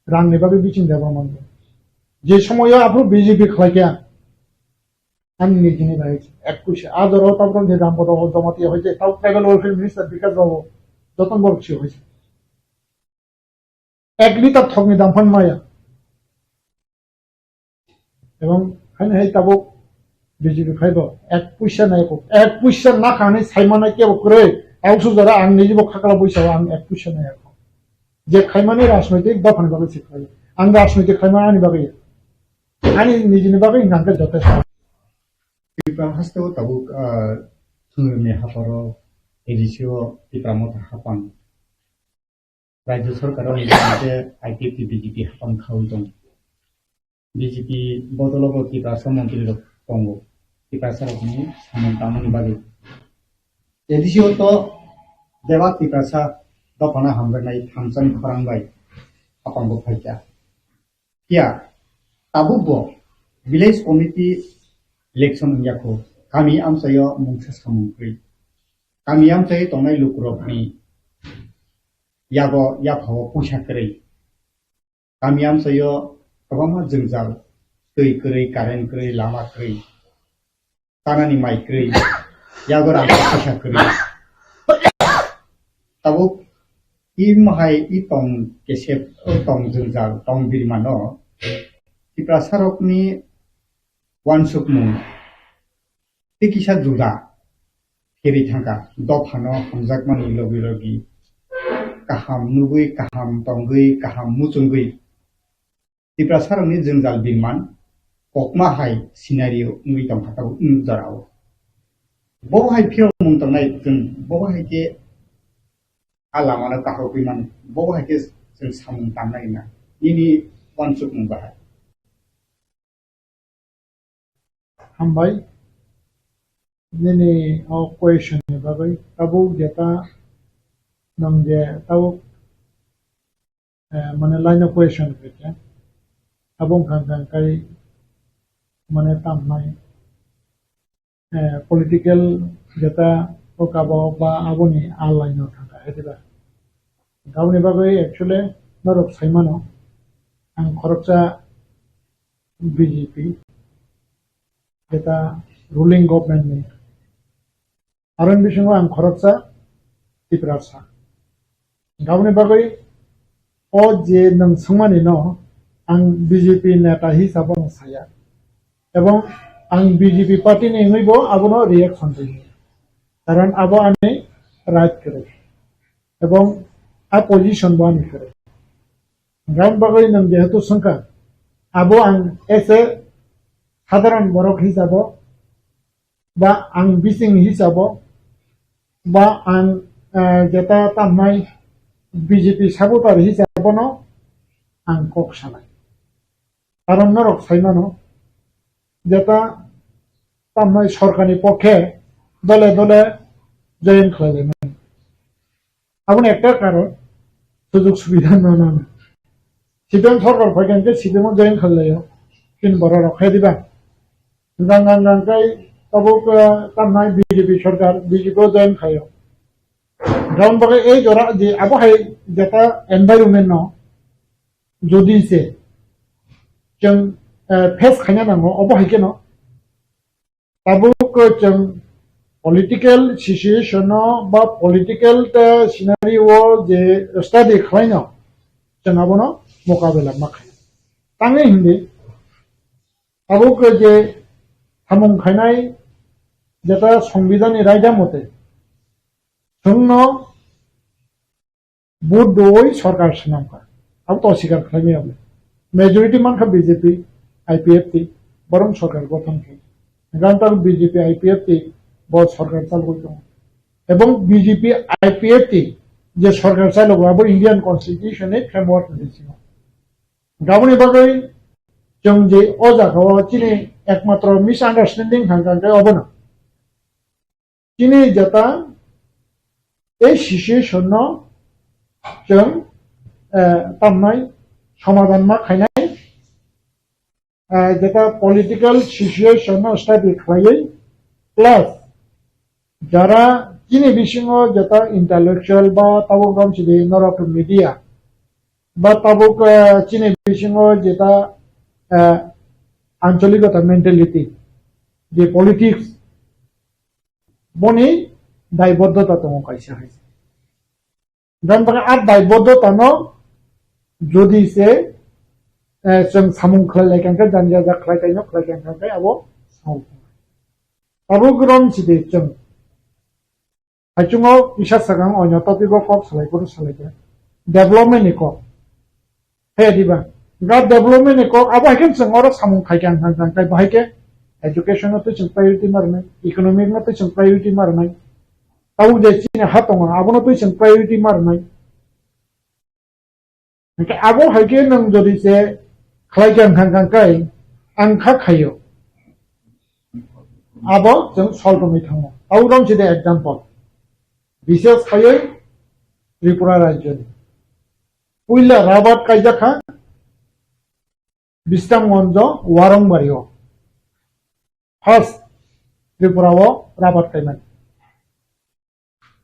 Rang ni bagwi Bising Debbarma mango. Je somoyo aphuru B J P khlai kha. Ani nijini bai ek puisa. A jora o tabuk je Rampada o Jamatia hoite, tabuk tribal welfare minister Bikash Babu, Joton Babu si hoite. Ek litar thokni dam phan maya. Ebong haino hai tabuk B J P phaibo ek puisa nai ko, ek puisa na kha hinwi saimano kebo kwrwi. Tabuk sujara ang nijibo khakla buisa o ang ek puisa nai ko. Je khaimani rajnoitik dophani bagwi se khlai. Ang rajnoitik khaimani ani bagwi. Ani nijini bagwi hwnkha khe jotesto. Tripura hasteo tabuk, ah, thwngmungni haparo A D C o Tipra Motha hapang. Rajya Sarkar o hwnka khe I P F T B J P hapang khaui tongo. B J P bodolo bo Tiprasa montri rok tongo. Tiprasa rokni samung tangmani bagwi. A D C o to bebak Tiprasa dophano hamjaknai thamsani khorang bai hapang bo phaikha. Phiya tabuk bo village committee election wngya kho, kami amchaio mungsa samung kwrwi. Kami amchaio tongnai lukurokni yago yaphao puisa kwrwi. Kami amchaio kwbangma jwngjal, twi kwrwi, current kwrwi, lama kwrwi. Tanani mai kwrwi, yago rang kisa kwrwi. Tabuk i mohai i tong kesep, o tong jwngjal, tong birmano Tiprasarokni uansukmung tei kisa juda kherwi thangkha. Dophano hamjakmani logi logi kaham nugwi, kaham tongwi, kaham muchungwi Tiprasarokni jwngjal birman kokma hai scenario wngwi tongkha tabuk wng jorao. Bo hai phiyokmung tongnai chwng bo hai khe a lamano kahorwi mano, bo hai khe chwng samung tangnai na nini uansukmung bahai. Hambai nini o question ni bagwi. Tabuk jeta nwng je tabuk, eh, mane line of question khe khe. Abo wngkha khe kai mane tamnai, eh, political jeta o kabo ba aboni a line o thangkha, hai diba? Aboni bagwi actually norok saimano, ang khoroksa B J P, jeta ruling government ni. Aro ni bisingo ang khoroksa Tiprasa. Aboni bagwi o je nwng swngmani no ang B J P neta hisabo ang saya. Ebong ang B J P party ni wngwi bo abono reaction rwi. Karon abo ani right kwrwi. Ebong a position bo ani kwrwi. Aboni bagwi nwng jehetu swngkha, abo ang as a sadharan borok hisabo ba ang bising hisabo, ba ang, eh, jeta tamnai B J P supporter hisabo no ang kok sanai. Karon norok sai mano, jeta tamnai sorkarni pokhe dole dole join khlai lai mani. Aboni ekta karon, sujug subida no nana. C P M sorkar phai khe C P M o join khlai laio. Tin borok rok khai diba. Gang gang gang kai tabuk, eh, tamnai B J P sorkar, B J P o join khaio. Gaon bagwi ei jora je abo hai jeta environment no jodi se chwng, eh, face khaina nango, obo hai kheno tabuk chwng political situation no ba political ta scenario o je study khlaino chwng abono mokabela ma khaina. Tangwi hindi tabuk je samung khainai jeta songbidani raida mote chwngno vote doi sorkar swnamkha. Abo to sikar khlaimaya ble. Majority mankha B J P, I P F T, borom sorkar gothon khe. Gan tak B J P, I P F T bo sorkar chalgwi tongo. Ebong B J P, I P F T je sorkar chalogo abo Indian Constitution ni framework ni bisingo. Gaboni bagwi chwng je o jaga o chini ekmatro misunderstanding thang thang khe obono. Chini jeta ei situation no chwng, eh, tamnai somadhan ma khainai, eh, jeta political situation no study khlaiwi, plus jara chini bisingo jeta intellectual ba tabuk romsidi norok media ba tabuk, eh, chini bisingo jeta, eh, ancholikota mentality je politics boni daiboddota tongo kaisa hai. Gan bagwi a daiboddota no jodi se, eh, chwng samung khlai lai kha khe, janja ja khlai kaino khlai kha khe abo samung. Abo grom sidi chwng. Haichungo kisa sakang oino topic o kok salai kuru salai kha. Development ni kok. He diba? Ga development ni kok abo hai khe chwng oro samung khai khe ang thang thang khai bahai khe education no twi chwng priority ma rwnai, economic no twi chwng priority ma rwnai. Tabuk je chini ha tongo abono twi chwng priority ma rwnai. Hingke abo hai khe nwng jodi se khlai khe ang thang thang khai ang kha khaio. Abo chwng sol tongwi thango. Abo rom sidi example. Bises khaiwi Tripura rajyoni. Puila rabat kaijak kha Bisramganjo Warongbario. First Tripura o rabat kaimani.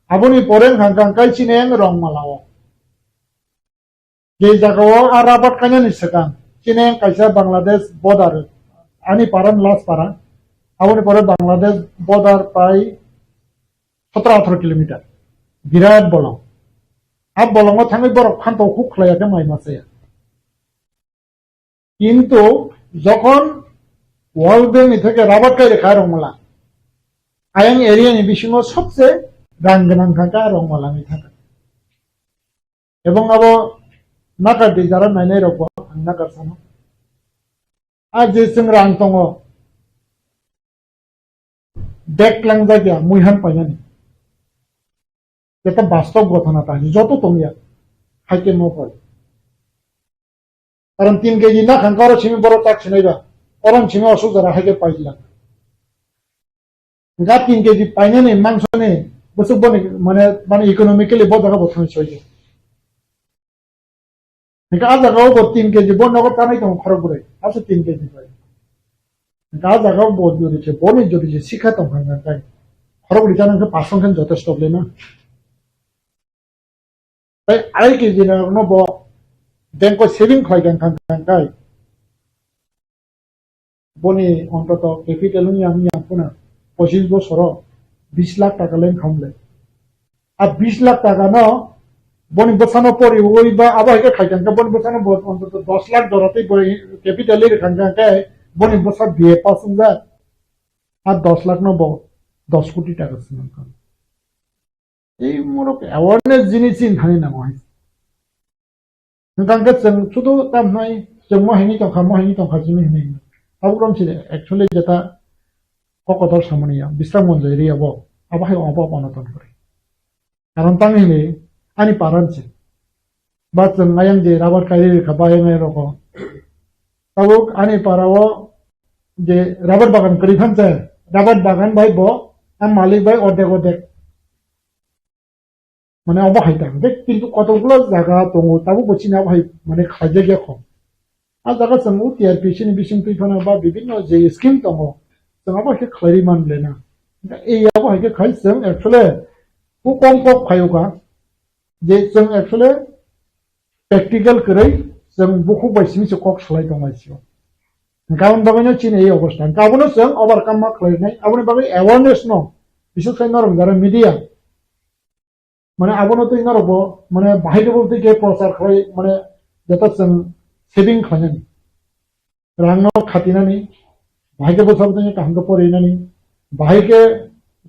Aboni pore wngkha kang kai chini ang Rongmala o. Je jaga o a rabat kainani swkang chini ang kaisa Bangladesh border, ani para ni last para, aboni pore Bangladesh border pai sotro atharo kilometer. Birat bolong. A bolongo thangwi borok phanto huk khlaiya khe mai ma chaya. Kintu jokhon World Bank ni theke rabat kai rikha Rongmala, ayang area ni bisingo sobse rang gwnang kha kha Rongmala ni thaka. Ebong abo nakar di jara nainai rok bo ang nakar sano. A je chwng rang tongo, bag langjak ya muihan painani. Jeta bastob gotona ta joto tongya, haike mo pai. Karon tin keji nakhang koro simi borok tak sinai ba, orom simi osuk jora haike pai lang. Ga tin keji painani mangsoni bwswk boni mane, mane economically bo jaga bo thang soiya. Hingke a jaga o bo tin keji bo nogo tanai tongo khorok bwrwi, ase tin keji bai. Hingke a jaga o bo jodi se, boni jodi se sikha tong kha hingka khe khorok bwrwi tanai khe pass hingkhe jotesto le na. Tai arai keji rok no bo bank o saving khlai kha hingka khe. Boni ontoto capital wng yang, wng yang phano pochis bosoro bis lakh taka le wngkha mole. A bis lakh taka no boni bwsano poriwi ba abo hai khe khai kha, boni bwsano bo ontoto dos lakh jora tei bo capital ri kha khe boni bwsa B A pass wngjak. A dos lakh no bo dos koti taka se mankha. Ei morok awareness jinis chini thani nango hai. Hingkha khe chwng sudu tam hwnai, chwng mo hini tongkha, mo hini tongkha, chini hini hini. Tabuk rom sini, actually, jeta Kok kotor samani ya, bisram gonjai ri abo, abo hai obo obo onoton kori. Karon tang hini, ani paran se. Ba chwng ayang je rubber kairi rikha ba ayang ayang roko. Tabuk ani para o je rubber bagan kari phan se, rubber bagan bai bo, am malik bai ordek ordek. Mane obo hai ta, hwnkhe kintu kotokgulo jaga tongo, tabuk bo chini abo hai mane khlaijak ya kho. A jaga chwng o T R P C ni bising twi phano ba bibinno je scheme tongo, chwng abo hai khe khlaiwi man le na. Hwnkhe ei abo hai khe khai chwng actually o kok kok phaio kha, je chwng actually practical kwrwi chwng bukhuk bai simi se kok salai tong lai sio. Hwnkhe aboni bagwino chini ei obostha. Hwnkhe abono chwng overcome ma khlainai, aboni bagwi awareness no, bises khai norok jara media, mane abono twi norokbo, mane, bahai khe bo twi khe prochar khlai, mane, joto chwng saving khlainani. Rangno khatinani, bahai khe bwsabo twi kaham khe porinani, bahai khe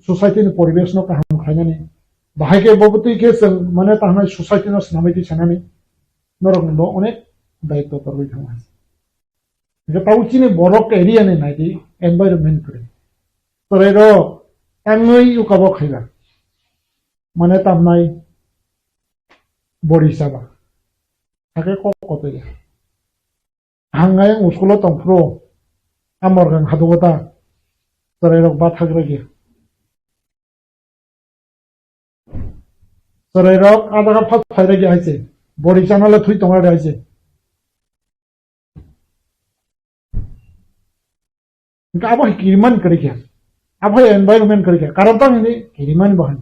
society ni poribesh no kaham khlainani, bahai khe bo twi khe chwng, mane, tahnai society no swnamwi twi sanani, norokni bo onek daitw torwi thango. Hwnkhe tabuk chini borok area ni naidi environment kwrwi. Chwrairok tangwi ukabo khaiba. Mane tamnai bori chaba. Hakhe kok kotoi ya. Hangai ang school o tongphuru a morgang hadugo ta. Chwrairok ba thagra gya. Chwrairok a jaga phas phairagi hai se. Bori chana le thwi tongra de hai se. Hwnkhe abo hai kirimani kwrwi khe. Abo hai environment kwrwi khe. Karon tang hini kirimani bo hai.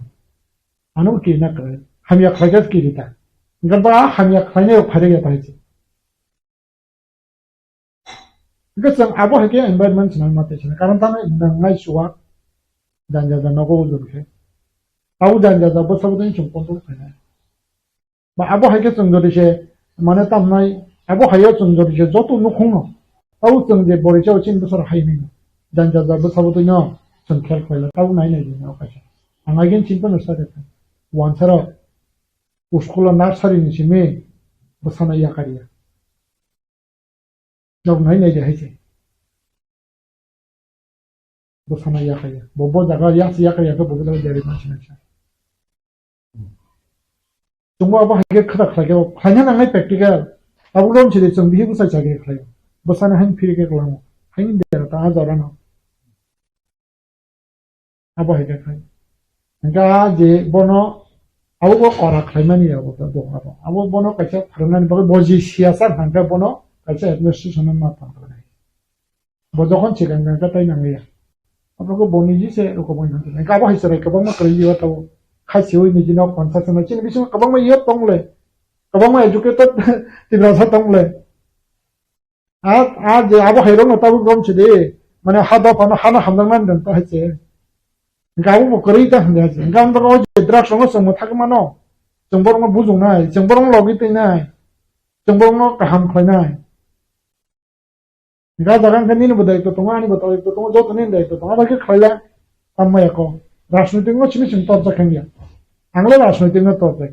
Ano kirina kwrwi. Hamya khlaikhe kirita. Hwnkhe ba hamya khlainai rok phairagi ta hai se. Hwnkhe chwng abo hai khe environment swnamwi ma twi swnam. Karon tamo nwngnai chuwa janja ja nogo ujul khe. Abo janja ja bwsabo twi chwng control khainai. Ba abo hai khe chwng jodi se mane tamnai, abo hai o chwng jodi se joto nukhungno. Abo chwng je bori chao chini bwsaro hai hwnwi no. Janja ja bwsabo twi no chwng khel khlaila. Abo nai nai jini o kaisa. Ang again chini phano sa khe wansaro school o nursery ni simi bwsano yakar ya. Nok nai nai de hai se. Bwsano yakar ya. Bo, bo jaga yak se yakar ya khe bo jaga jari ma sinai sa. Chwngbo abo hai khe khwrak khlai khe khlaina nangnai practical. Abo rom se de chwng bihi bwsai sa khe khlai. Bwsano hain phiri khe kwlango. Hain de ta a jora no. Abo hai khe khai. Hwnkhe a je bono abo bo kora khlaimani abo bo dong abo. Abo bono kaisa phrwngnani bagwi bo je siyasa hwnkhe bono kaisa administration no ma tangkha. Bo jokhon sikang kang khe tai nangya. Abo khe bo niji se rokom wngkha. Hwnkhe abo hai chwrai kwbangma kwrwi yo tabo. Kha siwi niji nok pansa chwngno chini bisingo kwbangma yo tongle. Kwbangma educated Tiprasa tongle. A, a je abo hai rokno tabuk rom se de, mane ha dophano hano hamjaknani rang ta hai se. Hwnkhe abo bo kwrwi ta hwnwi hai se. Hwnkhe ang bo o je drugs rokno chwng mwthagwi mano, chwng borokno bujuknai, chwng borokno logi twinai, chwng borokno kaham khlainai. Hwnkhe a jaga hwnkhe nini bo daitw tongo, ani bo daitw tongo, joto nini daitw tongo, abo khe khlaila tamo ya kok. Rajnoitik no simi simi torjak khe ya. Ang le rajnoitik no torjak.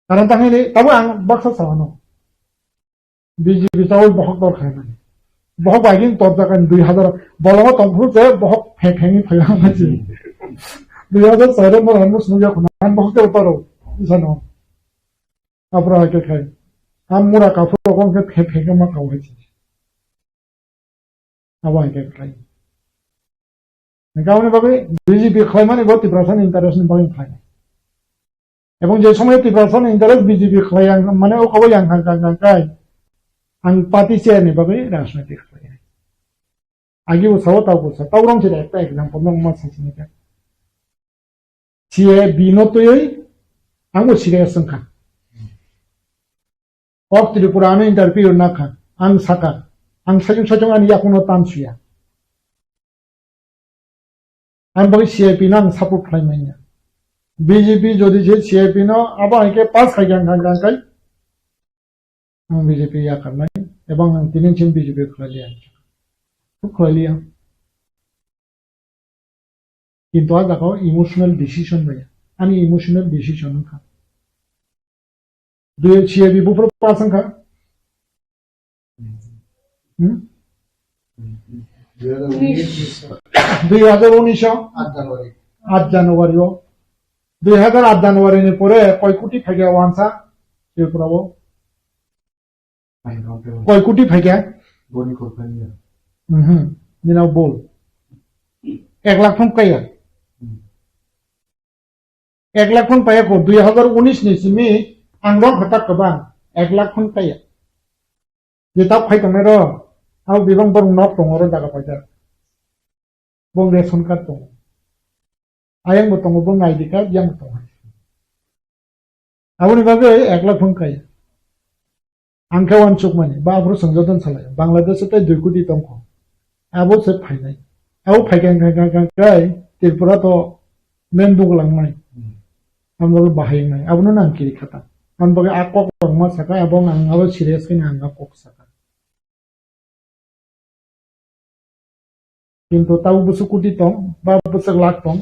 Karon ta hwnwi tabuk ang baksa sa ano. B J P chawi bohok dor khai mani. Bohok bai gin torjak ani dui hazar bolongo tongphuru se bohok phek hengwi phai ang mani. Dui hazar char o mora hwnwi swngjak khuna ang bohok tei toro. Isano. Abra hai khe khai. Ang mura kaphuru kong khe phek phek ma kau hai se. Abo hai khe khlai. Hwnkhe aboni bagwi B J P khlaimani bo Tiprasani interest ni bagwi khlai. Ebong je somoy Tiprasani interest B J P khlai yang mane o kobo yang kha kha kha khai. Ang party chair ni bagwi rajniti khlai. Agi bo sao tau bo sao. Tau rom se ekta example no ma sa sini kha. C A B no twiwi ang bo serious wngkha. Kok Tripura ano interview na kha, ang saka, ang sajung sajung ani yakuno tan suya. Ang bai C A P no ang support khlai manya. B J P jodi je C A P no abo hai khe pass khai gang gang gang khai, ang B J P yakarnai, ebong ang tini chin B J P khlai liya. Khlai liya. Kintu a jaga o emotional decision bai. Ani emotional decision wngkha. Dui C A B buphuru pass wngkha. Hmm? Dui hajar unis o? Aat January. Aat January o. Dui hajar aat January ni pore koi koti phaikha wansa Tripura o? Koi koti phaikha? Mhm. Nini bol. Ek lakh phung kaya. Ek lakh phun paiya ko, dui hajar unis ni simi ang rok khatak kwbang, ek lakh phun paiya. Je tak phai tongnai ro, abo bebak borok nok tongo ro jaga paijak. Bong ration card tongo. Ayang bo tongo, bong I D card, yang bo tongo. Aboni bagwi ek lakh phun kaiya. Ang khe uansukmani, ba aphuru swngjadon salai, Bangladesh o tei dui koti tongkho. Abo se phainai. Abo phaikha wngkha kha kha khe Tripura to main dugulangnai. Hmm. Abo bagwi bahai wngnai. Abono nang kiri khata. Abo bagwi a kok rok ma saka, abo ang abo serious khe ang a kok saka. Kintu tabuk bwswk koti tong, ba bwswk lakh tong,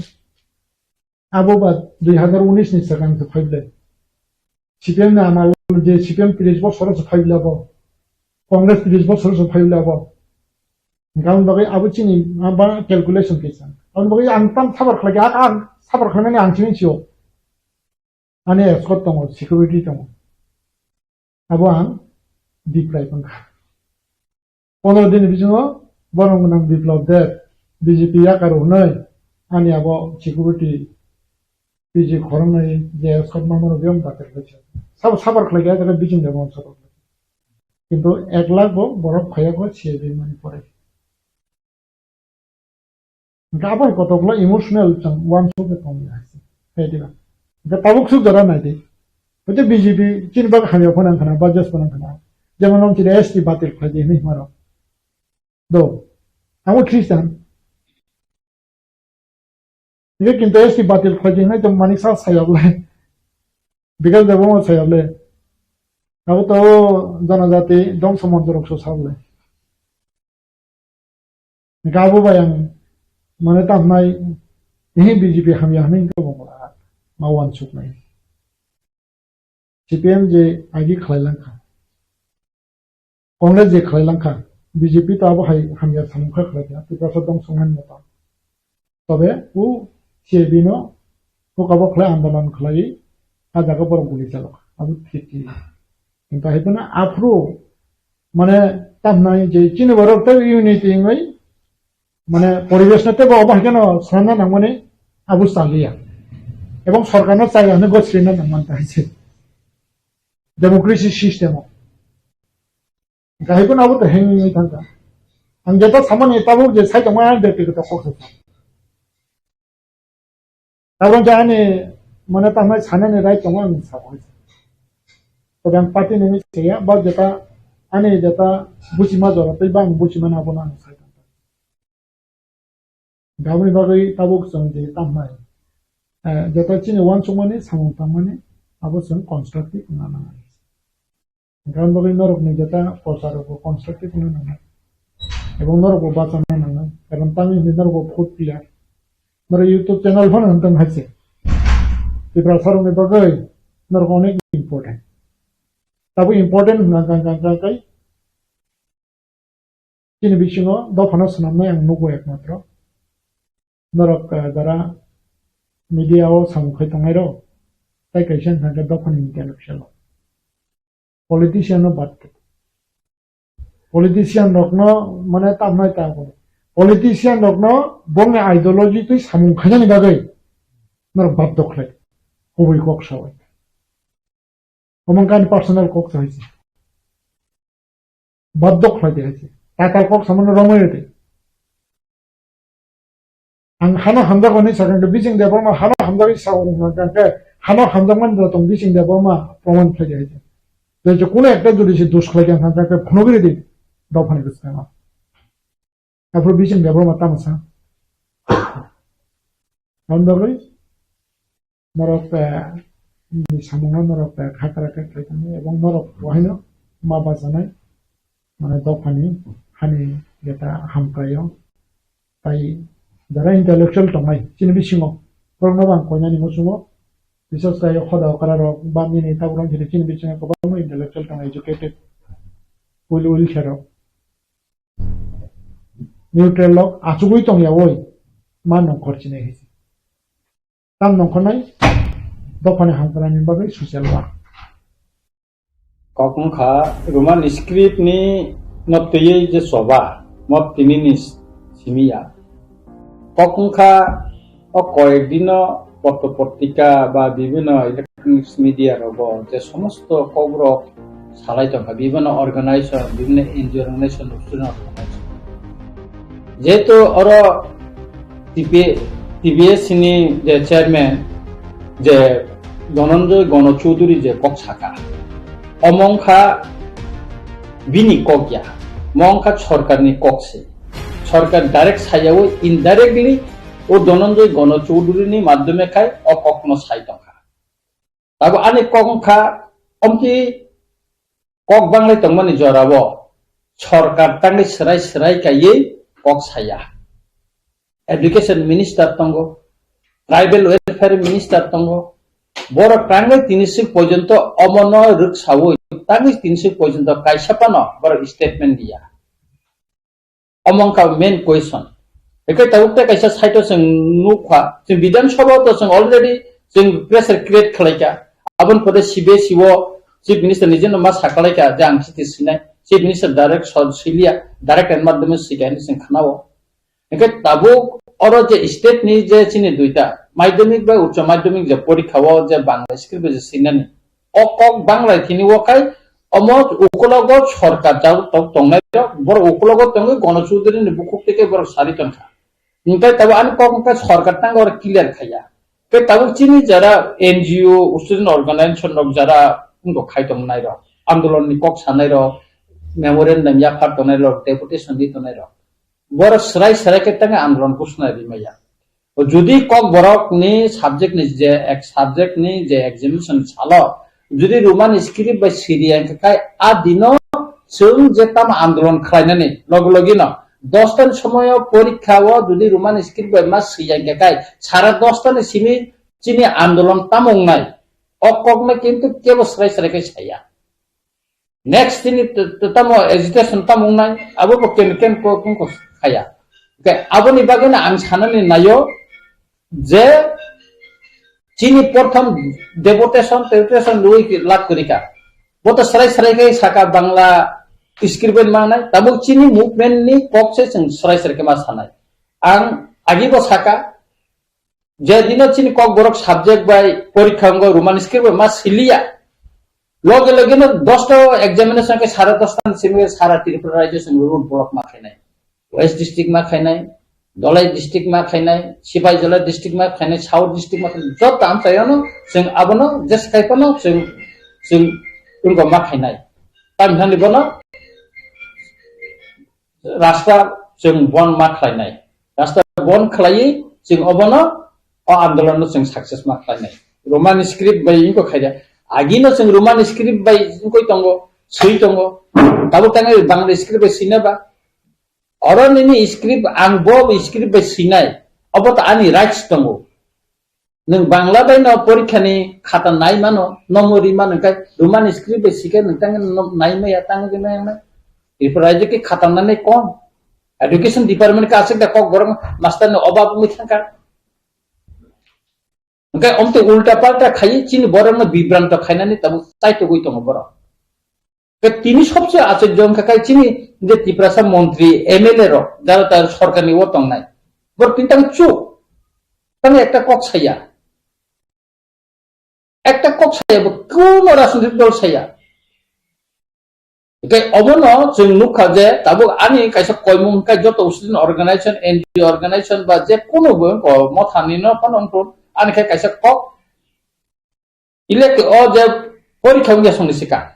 abo ba dui hajar unis ni swkang se phaible. C P M ni amal je C P M tris bosor se phaible abo, Congress tris bosor se phaible abo. Hingkhe aboni bagwi abo chini ma ba calculation kaisa. Aboni bagwi ang tam sabar khlai kha, ang sabar khlaimani ang sini sio. Ani escort tongo, security tongo. Abo ang deprive wngkha. Pondro din bisingo borok nang Biplab Deb, B J P yakar hwnwi ani abo security P G khoroknwi je escort mamano biyang batir khaisa. Sabo sabar khlai kha, jaga bising de mon sabar khlai. Kintu ek lakh bo borok phaiya kho C I B mani pore. Hingke abo hai kotoklo emotional chwng uansuk khe tongya hai se. Hai diba? Hingke tabuk suk jora nai di. Hoite B J P chini bagwi hamya phano wngkha na, budget phano wngkha na. Jemon nong chini S T batil khlai di hinwi hwnwi rok. Do. Amo Christian. Hingke kintu S T batil khlai di hinwi tong mani sa sayok le. Bikas Debbarma sayok le. Abo to janajati dongso monjorok so sayok le. Hingke abo bai ang mane tamnai, ehe B J P hamya hinwi hingke bo ma, ma uansuknai. C P M je agi khlai langkha, Congress je khlai langkha, B J P to abo hai hamya samung kha khlai kha, Tiprasa dongso wngmani moto. Tobe o C A B no hukabo khlai andolon khlai, a jaga borok guli chalok, abo thik thik. Kintu hai phano aphuru mane tamnai je chini borok tei unity wngwi mane poribesh no teibo obo hai kheno swnamna nangmani abo chaliya. Ebong sorkar no chaya hwnwi gosrina nangmani ta hai se. Democracy system o. Hingkhe hai phano abo to hengwi thangkha. Ang jeta samani tabuk je sai tongma ang bektikoto kok se. Tabuk je ani mane tamnai sanani right tongo ang sabo. Tei ang party ni saya ba jeta ani jeta buchima jora tei bang buchima na bono ang sai tong. Aboni bagwi tabuk chwng je tamnai, eh, jeta chini uansukmani samung tangmani abo chwng constructive wngna nangnai. Hingkhe aboni bagwi norokni jeta prochar rokbo constructive wngna nangnai. Ebong norokbo bachana nangnai. Karon tamni hwnwi norokbo vote piya. Norok YouTube channel phano hwn tong hai se. Tiprasa rokni bagwi norok onek important. Tabuk important hwnka hwnka hwnka hwnka hwnka. Chini bisingo dophano swnamnai ang nugo ekmatro. Norok, eh, jara media o samung khai tongnai rok, tai kaisa wngkha khe dophani intellectual rok. Politician no bad khe. Politician rokno mane tamnai ta bo. Politician rokno bongni ideology twi samung khainani bagwi norok bad dokhlai. Kubui kok sawi. Omo wngkha ani personal kok sa hai se. Baddo khlai de hai se. Tatal kok samano romai de. Ang hano hamjago hinwi sakha, bising Debbarma hano hamjagwi sa oro hwnka khe, hano hamjakmani da tong bising Debbarma proman khlai de hai se. Tei je kuno ekta jodi se dos khlai khe hwnka khe phunugwi ridi dophani bwskango. Aphuru bising Debbarma tamo sa. Hamjagwi norok, eh, ni samungno norok, eh, khakra khe khlai tongwi, ebong norok bo haino ma bachanai, mane dophani hani jeta hamkraio, tai jara intellectual tongnai chini bisingo, borokno bo ang koinani muchungo, bises khe hoda okra rok ba nini tabuk rok chini bisingo kwbangma intellectual tongo, educated, well, well khe rok. neutral rok achugwi tongyawi ma nongkhor chinai hai se. Tam nongkhornai dophani hamkrai ni bagwi social work. Kok wngkha Roman script ni no twiwi je choba, mo tini ni simi ya. Kok wngkha o koyek dino potro potrika ba bibhinno electronics media rogo je somosto kok rok salai tongkha, bibhinno organization, bibhinno N G O organization, student organization. Jehetu oro T P, T P S C ni je chairman je Dhananjay Gana Chowdhury je kok saka, omo wngkha bini kok ya, mo wngkha sorkar ni kok se. Sorkar direct sayawi indirectly o Dhananjay Gana Chowdhury ni madhyome khai o kok no sai tongkha. Abo ani kok wngkha, omti kok banglai tongmani jorao sorkar tangwi swrai swrai kaiwi kok saya. Education minister tongo, tribal welfare minister tongo, borok tangwi tini swk porjonto omono rwksawi tangwi tini swk porjonto kaisa phano borok statement diya. Omo wngkha main question. Hwnkhe tabuk tei kaisa side o chwng nukha, chwng Bidhan Sabha o to chwng already chwng pressure create khlaikha. Aboni pore C B S E o Chief Minister nijeno ma sakalaikha je ang chiti sinai. Chief Minister direct sor siliya, direct and madhyome sika hinwi chwng khnao. Hwnkhe tabuk oro je state ni je chini duita madhyamik bai uccho madhyamik je porikha o je Bangla script bai je sinani, o kok Bangla thini o khai omo ukulogo sorkar jaguk tok tongnai rok, borok ukulogo tongwi Gana Chowdhury ni bukhuk tei borok sari tongkha. Hwnkhe tabuk ani kok hwnkhe sorkar tangwi oro clear khaiya. Tei tabuk chini jara N G O, student organization rok jara wngkha khai tongnai rok, andolon ni kok sanai rok, memorandum yaphar tongnai rok, deputation di tongnai rok. Borok swrai swrai khe tangwi andolon kusnai rimaya. Jodi kok borok ni subject ni je ek subject ni je examination salo, jodi Roman script bai siri ang khe kai a dino chwng je tamo andolon khlainani logi logi no dos ta ni somoyo porikha o jodi Roman script bai ma swi ang khe kai sara dos ta ni simi chini andolon tamo wngnai. O kok no kintu kebo swrai swrai khe saya. Next tini t-, t-, tamo agitation tamo wngnai, abo bo ken ken ko, ko, ko khaya. Hwnkhe aboni bagwi no ang sanani naio je chini prothom deputation, deputation lui ki lak kwrwi ka. Bo to swrai swrai khe saka Bangla script bai mangnai, tabuk chini movement ni kok se chwng swrai swrai khe ma sanai. Ang agi bo saka, je dino chini kok borok subject bai porikha wngwi Roman script bai ma siliya. Loge loge no dos ta examination khe sare dos ta ni simi sara Tripura rajyo chwng road block ma khainai. West district ma khainai, Dholai district ma khainai, Sipaijala district ma khainai, South district ma khainai, joto amchaio no chwng abono je swkai phano chwng, chwng wngkha ma khainai. Tamhinani bono rasta chwng bon ma khlainai. Rasta bon khlaiwi chwng obono o andolon no chwng success ma khlainai. Roman script bai wngkha khaida. Agino chwng Roman script bai wngwi tongo, swi tongo. Tabuk tangwi Bangla script bai swina ba. Oro nini script ang bo script bai swinai. Obo to ani rights tongo. Nwng Bangla bai no porikha ni khata nai mano, nomo ri mano, hwnkhe Roman script bai sikhe nwng tang no nai maya, tang di maya, maya. Tripura rajyo ki khata nani kom. Education department ka aswk da kok borok master ni obab wngwi thangkha. Hwnkhe omtwi ulta palta khaiwi chini borok no bibranto khainani tabuk chaitugwi tongo borok. Ke tini sobse achorjo wngkha kai chini je Tiprasa montri, M L A rok, jara tar sorkar ni o tongnai. Borok tini tang chuk. Tang ekta kok saya. Ekta kok saya bo kuno rajnitik dol saya. Ke obono chwng nukha je tabuk ani kaisa koimung kai joto student organization, N G O organization ba je kuno bo ko mothani no phano wngkho ani khai kaisa kok. Ile ke o je porikha wngya songni sikang.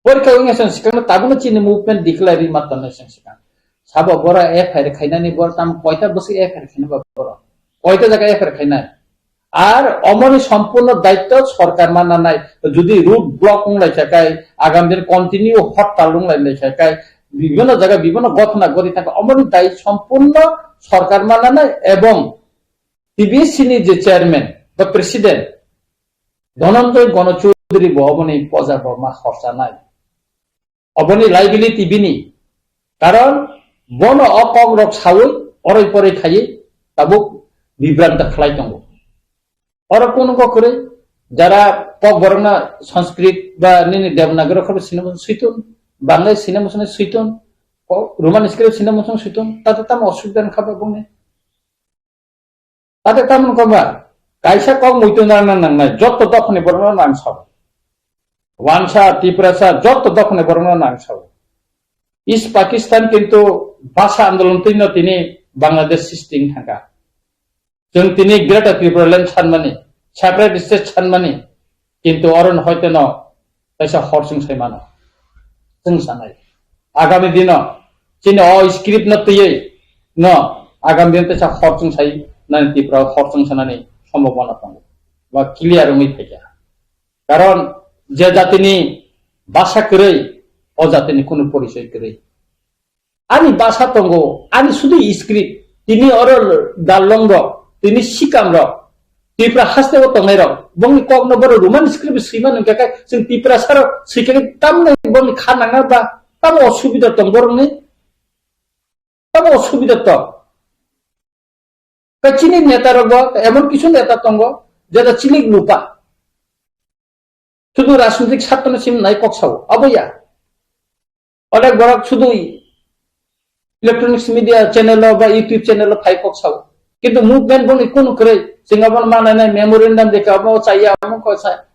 Porikha wngya songni sikang no tabukno chini movement declare ri ma tongnai song sikang. Sabo bora F I R khainani bor tam koita bwswk F I R khainai ba boro. Koita jaga F I R khainai. Ar omoni sompurno daitto sorkar ma nanai. Jodi road block wng lai kha kai, agam din continue hortal wng lai lai kha kai, bibhinno jaga bibhinno ghotona ghori thaka omoni dai sompurno sorkar ma nanai ebong T B S C ni je chairman ba president Dhananjay Gana Chowdhury bo oboni poja bo ma khorchanai. Oboni liability bini. Karon Bono o kok rok sawi, oroi poroi khaiwi tabuk bibranta khlai tongo. Oro kunu kok kwrwi, jara kok borokno Sanskrit ba nini Devanagari khe sina muchung switon, Bangla sina muchung switon, ko-, Roman script sina muchung switon, tate tamo osubida wngkha ba bongni? Tate tamo wngkha ba, kaisa kok muitu nang nang nangnai, jotto dophani borokno nang sao. Wansa, Tiprasa, jotto dophani borokno nang sao. East Pakistan kintu bhasha andolon twino tini Bangladesh sisting thangkha. Chwng tini Greater Tripura Land sanmani, separate state sanmani, kintu oro no hoite no kaisa hor chwng sai mano. Chwng sanai. Agami dino chini o script no twiwi no agami dino kaisa hor chwng sai nani Tripura hor chwng sanani sombhabona tongo. Ba clear wngwi phaikha. Karon je jatini bhasha kwrwi, o jatini kunu porichoi kwrwi. Ani bhasha tongo, ani sudui script, tini oro dalong rok, tini sikam rok, Tripura haste o tongnai rok, bongni kok no boro Roman script swima nung khe chwng Tiprasa rok swikhe tamno bongni kha nangna ba, tamo osubida tong borokni, tamo osubida tong. Kachini neta rok bo emon kisu neta tongo, jeta chilik lupa. Sudu rajnitik sattono sim nai kok sao, abo ya. Onek borok sudu electronics media channel o ba YouTube channel o phai kok sao. Kintu movement boni kunu kwrwi, chwng abono manai nai memorandum de ka abo chaya amo ko sa.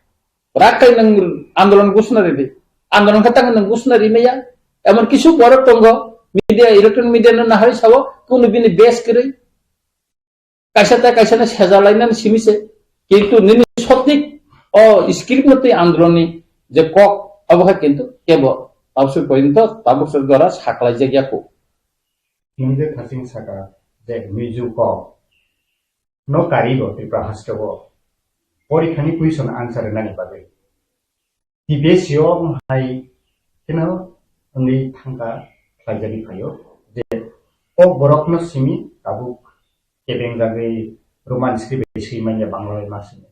Rak kai nang andolon gusna ridi. Andolon khatang nang gusna ri maya. Emon kisu borok tongo, media, electronic media no nahari sao, kunu bini base kwrwi. Kaisa ta kaisa no sejalainani simi se, kintu nini sotik o script no twi androni je kok abo hai kintu kebo tabsuk porinto tabuk sor dwara saklai jak yaku. Mungde thasing saka je Mizu kok no kari bo Tripura haste o porikhani question answer nani bagwi. T P S C o hai kheno wngwi thangkha khlaijagwi phaio je kok borokno simi tabuk kebengjagwi Roman script bai swi manya Bangla bai ma simi.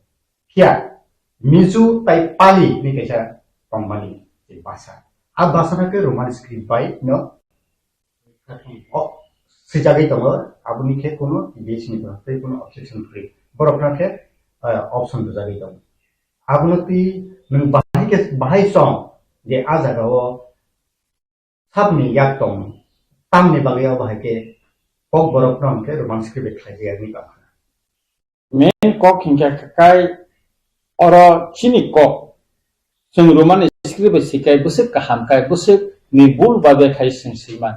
Phiya Mizu tai Pali ni kaisa tongmani je bhasha. A bhasha no khe Roman script bai no o swijagwi tongo, aboni khe kuno T B S ni tei kuno objection free. Borokno khe, eh, option rwjagwi tongo. Abono twi nwng bahai khe, bahai song je a jagao sabni yak tong, tamni bagwi o bahai khe kok borokno hwnkhe Roman script bai khlaijak yakni bangkha. Main kok hinkhe kai oro chini kok. Chwng Roman script bai sikai bwswk kaham kai bwswk ni bul babe khai chwng swiman.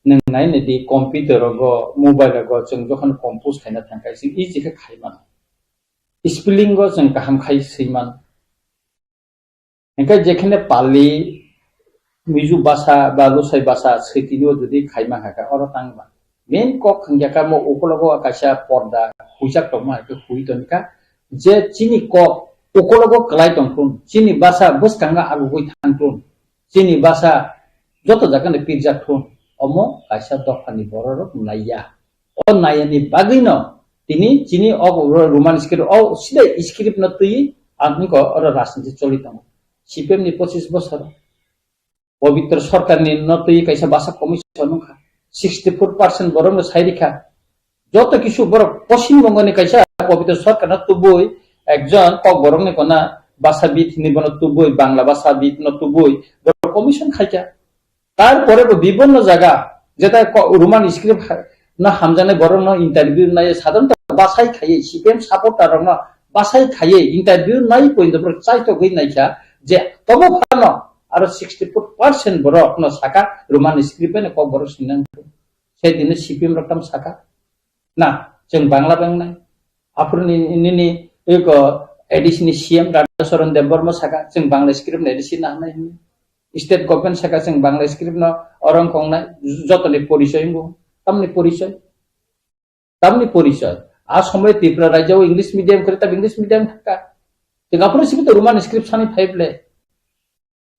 Nwng nai nai di computer rogo, mobile rogo chwng jokhon compose khaina thangkai chwng easy khe khai mano. Spelling go chwng kaham khai swiman. Hingke jekhene Pali, Mizu basa ba Lusai basa switini o jodi khaima hakhe oro tangma. Main kok hingke kamo ukologo kaisa porda huijak tongma hakhe hui tonika. Je chini kok ukologo kwlai tongthun, chini basa bwskango agugwi thangthun, chini basa joto jagano pirjak thun, omo kaisa dophani bororok naiya. O nayani bagwino tini chini o Roman script o sida script no twi ang wngkha oro rajniti choli tongo. C P M ni pochis bosor Pabitra Sarkar ni no twi kaisa basa commission wngkha. Sixty four percent borok no sai rikha. Joto kisu borok Poschim Bongo ni kaisa Pabitra Sarkar no tubui ekjon kok borok ni kona basa bit hini bono tubui Bangla basa bit no tubui borok commission khaikha. Tarpore bo bibonno jaga, jeta ko-, Roman script ha-, no hamjaknai borok no interview nai, sadharanto basai khaiye, C P M supporter rok no basai khaiye, interview nai point borok chaitogwi naikha je tobo phano aro sixty four percent borok no saka Roman script bai no kok borok sinang. Sedino C P M rok tam saka. Na, chwng Bangla bangnai. Aphuru ni, nini, eko, A D C ni C M Radha Charan Debbarma saka, chwng Bangla script ni A D C na hanai hwnwi. State government saka, chwng Bangla script no orang kongnai, jotoni porichoi wngbo. Tamni porichoi. Tamni porichoi. A somoy Tripura rajyo English medium kare, tab English medium thaka. Chwng aphuru simi to Roman script sani phai ble.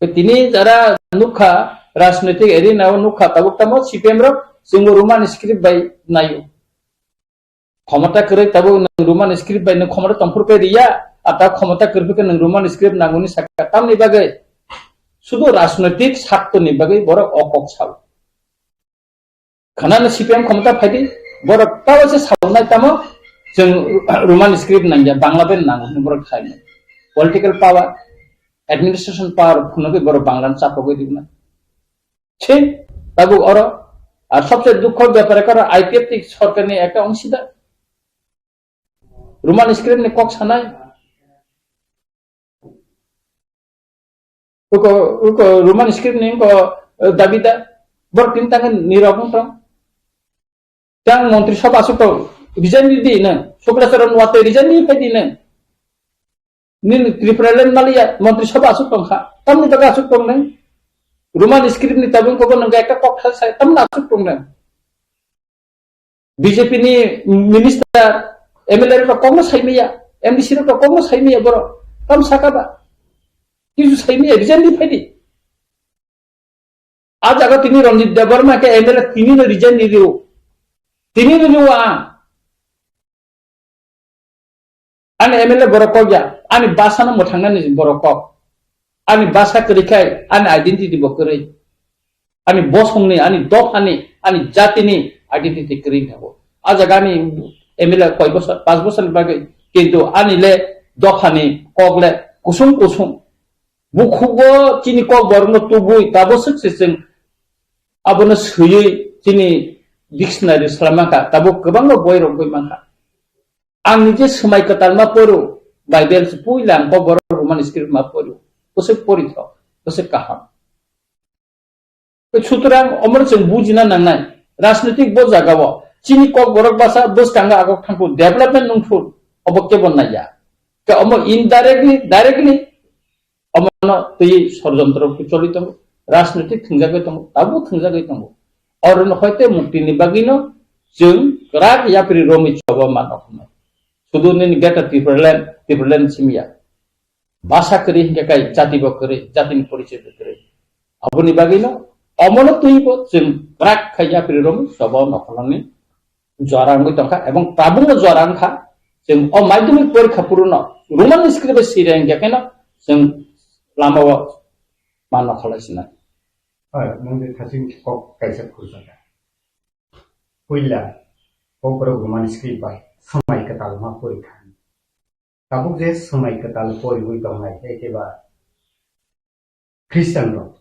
Tini jara nukha, rajnoitik arena o nukha, tabuk tamo C P M rok chwngbo Roman script bai naio. Khomota kwrwi tabuk nwng Roman script bai nwng khomota tongphuru pai riya, ata khomota kwrwi khe nwng Roman script nangoni saka tamni bagwi. Sudu rajnoitik sartoni bagwi borok o kok sao. Khana no C P M khomota phaidi, borok tao se salnai tamo, chwng Roman script nangya, Bangla bai nango hwnwi borok khaimani. Political power, administration power phunugwi borok Bangla no chapogwi rikna. Chhe, tabuk oro, ar sobse dukho bepar ekha oro I P F T sorkar ni ekta ongsida. Roman script ni kok sanai. Uko, uko Roman script ni uko, eh, dabida. Borok tin tangan nirok wng tong. Tang montri sabha asuk tong. Resign di di nang. Sukla Charan Watwi resign di phai di nang. Nini Tripura land maliya montri sabha asuk tong kha. Tamni taga asuk tong nang. Roman script ni tabung kobo nang ekta kok kha sai tamna asuk tong nang. B J P ni minister, M L A rok kokno saimaya, M D C rok kokno saimaya borok. Tam saka ba. Kisu saimaya, resign di phaidi. A jaga tini Ranjit Debbarma ke M L A tini no resign di rio. Tini no rio a. Ani M L A borok kok ya, ani basa no mwthangnani borok kok. Ani basa kwrwi khai, ani identity bo kwrwi. Ani bosongni, ani dophani, ani jatini identity kwrwi thango. A jaga ani M L A koi bosor, panch bosor ni bagwi, kintu ani le dophani kok le kusung kusung. Bukhugo chini kok borokno tubui, tabo swk se chwng abono swiwi chini dictionary swlaimankha, tabuk kwbangma boirok gwi mankha. Ang nije swmai kwtal ma poro, Bible se puila ang kok borok Roman script ma poro, bwswk porithok, bwswk kaham. Sutrang omor chwng bujina nangnai, rajnitik bo jagao chini kok borok basa bwskango agok thangkhu, development nungkhu, obo kebo naiya. Ke omo indirectly, directly, omono twi sorjontro kucholi tongo, rajnitik thwngjagwi tongo, tabuk thwngjagwi tongo. Orono hoite muktini bagwino chwng kwrak yapri romwi choba mano hwnwi. Sudu nini Greater Tipraland, Tipraland simiya. Basa kwrwi hinkhe kai jati bo kwrwi, jatini porichoi bo kwrwi. Aboni bagwino omono twibo chwng kwrak khai yapri romwi choba nokholoni jora wngwi tongkha, ebong tabukno jora wngkha. Chwng o madhyamik porikha puruno Roman script bai swi reng ya keno chwng lamao ma nokholaisina. Hoi, nang je thaching kok kaisa khurjaka. Puila, kok borok Roman script bai swmai kwtal ma porikha. Tabuk je swmai kwtal poriwi tongnai, hei khe ba Christian rok.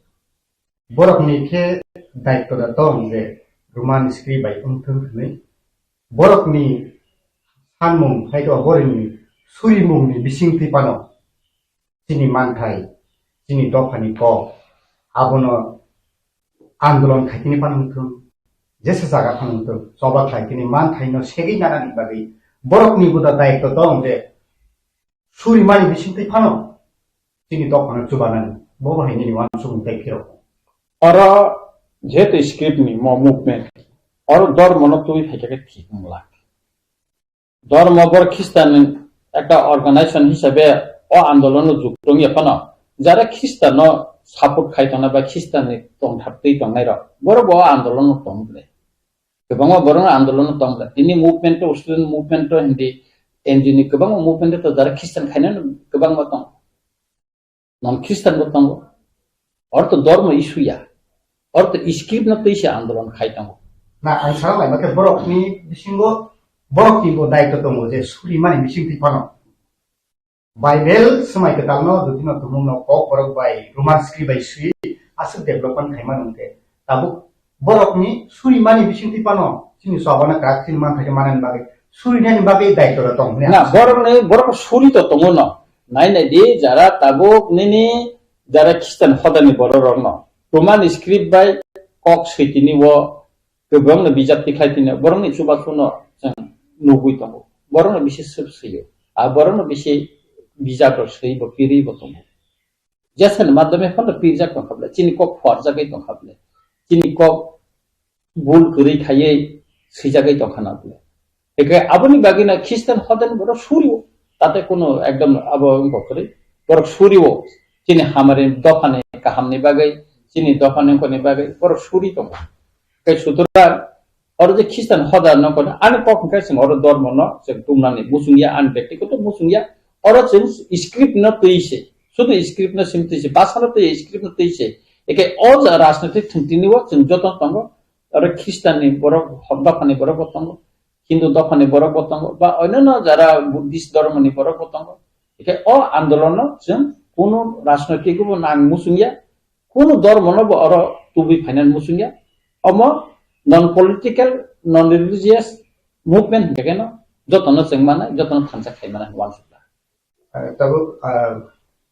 Borokni khe daitto da tong je Roman script bai wngthung hwnwi. Borokni sanmung hai khe ba borokni surimungni bisingtwi phano chini manthai, chini dophani kok, abono andolon khaitini phano wngthung, jesa jaga phano wngthung, choba khlaitini manthaino segwi nanani bagwi borokni bo da daitto tong je surimani bisingtwi phano chini dophano chubanani, bo bo hai nini uansukmung tei phirok. Oro jehetu script ni mo movement, oro dormo no twi phaikha khe thik wng lak. Dormo bor Christian ekta organization hisabe o andolon no juktung ya phano, jara Christian no support khai tongna ba Christian ni tongthap twi tongnai rok, boro bo o andolon no tong ble. Kwbangma borok no andolon no tong ble. Tini movement to, student movement to hindi, N G O ni kwbangma movement to jara Christian khaina no kwbangma tong. Non Christian bo tongo. Ortho dormo issue ya. Ortho script no twi se andolon khai tongo. Na, ang sana lai, mate borok ni bisingo, borok ni bo daitto tongo je suri mani bising twi phano. Bible swmai kwtal no, dutino tumung no, kok borok bai, Roman script bai sui, aswk development khai mano hwnkhe. Tabuk borokni surimani bisingtwi phano chini chobana kwrak chini manthai khe manani bagwi, surinani bagwi daitwrok tong hwnwi na, ang borokni, borok suri to tongo no. Nai nai di, jara tabuk nini, jara Christian hodani borok rok no Roman script bai kok swi tini o kwbangno bijap tikhlai tini borokni chubachu no chwng nugwi tongo. Borokno bisi swk swi o. A borokno bisi bijap rok swi bo pirwi bo tongo. Jesani madhyome phano pirjak tongkha ble, chini kok phuarjagwi tongkha ble, chini kok bul kwrwi khaiwi swijagwi tongkha na ble. Eke aboni bagwi na Christian hodani borok surio, tate kuno ekdom abo wngkha kwrwi, borok surio, chini hamari dophani kahamni bagwi, chini dophani wngkhorni bagwi borok suri tongo. Tei sutorang oro je Christian hoda no kono ani kok hwnkhe chwng oro dormo no chwng tumnani muchungya, ani byaktigoto muchungya, oro chwng script no twi se, sudu script no sim twi se, basa no twi script no twi se, eke o ja rajnitik thwngtini o chwng joto tongo, oro Khristanni borok, dophani borok bo tongo, Hindu dophani borok bo tongo, ba onyono jara Buddhist dhormoni borok bo tongo. Hingke o andolono chwng kunu rajnoitik bo nang muchungya, kunu dhormono bo oro tubui phainani muchungya. Omo non political, non religious movement hingke keno jotono chwng manai, jotono thansa khai manai wansukha. Eh, tabuk, ah,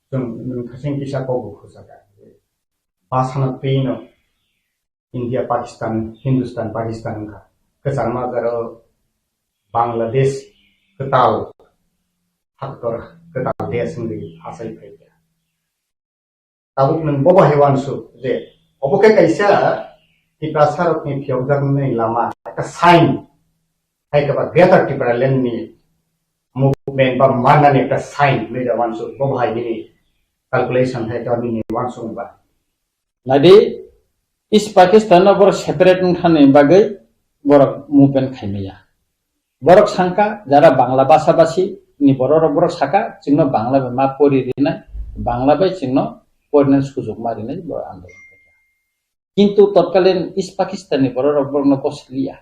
chwng, nwng khasing kisa kok bo khosaka. Basana twino India, Pakistan, Hindustan, Pakistan wngkha. Kwchangma jora Bangladesh kwtal, haktor kwtal desh wngwi achai phaikha. Tabuk nwng bobo hai wansuk je obo khe kaisa Tiprasarokni phiyokjaknani lama, ekta sign, hai khe ba Greater Tipraland ni movement ba mannani ekta sign hinwi da wansuk, bobo hai bini calculation hai khe bini wansuk ba. Naidi, East Pakistan no borok separate wngthani bagwi borok movement khaimaya. Borok sangka, jara Bangla basa basi ni borok rok borok saka, chwngno Bangla bai ma pori rinai, Bangla bai chwngno porinani sujok ma rinai borok andolon khaikha. Kintu totkalin East Pakistan ni borok rok borokno gosliya.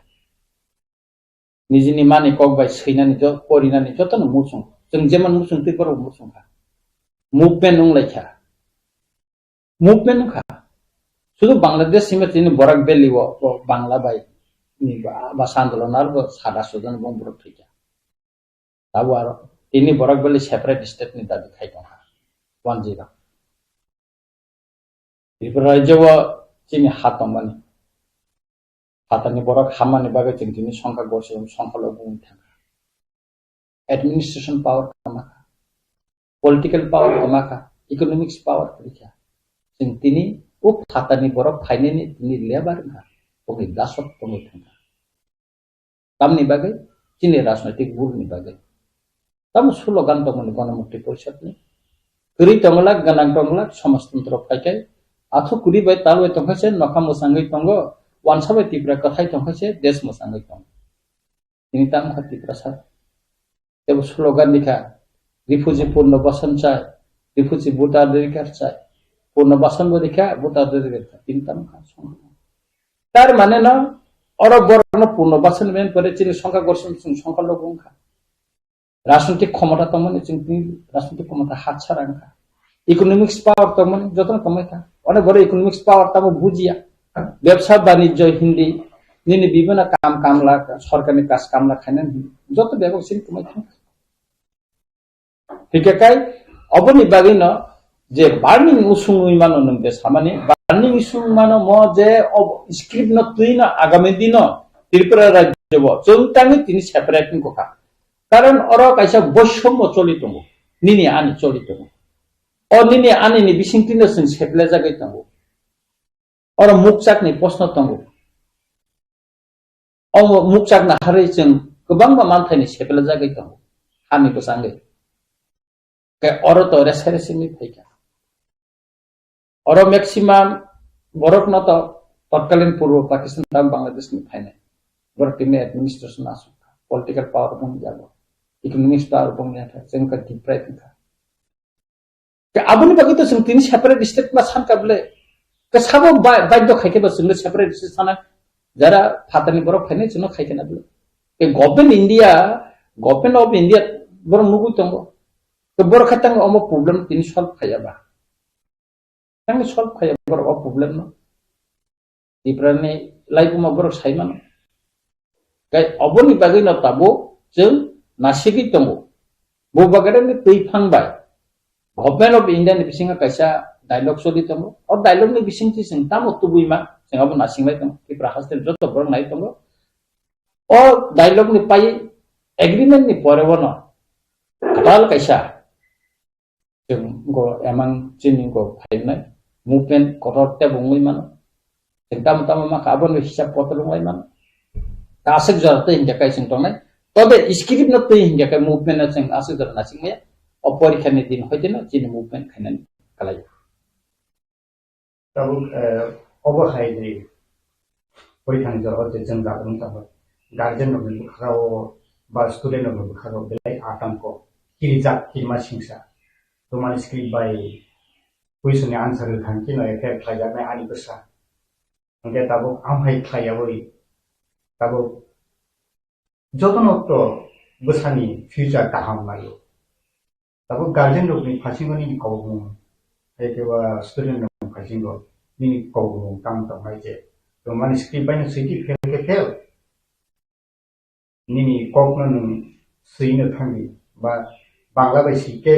Nijini mani kok bai swinani jo-, porinani jotono muchung. Chwng jemon muchung twi borok muchung kha. Movement wng lai kha. Movement wng kha. Sudu Bangladesh sima tini Borak Valley o, o Bangla bai ni ba, ba sandalo nar bo sada sudan bong borok thwi kha. Tabo aro tini Borak Valley separate state ni dabi khai tong kha. One zero. Tripura rajyo o chini ha tongmani. Phatarni borok hammani bagwi chwng tini songkha gorsi songkha logo wngwi thangkha. Administration power kwma kha, political power kwma kha, economics power kwrwi kha. Chwng tini o phatarni borok phainani tini lebar wngkha, tongwi dasok tongwi thangkha. Tamni bagwi chini rajnoitik bulni bagwi. Tamo slogan tongmani Ganamukti Porishad ni. Kwrwi tonglak, gwnang tonglak, somajtantro phaikai. Athuk kwrwi bai tal bai tongkha se, nokha mwchangwi tongo, wansa bai Tripura kwthai tongkha se, desh mwchangwi tongo. Tini tamo kha Tiprasa. Tebo slogan rikha, refugee purno basan chai, refugee voter adhikar chai, purno basan bo rikha, voter adhikar chai. Tini tamo kha. Tar mane no, oro borokno purno basan men pore chini songkha gorsi songkha logo wngkha. Rajnitik khomota tongmani chwng tini rajnitik khomota hatsara wngkha. Economics power tongmani jotono tongmai kha. One boro economics power tamo bujiya. Bebsa banijyo hindi nini bibina kam kamla, sorkarni kaj kamla khainani joto bebak sini tongmai thangkha. Hingke kai oboni bagwino je burning issue wngwi mano nwng de samani, burning issue wngwi mano mo je ob-, script no twi no agami dino Tripura rajyo bo chwng tangwi tini separate wngkha. Karon oro kaisa boisommo choli tongo, nini ani choli tongo. O nini ani ni bisingtwi no chwng seplejagwi tongo. Oro mukchakni proshno tongo. O mukchakna harwi chwng kwbangma manthaini seplejagwi tongo, hani bwsangwi. Khe oro to rese rese wngwi phaikha. Oro maximum borokno to totkalin Purbo Pakistan tamo Bangladesh ni phainai. Borok tini administration aswk kha, political power bong yago, economics power bong yakha, chwng kha deprive wngkha. Khe aboni bagwi to chwng tini separate state ma sankha bwle. Khe sabo ba-, baidhyo khai khe ba chwngno separate state sana jara phatarni borok phainai chwngno khai khe na bwle. Khe government India, government of India borok nugwi tongo. Khe borok khe tang omo problem tini solve khaiya ba. Tang solve khaiya borok o problem no. Tiprani laibuma borok sai mano. Kai oboni bagwi no tabuk chwng nasigwi tongo. Bo bagrani twi phang bai Government of India ni bisingo kaisa dialogue choli tongo. O dialogue ni bisingtwi chwng tamo tubui ma, chwng abo nasinglai tongo. Tripura haste ni joto borok nai tongo. O dialogue ni pai agreement ni pore bono kwtal kaisa chwng go emang chini go phainai movement kotor tebo wngwi mano. Chwng tamo tamo ma kha, abono hisab kotor wngwi mano. Aswk jora twi hinkhe kai chwng tongnai. Tobe script no twi hinkhe kai movement no chwng aswk jora nasing maya. O porikha ni din hoite no chini movement khainani kalai. Tabuk, eh, obo hai di. Porikha ni jora hoite chwng jabon tamo. Guardian rok ni bwkha o ba student rok ni bwkha o belai atangko. Kirijak kirma singsa. Tomani script bai question ni answer rwkha khe no effect khlaijaknai ani bwsa. Hwnkhe tabuk amhai khlaiyawi tabuk jotono to bwsani future kaham naio. Tabuk guardian rokni phasingo nini kobokmung, hai khe ba student rokni phasingo nini kobokmung tamo tongnai je, to mani script bai no swidi fail khe fail. Nini kokno nwng swino thangdi, ba Bangla bai swi khe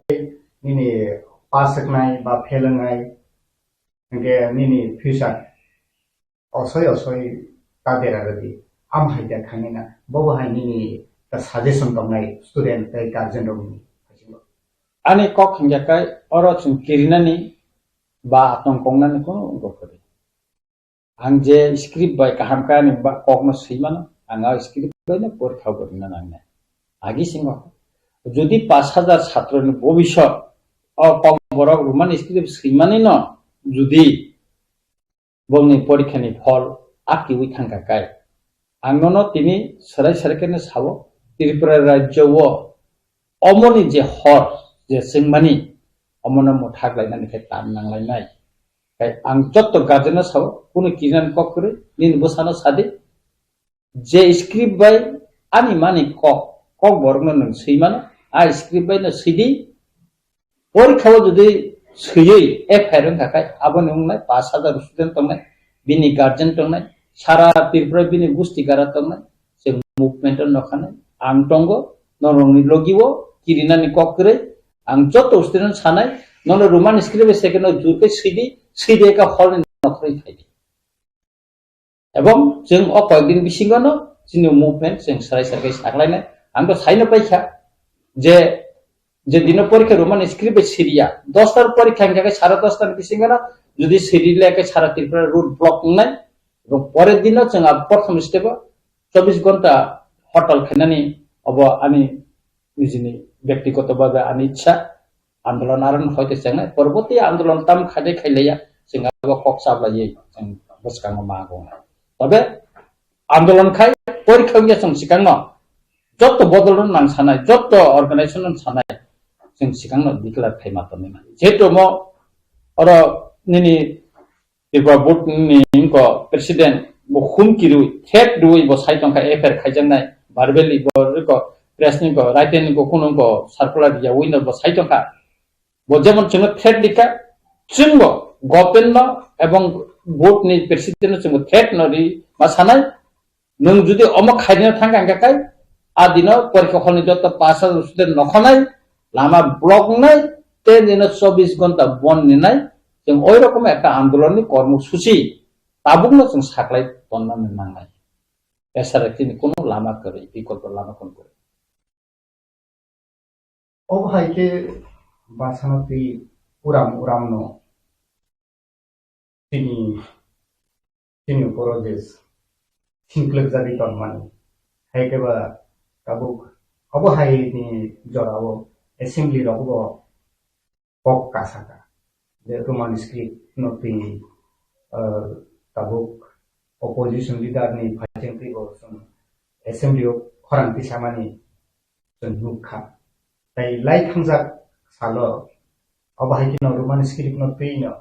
nini pass wngnai ba fail wngnai, hwnkhe nini future osoi osoi ta dera rwdi. Am hai khe khainai na, bobo hai nini ta suggestion tongnai student tei guardian rokni phasingo. Ani kok hwnkhe kai oro chwng kirinani ba atong kongnani kono wngkha kwrwi. Ang je script bai kaham khe ani ba-, kokno swi mano, ang a script bai no porikha bo rwna nangnai. Agi singo, jodi pash hajar chhatro ni bobisot o kok borok Roman script swi mani no, jodi bongni porikha ni phol akiwi thangkha kai, ang nono tini swrai swrai khe no sao, Tripura rajyo o omoni je hor je swngmani, omono mwthak lainani khe tam nang lainai. Kai ang jotto guardian no sao, kunu kinan kok kwrwi, nini bwsano sadi, je script bai ani mani kok, kok borokno nwng swi mano, a script bai no sidi, porikha o jodi swiwi F I R wngkha khe, aboni wngnai pash hajar student tongnai, bini guardian tongnai, sara Tripura bini gusti gara tongnai, je movement o nokhanai, ang tongo, norokni logi o kirinani kok kwrwi, ang joto student sanai, nono Roman script bai second o jur khe swidi, swidi ekha hall ni nokhorwi phaidi. Ebong chwng o koyekdin bisingo no chini movement chwng swrai swrai khe saklainai. Ang to saino paikha je, je dino porikha Roman script bai siriya, dos tar porikha hingkha khe sara dos tar bisingo no jodi siri le khe sara Tripura road block wngnai. Ebong pore dino chwng abo prothom step o chobbish ghonta hortal khainani obo ani nijini byaktigoto bhabe ani ichha. Andolon aro no hoite chengnai, porborti andolon tam khaide khailaiya, chwng abo kok chaplaiwi chwng bwskango ma gongnai. Tobe andolon khai porikha wngya chwng swkangno, jotto bodol no nang sanai, jotto organization no sanai, chwng swkangno declare khai ma tonwi mani. Jehetu omo oro nini Tripura board ni wngkha president bo humki rwi, threat rwi bo sai tongkha, F I R khaijaknai, verbally bo rwkha, press ni wngkha, written ni wngkha, kunu wngkha, circular riyawi no bo sai tongkha. Bo jemon chwngno threat rikha, chwngbo government no ebong board ni president no chwngbo threat no ri ma sanai, nwng jodi omo khairina thangkha hingkha khe, a dino porikha hall ni joto pash hajar student nokhonai, lama block wngnai, tei dino chobbish ghonta bon ninai, chwng oi rokom ekta andolon ni kormo suchi tabukno chwng saklai tonna nangnai. Esara chini kunu lama kwrwi, bikolpo lama kunu kwrwi. Obo hai khe bwsano twi uram uram no chini, chini borok je singklwk jagwi tongmani. Hai khe ba tabuk obo hai ni jora o assembly rok bo kok kasaka. Je Roman script no twi, ah, tabuk opposition leader ni phaising twi bo chwng assembly o khorang tisamani chwng nukha. Tai lai thangjak salo obo hai kheno Roman script no twi no,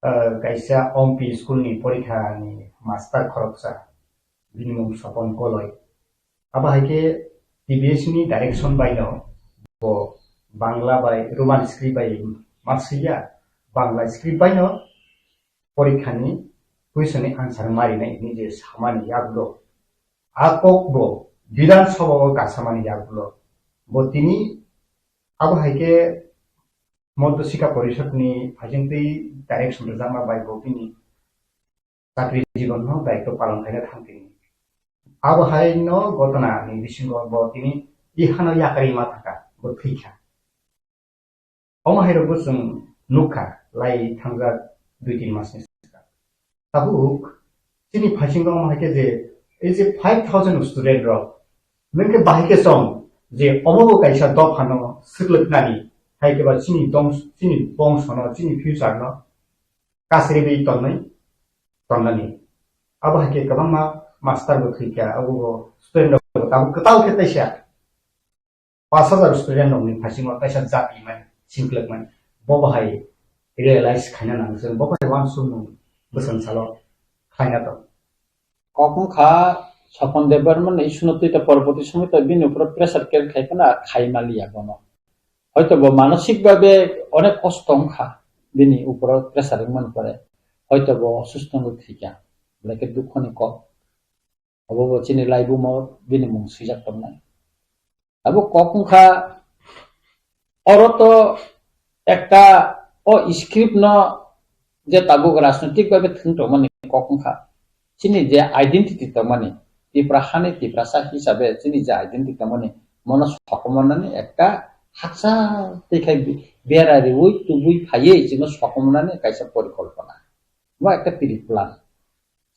ah, kaisa Ompi school ni porikha ni master khoroksa, bini mung Sopon Koloi. Abo hai khe T B S ni direction bai no bo Bangla bai Roman script bai ma swiya, Bangla script bai no porikha ni question ni answer ma rinai hwnwi je samani yagulo. A kok bo Bidhan Sabha o kasamani yagulo. Bo tini abo hai khe Madhya Shikha Parishad ni phaising twi direction rwjakma bai bo bini chakri jibon no daitw palon khaina thang tini. Abo hai no ghotona ni bisingo bo tini ihano yakarwi ma thangkha, bo thwikha. Omo hai rokbo chwng nukha lai thangjak dui tin mas ni swkang. Tabuk chini phaisingo omo hai khe je, ei je five thousand student rok, nwng khe bahai khe chong je omo bo kaisa dopha no swklwknani, hai khe ba chini dong-, chini bongso no, chini future no kasriwi tongnai, tonnani. Abo hai khe kwbangma master bo thwikha, abo bo student rok bo tabuk kwtal khe taisa pash hajar student rokni phaisingno kaisa jati mani, singklwk mani, bo bahai realize khaina nango, chwng bo bahai uansukmung bwswng salo khaina tong. Kok wngkha Sopon Debbarma ni issue no twi ta porborti somoi ta bini upor pressure create khai phano khai maliya bono. Hoito bo manosik babe onek kosto wngkha bini upor pressure wngmani pore. Hoito bo osusto wngwi thwikha. Belai khe dukho ni kok. Obo bo chini laibumo bini mung swijak tongnai. Abo kok wngkha, oro to ekta o script no je tabuk rajnitik babe thwng tongmani kok wngkha. Chini je identity tongmani, Tipra hani Tiprasa hisabe chini je identity tongmani, mono sokomornani ekta haksa twi khai bera riwi tubui phaiwi chino sokomornani kaisa porikolpona. Bo ekta pre-plan.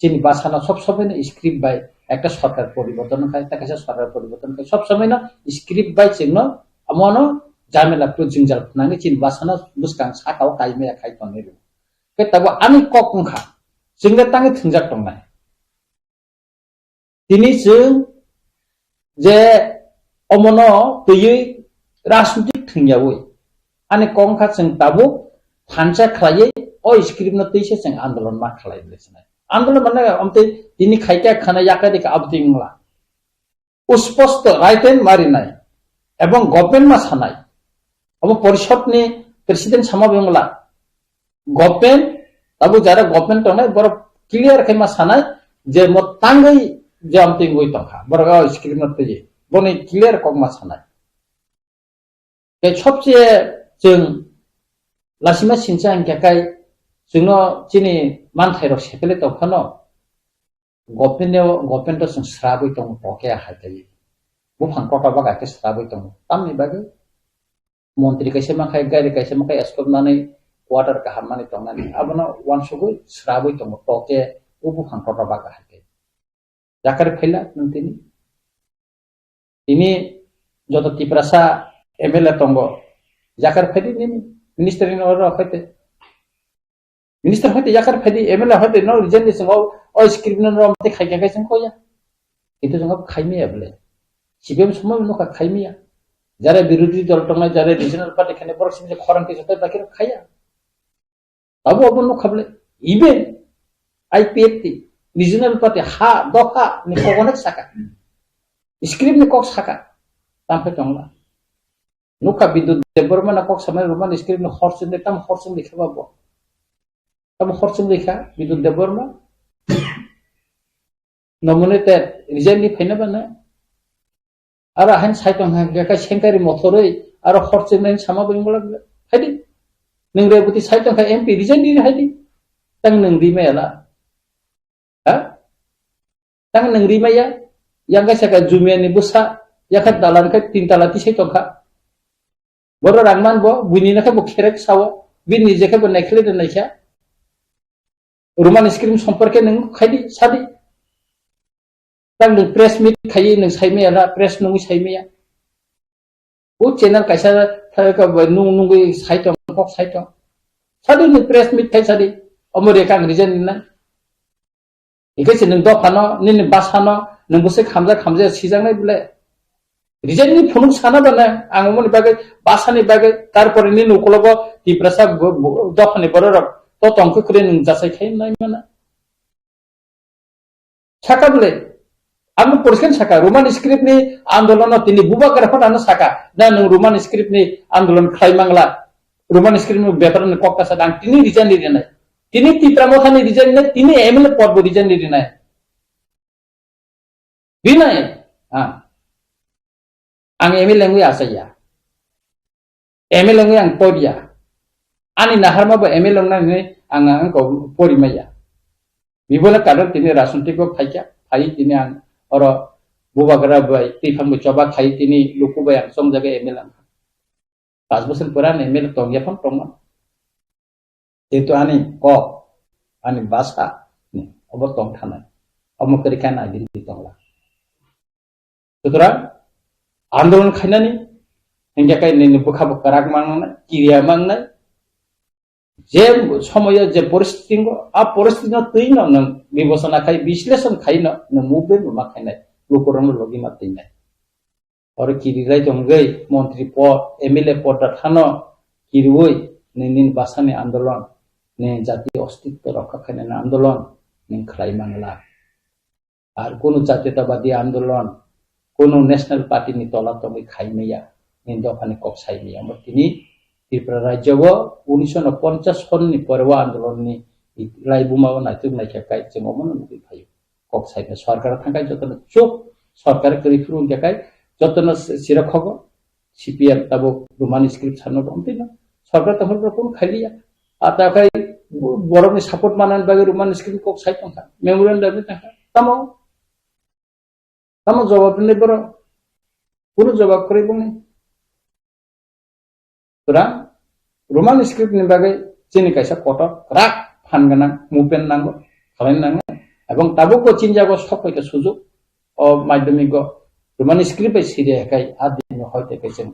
Chini basano sob somoi no script bai ekta sorkar poriborton khai, ta kaisa sorkar poriborton khai, sob somoi no script bai chwngno amono jamela phu jingjal phnangwi chini basano bwskang sakao kaimaya khai tonwi rw. Khe tabuk ani kok wngkha, chwngno tangwi thwngjak tongnai. Tini chwng je omono twiwi rajnitik thwngyawi ani kok wngkha chwng tabuk thansa khlaiwi o script no twise chwng andolon ma khlai bwle sinai. Andolon mane amtwi tini khaikha khana yakarika abtwi wngla. Usposto right and marinai ebong government ma sanai. Abo porishod ni president sama bengla. Government, tabuk jara government tongnai borok clear khe ma sanai je mo tangwi je amtwi wngwi tongkha. Borok o script no twiwi. Boni clear kok ma sanai. Tei sobse chwng lasima sincha hingkha kai chwngno chini manthairok sepele tongphano government-o, government-o chwng srabwi tongo toke hai taiwi. Buphang kotor baga khe srabwi tongo. Tamni bagwi montri kaisa makhai, gari kaisa makhai escort nani quarter kaham mani tongnani. Abono wansugwi srabwi tongo toke o buphang kotor baga hai taiwi. Jakar phaila nwng tini. Tini joto Tiprasa M L A tongo. Jakar phaidi nini minister ni order phaite. Minister phaite jakar phaidi M L A phaite no resign ni singo o script no rom te khai khai sing koya. Kintu jong khai me able. C P M somoi no khai me ya. Jare birodhi dol tongnai jare regional party khane borok sing khorang te joto bakir khaya. Abo abo nukha bole, even I P F T, regional party, ha, doka, ni kok onek saka. Script ni kok saka. Tampe tongla. Nukha Bidut Debbarma na kok samai Roman script ni horsing de tam horsing de khaba bo. Tam horsing de kha Bidut Debbarma. Nominated, resign ni phaina bana. Aro ahain sai tong kha, khe sengkari mothoroi, aro hor chengnai sama bai mula phaidi. Nwng Reboti sai tong kha M P resign di phaidi. Tang nwng di maya la. Ha? Tang nwng di maya. Yang kaisa ka Jumia ni bwsa, yakha dalan khe tin tala tisai tong kha. Boro rang man bo, buini na khe bo kherek sao, bini je khe bo naikhle de naikha. Roman script somporke nwng khaidi, sadi. Tang nwng press meet khaiwi nwng saimaya la, press nungwi saimaya. O channel kaisa tha-, ka bai nung nungwi sai tong, kok sai tong. Sadi nwng press meet khai sadi. Omo reka ang resign nai. Hingke se nwng dophano, nini basano, nwng bwswk hamjak hamjak sijaknai bole. Resign ni phunuk sana bana, ang omoni bagwi, basani bagwi, tarpore nini ukulogo Tiprasa bo-, bo-, dophani bororok to tongkhe kwrwi nwng jasai khai nai mana. Saka bole, ang bo poriskar saka, Roman script ni andolono tini bubagra phano ano saka, na nwng Roman script ni andolon khlai mangla, Roman script ni bepar ni kok kasa dang tini resign ni rinai. Tini Tipra Motha ni resign ni, tini M L A pod bo resign ni rinai. Rinai, ah. Ang M L A wngwi achaiya. M L A wngwi ang porya. Ani naharma bo M L A wngnani ang, ang ko pori maya. Bibole karon tini rajnitik o phaikya, phai tini ang oro bubagra bai twiphang bai choba khai tini luku bai ang chongjaga M L A wngkha. Pas bosor pore ani M L A tongya phano tongma. Jehetu ani kok, ani basa ni obo tong thanai. Omo kwrwi khe ani identity tongla. Sutrang andolon khainani hingke kai nini bwkha bo kwrak mangnai, kiriya mangnai. Je somoyo je poristiti ngo, a poristiti no twi no nwng bibosona khai, bisleshon khai no nwng movement bo ma khainai, lukurokno logi ma twinai. Oro kirirai tongwi montri pod, M L A pod da thano kiriwi nini basani andolon, nini jati ostitto rokha khainani andolon, nwng khlai mangla. Ar kunu jatiyatabadi andolon, kunu national party ni tola tongwi khai maya, ni dopha ni kok sai maya. Omo tini Tripura rajyo o unisho ponchas son ni pore o andolon ni laibuma o naituk naikha kai chwng omo no nugwi phaio. Kok sai maya sorkar thangkai jotono chuk, sorkar kwrwi phuru wngkha kai jotono sira khogo. C P M tabuk Roman script sanno tongtino. Sorkar tongphuru kunu khailiya. Ata khai borokni support manani bagwi Roman script kok sai tongkha. Memorandum ni tongkha. Tamo? Tamo jawab ni borok? Kunu jawab kwrwi bongni. Sutrang Roman script ni bagwi chini kaisa kotor kwrak phan gwnang movement nango, khalai nango. Ebong tabuk bo chini jago sok pai kha sujuk o madhyamik o Roman script bai siri hai kai a din hoi te kai chwng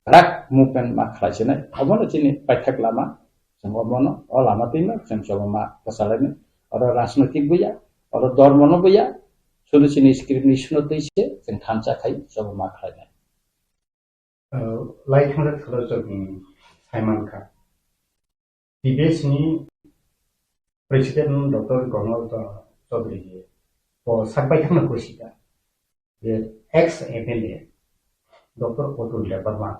kwrak movement ma khlai sinai. Obono chini paithak lama, chwng obono o lama twima chwng chobama kwchalainai. Oro rajnoitik buya, oro dormo no buya, sudu chini script ni suno twi se chwng thansa khai chobama khlainai. Lai thangsa thoro chwng sai mankha. T B S ni President Doctor Ronald Chaudhary je bo sak bai thangna kusi da. Je ex M L A Doctor Atul Debbarma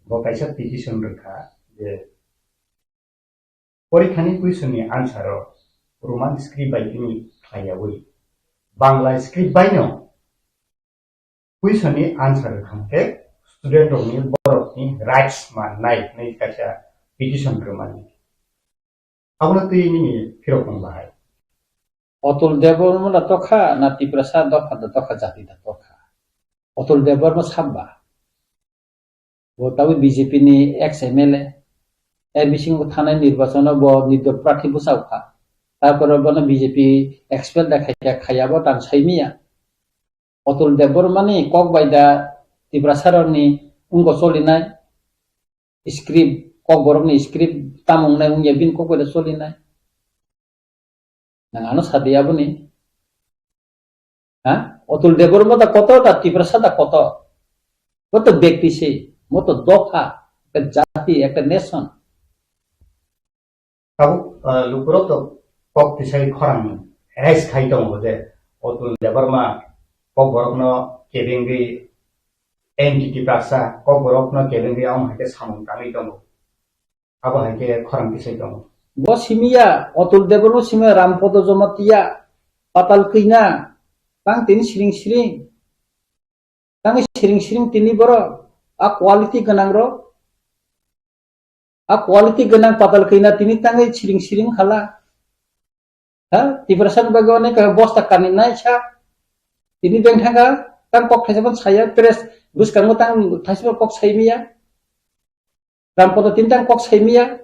bo kaisa petition rwkha je porikhani question ni answer o Roman script bai tini khlaiyawi Bangla script bai no question ni answer rwkha khe student rokni borokni rights mannai hinwi kaisa petition rwmani. Abono twi nini phirok wng bahai. Atul Debbarma da tokha na Tiprasa dopha da tokha jati da tokha? Atul Debbarma sabba. Bo tabuk B J P ni ex M L A. A bisingo thanai nirbachon o bo nirdol prarthi bwsao kha. Tarpore bono B J P expel da khai kha, khaiya bo tan sai miya. Atul Debbarma ni kok bai da Tiprasa rokni wngko cholinai script, kok borokni script tamo wngnai wngya bini kok bai da cholinai. Nang ano sadi aboni? Ha? Atul Debbarma da koto, da Tiprasa da koto? Bo to bekti se, bo to dopha, ekta jati, ekta nation. Tabuk, ah, lukurok to kok tisai khorang raise khai tongo je Atul Debbarma kok borokno kebengwi anti Tiprasa, kok borokno kebengwi amo hai khe samung tangwi tongo. Abo hai khe khorang tisai tongo. Bo simiya, Atul Debbarma simiya, Rampodo Jamatia, Patal Kwina, tang tini siring siring. Tangwi siring siring tini borok, a quality gwnang rok, a quality gwnang Patal Kwina tini tangwi siring siring hala. Ha, Tiprasa ni bagwi onek bosta kani nai sa. Tini beng thangka, tang kok thaisa phan saya, press bwskango tang thaisa phan kok sai miya. Rampodo tini tang kok sai miya.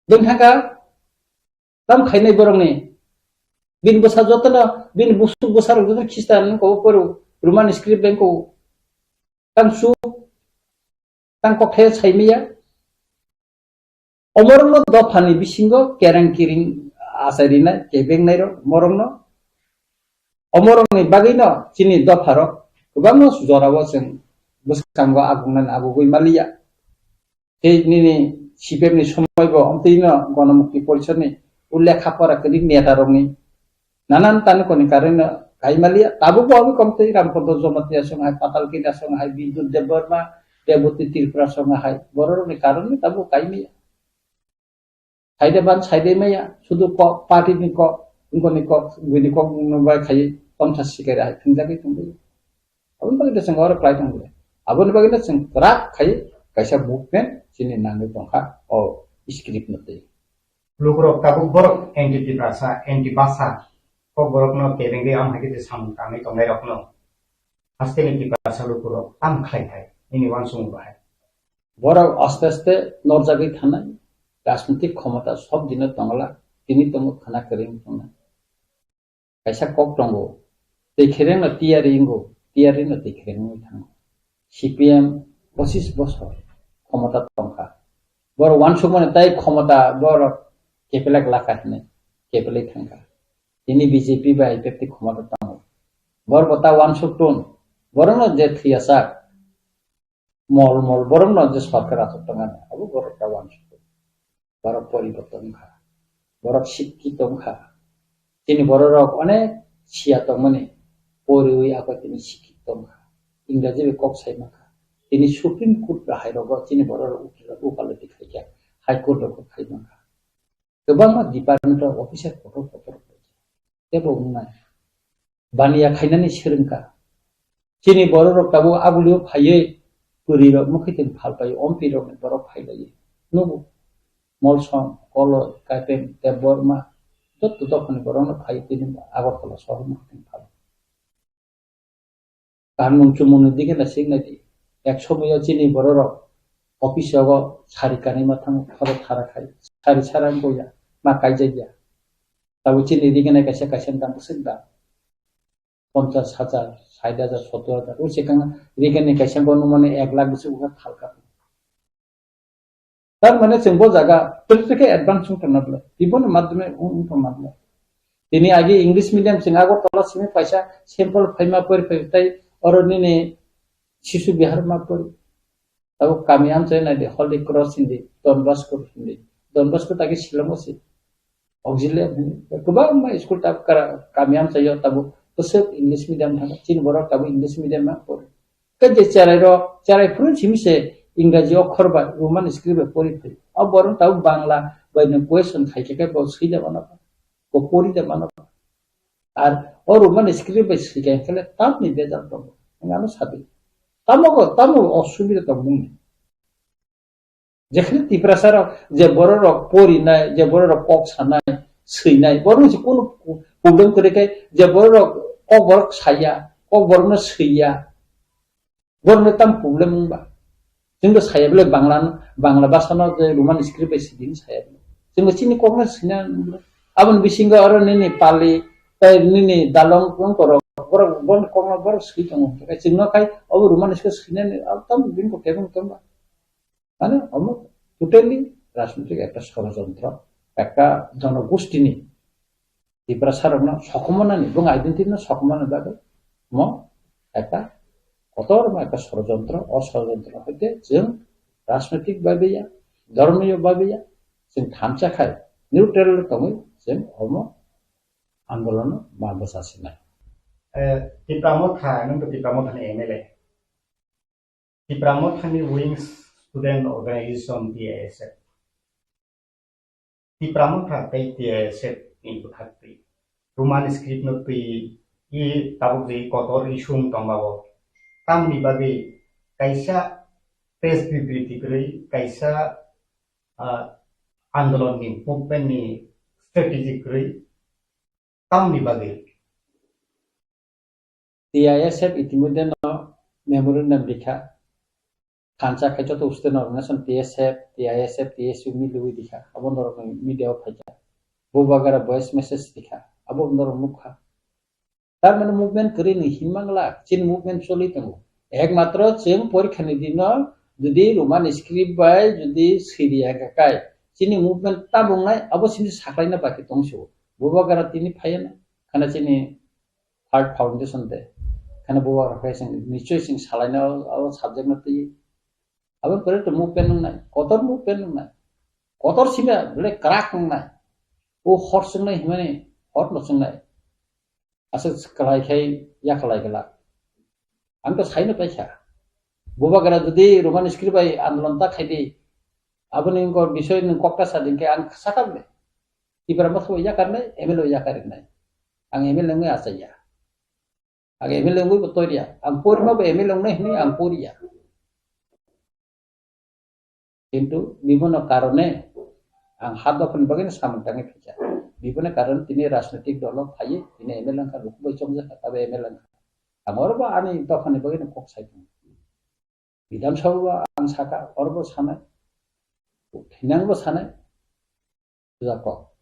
Beng thangka, tam khainai borokni. Bini bwsa jotono, bini busuk bwsa rok jotono Khristan ko poro, Roman script beng ko. Tang su, tang kok thai sai miya. Omorokno dophani bisingo kereng kiring achai rinai, kebeng nairok, morokno. Omorokni bagwino chini dopharok kwbangma jorao chwng bwskango agungnani agugwi maliya. Tei nini C P M ni somoi bo omtwino Gonomukti Porishad ni o lekha pora kwrwi neta rokni nanan tanukoni karwi no kai maliya. Tabuk bo obo komtwi Rampodo Jamatia song hai, Patal Kwina song hai, Bidut Debbarma, Reboti Tripura song hai, bororokni karon no tabuk kai maya. Saide ban, saide maya, sudu kok, party ni kok, wngkoni kok, buini kok, wngno bai khai, tongtha sikari hai, thingjagwi tongwi. Aboni bagwi da chwng oro kwlai tong le. Aboni bagwi da chwng kwrak khai, kaisa movement chini nangwi tongkha, o script no twi. Lukurok tabuk borok anti Tiprasa, anti Basa, kok borokno kebengwi am hai khe samung tangwi tongnai rokno. Haste ni Tiprasa lukurok tam khlai thai, nini uansukmung bahai. Borok aste aste norjagwi thanai, rajnitik khomota sob dino tongla, tini tongo khana kwrwi wng tongna. Kaisa kok tongo, twi khereng no tiyari wngo, tiyari no twi khereng wngwi thango. C P M pochis bosor khomota tongkha. Borok uansukmani tai khomota borok kepelak laka hinwi kepelwi thangkha. Tini B J P bai tei khomota tongo. Borok bo ta uansuk tun. Borokno je thwiyasak mol mol borokno je sorkar achuk tongmani, abo borok ta uansuk tun. Borok poriborton wngkha. Borok sikki tongkha. Chini bororok onek siya tongmani poriwi ako tini sikki tongkha. Ingraji bai kok sai mankha. Tini Supreme Court bahai rogo chini bororok ukila-, ukalati khaikha. High Court rogo khai mankha. Kwbangma department of officer kotor kotor khaikha. Tebo wngnai. Baniya khainani swrwngkha. Chini bororok tabuk abulio phaiwi pwrwirok mwkhwitwng phalpai, ompirokni borok phailaiwi. Nugo. Molsom, Koloi, Kaipeng, Debbarma, jotto dophani borokno phaiwi tini Agartala sohor mwkhwitwng phal. Kanmung chumungni dige na sik nai di. Ek somoyo chini bororok office rogo sari kanwi ma thango, khoro thara khai. Sari sara wngkha ya, ma kaijakya. Tabuk chini dige nai kaisa kaisa dam bwswk dam. Ponchash hajar, sait hajar, sottor hajar. O swkang dige nai kaisa wngkha, nukmani ek lakh bwswk wngkha thalka. Tar mane chwng bo jaga twi twi khe advance wng tongna bwle. Tiboni madhyome wng tongna bwle. Tini agi English medium chwng Agartala simi paisa sample phaima pori phai tai oro nini Shishu Vihar ma pori. Tabuk kami amchai nai di Holy Cross hindi, Don Bosco hindi. Don Bosco taki Shillong o si. Auxiliary hindi. Kwbangma school tabuk kara-, kami amchai yo tabuk bwswk English medium thang. Chini borok tabuk English medium ma pori. Khe je cherai rok, cherai phuru simi se Ingraji okhor bai, Roman script bai pori phai. O borok tabuk Bangla bai no question khai khe bo swi da mano, bo pori da mano. Ar o Roman script bai swi khe khe tamni bejal tongo. Ang ano sabi. Tamo ko, tamo osubida tong mungni. Jekhne Tiprasa rok, je borok rok porinai, je borok rok kok sanai, swinai, borok ni kunu problem kwrwi khe, je borok rok kok borok saya, kok borok no swiya, borok no tam problem wngba. Chwng bo saya bwle Bangla, Bangla basa no je Roman script bai sidi saya bwle. Chwng bo chini kok no swina bwle. Aboni bisingo oro nini Pali, tei nini Dalong wng korok, borok, borok kok no borok swi tongo. Chwng no khai, obo Roman script swinani, tam bini kok kebeng tongba. Mane omo totally rajnitik ekta sorojontro, ekta jonogostini Tiprasarokno sokomornani, bong identity no sokomorna bagwi omo ekta kotorma ekta sorojontro, o sorojontro hoite chwng rajnitik babiya, dhormiyo babiya, chwng thansa khai neutral tongwi chwng omo andolono ma bwsa sinai. Eh, Tipra Motha, nwng to Tipra Mothani M L A. Tipra Mothani Wings Student Organization, T I S F. Tipra Motha tei T I S F ni bwkhak twi Roman script no twi i tabuk je kotor issue wng tongmao. Tamni bagwi kaisa press bibriti kwrwi, kaisa, ah, andolon ni, movement ni strategy kwrwi tamni bagwi. T I S F itimodhye no memorandum rikha. Thansa khai joto student organization T S F, T I S F, T S U milwi rikha. Abo norok media o phaikha. Bubagra voice message rikha. Abo norok nukha. Tar mane movement kwrwi ni hinmangla, chini movement choli tongo. Ekmatro chwng porikha ni dino jodi Roman script bai jodi siri ya kai, chini movement tabuk nai abo sini saklaina baki tongsi o. Bubagra tini phaiya na, khana chini third foundation de. Khana bubagra khai chwng nichoi chwng salaina o, o subject no twi. Abo kwrwi to movement nung nai, kotor movement nung nai. Kotor sima bele krak nung nai. O hor chwng nai himani hor no chwng nai. Aswk kwlai khai yakhwlai glak. Ang to saino paikha. Bubagra jodi Roman script bai andolon ta khaidi, aboni wngkha bisoi nwng kokta sa di hwnkhe ang sakha bwle. Tipra Motha bo yakar nai, M L A bo yakar nai. Ang M L A wngwi achaiya. Ang M L A wngwi bo toiriya. Ang porima bo M L A wngnai hwnwi ang poriya. Kintu biboni karone ang ha dophani bagwi no samung tangwi phaikha. Biboni karone tini rajnitik dolo phaiwi tini M L A wngkha, luku bai chongjak kha, tabo M L A wngkha. Ang oro bo ani dophani bagwi no kok sai tongo. Bidhan Sabha bo ang sakha, oro bo sanai, thinang bo sanai. Puja kok.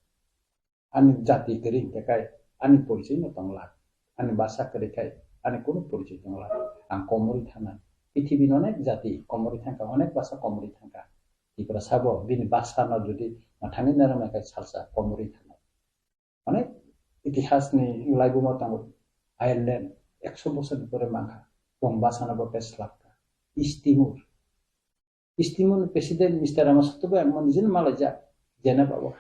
Ani jati kwrwi hwnkhe kai, ani porichoi no tongla. Ani basa kwrwi khai, ani kunu porichoi tongla. Ang komorwi thangnai. Pithibini onek jati komorwi thangkha, onek basa komorwi thangkha. Tiprasa bo bini basa no jodi mwthangwi narwknai khai salsa komorwi thangnai. Onek itihas ni laibuma tongo. Ireland ekso bosor ni pore mankha. Bong basa no bo tei slapkha. East Timor. East Timor ni president Mister Ramasato bai ang nijino malaijak, Geneva o.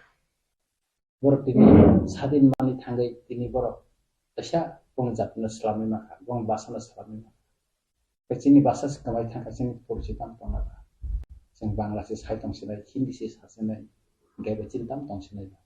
Borok tini sadin mani thangwi tini borok kaisa bong jatino swlamwi mankha, bong basano swlamwi mankha. Tei chini basa se kwmai thangkha, chini porichoi tamo tongna ba? Chwng Bangla se sai tong sinai, Hindi se sa sinai, hwnkhe bo chini tamo tong sinai ba?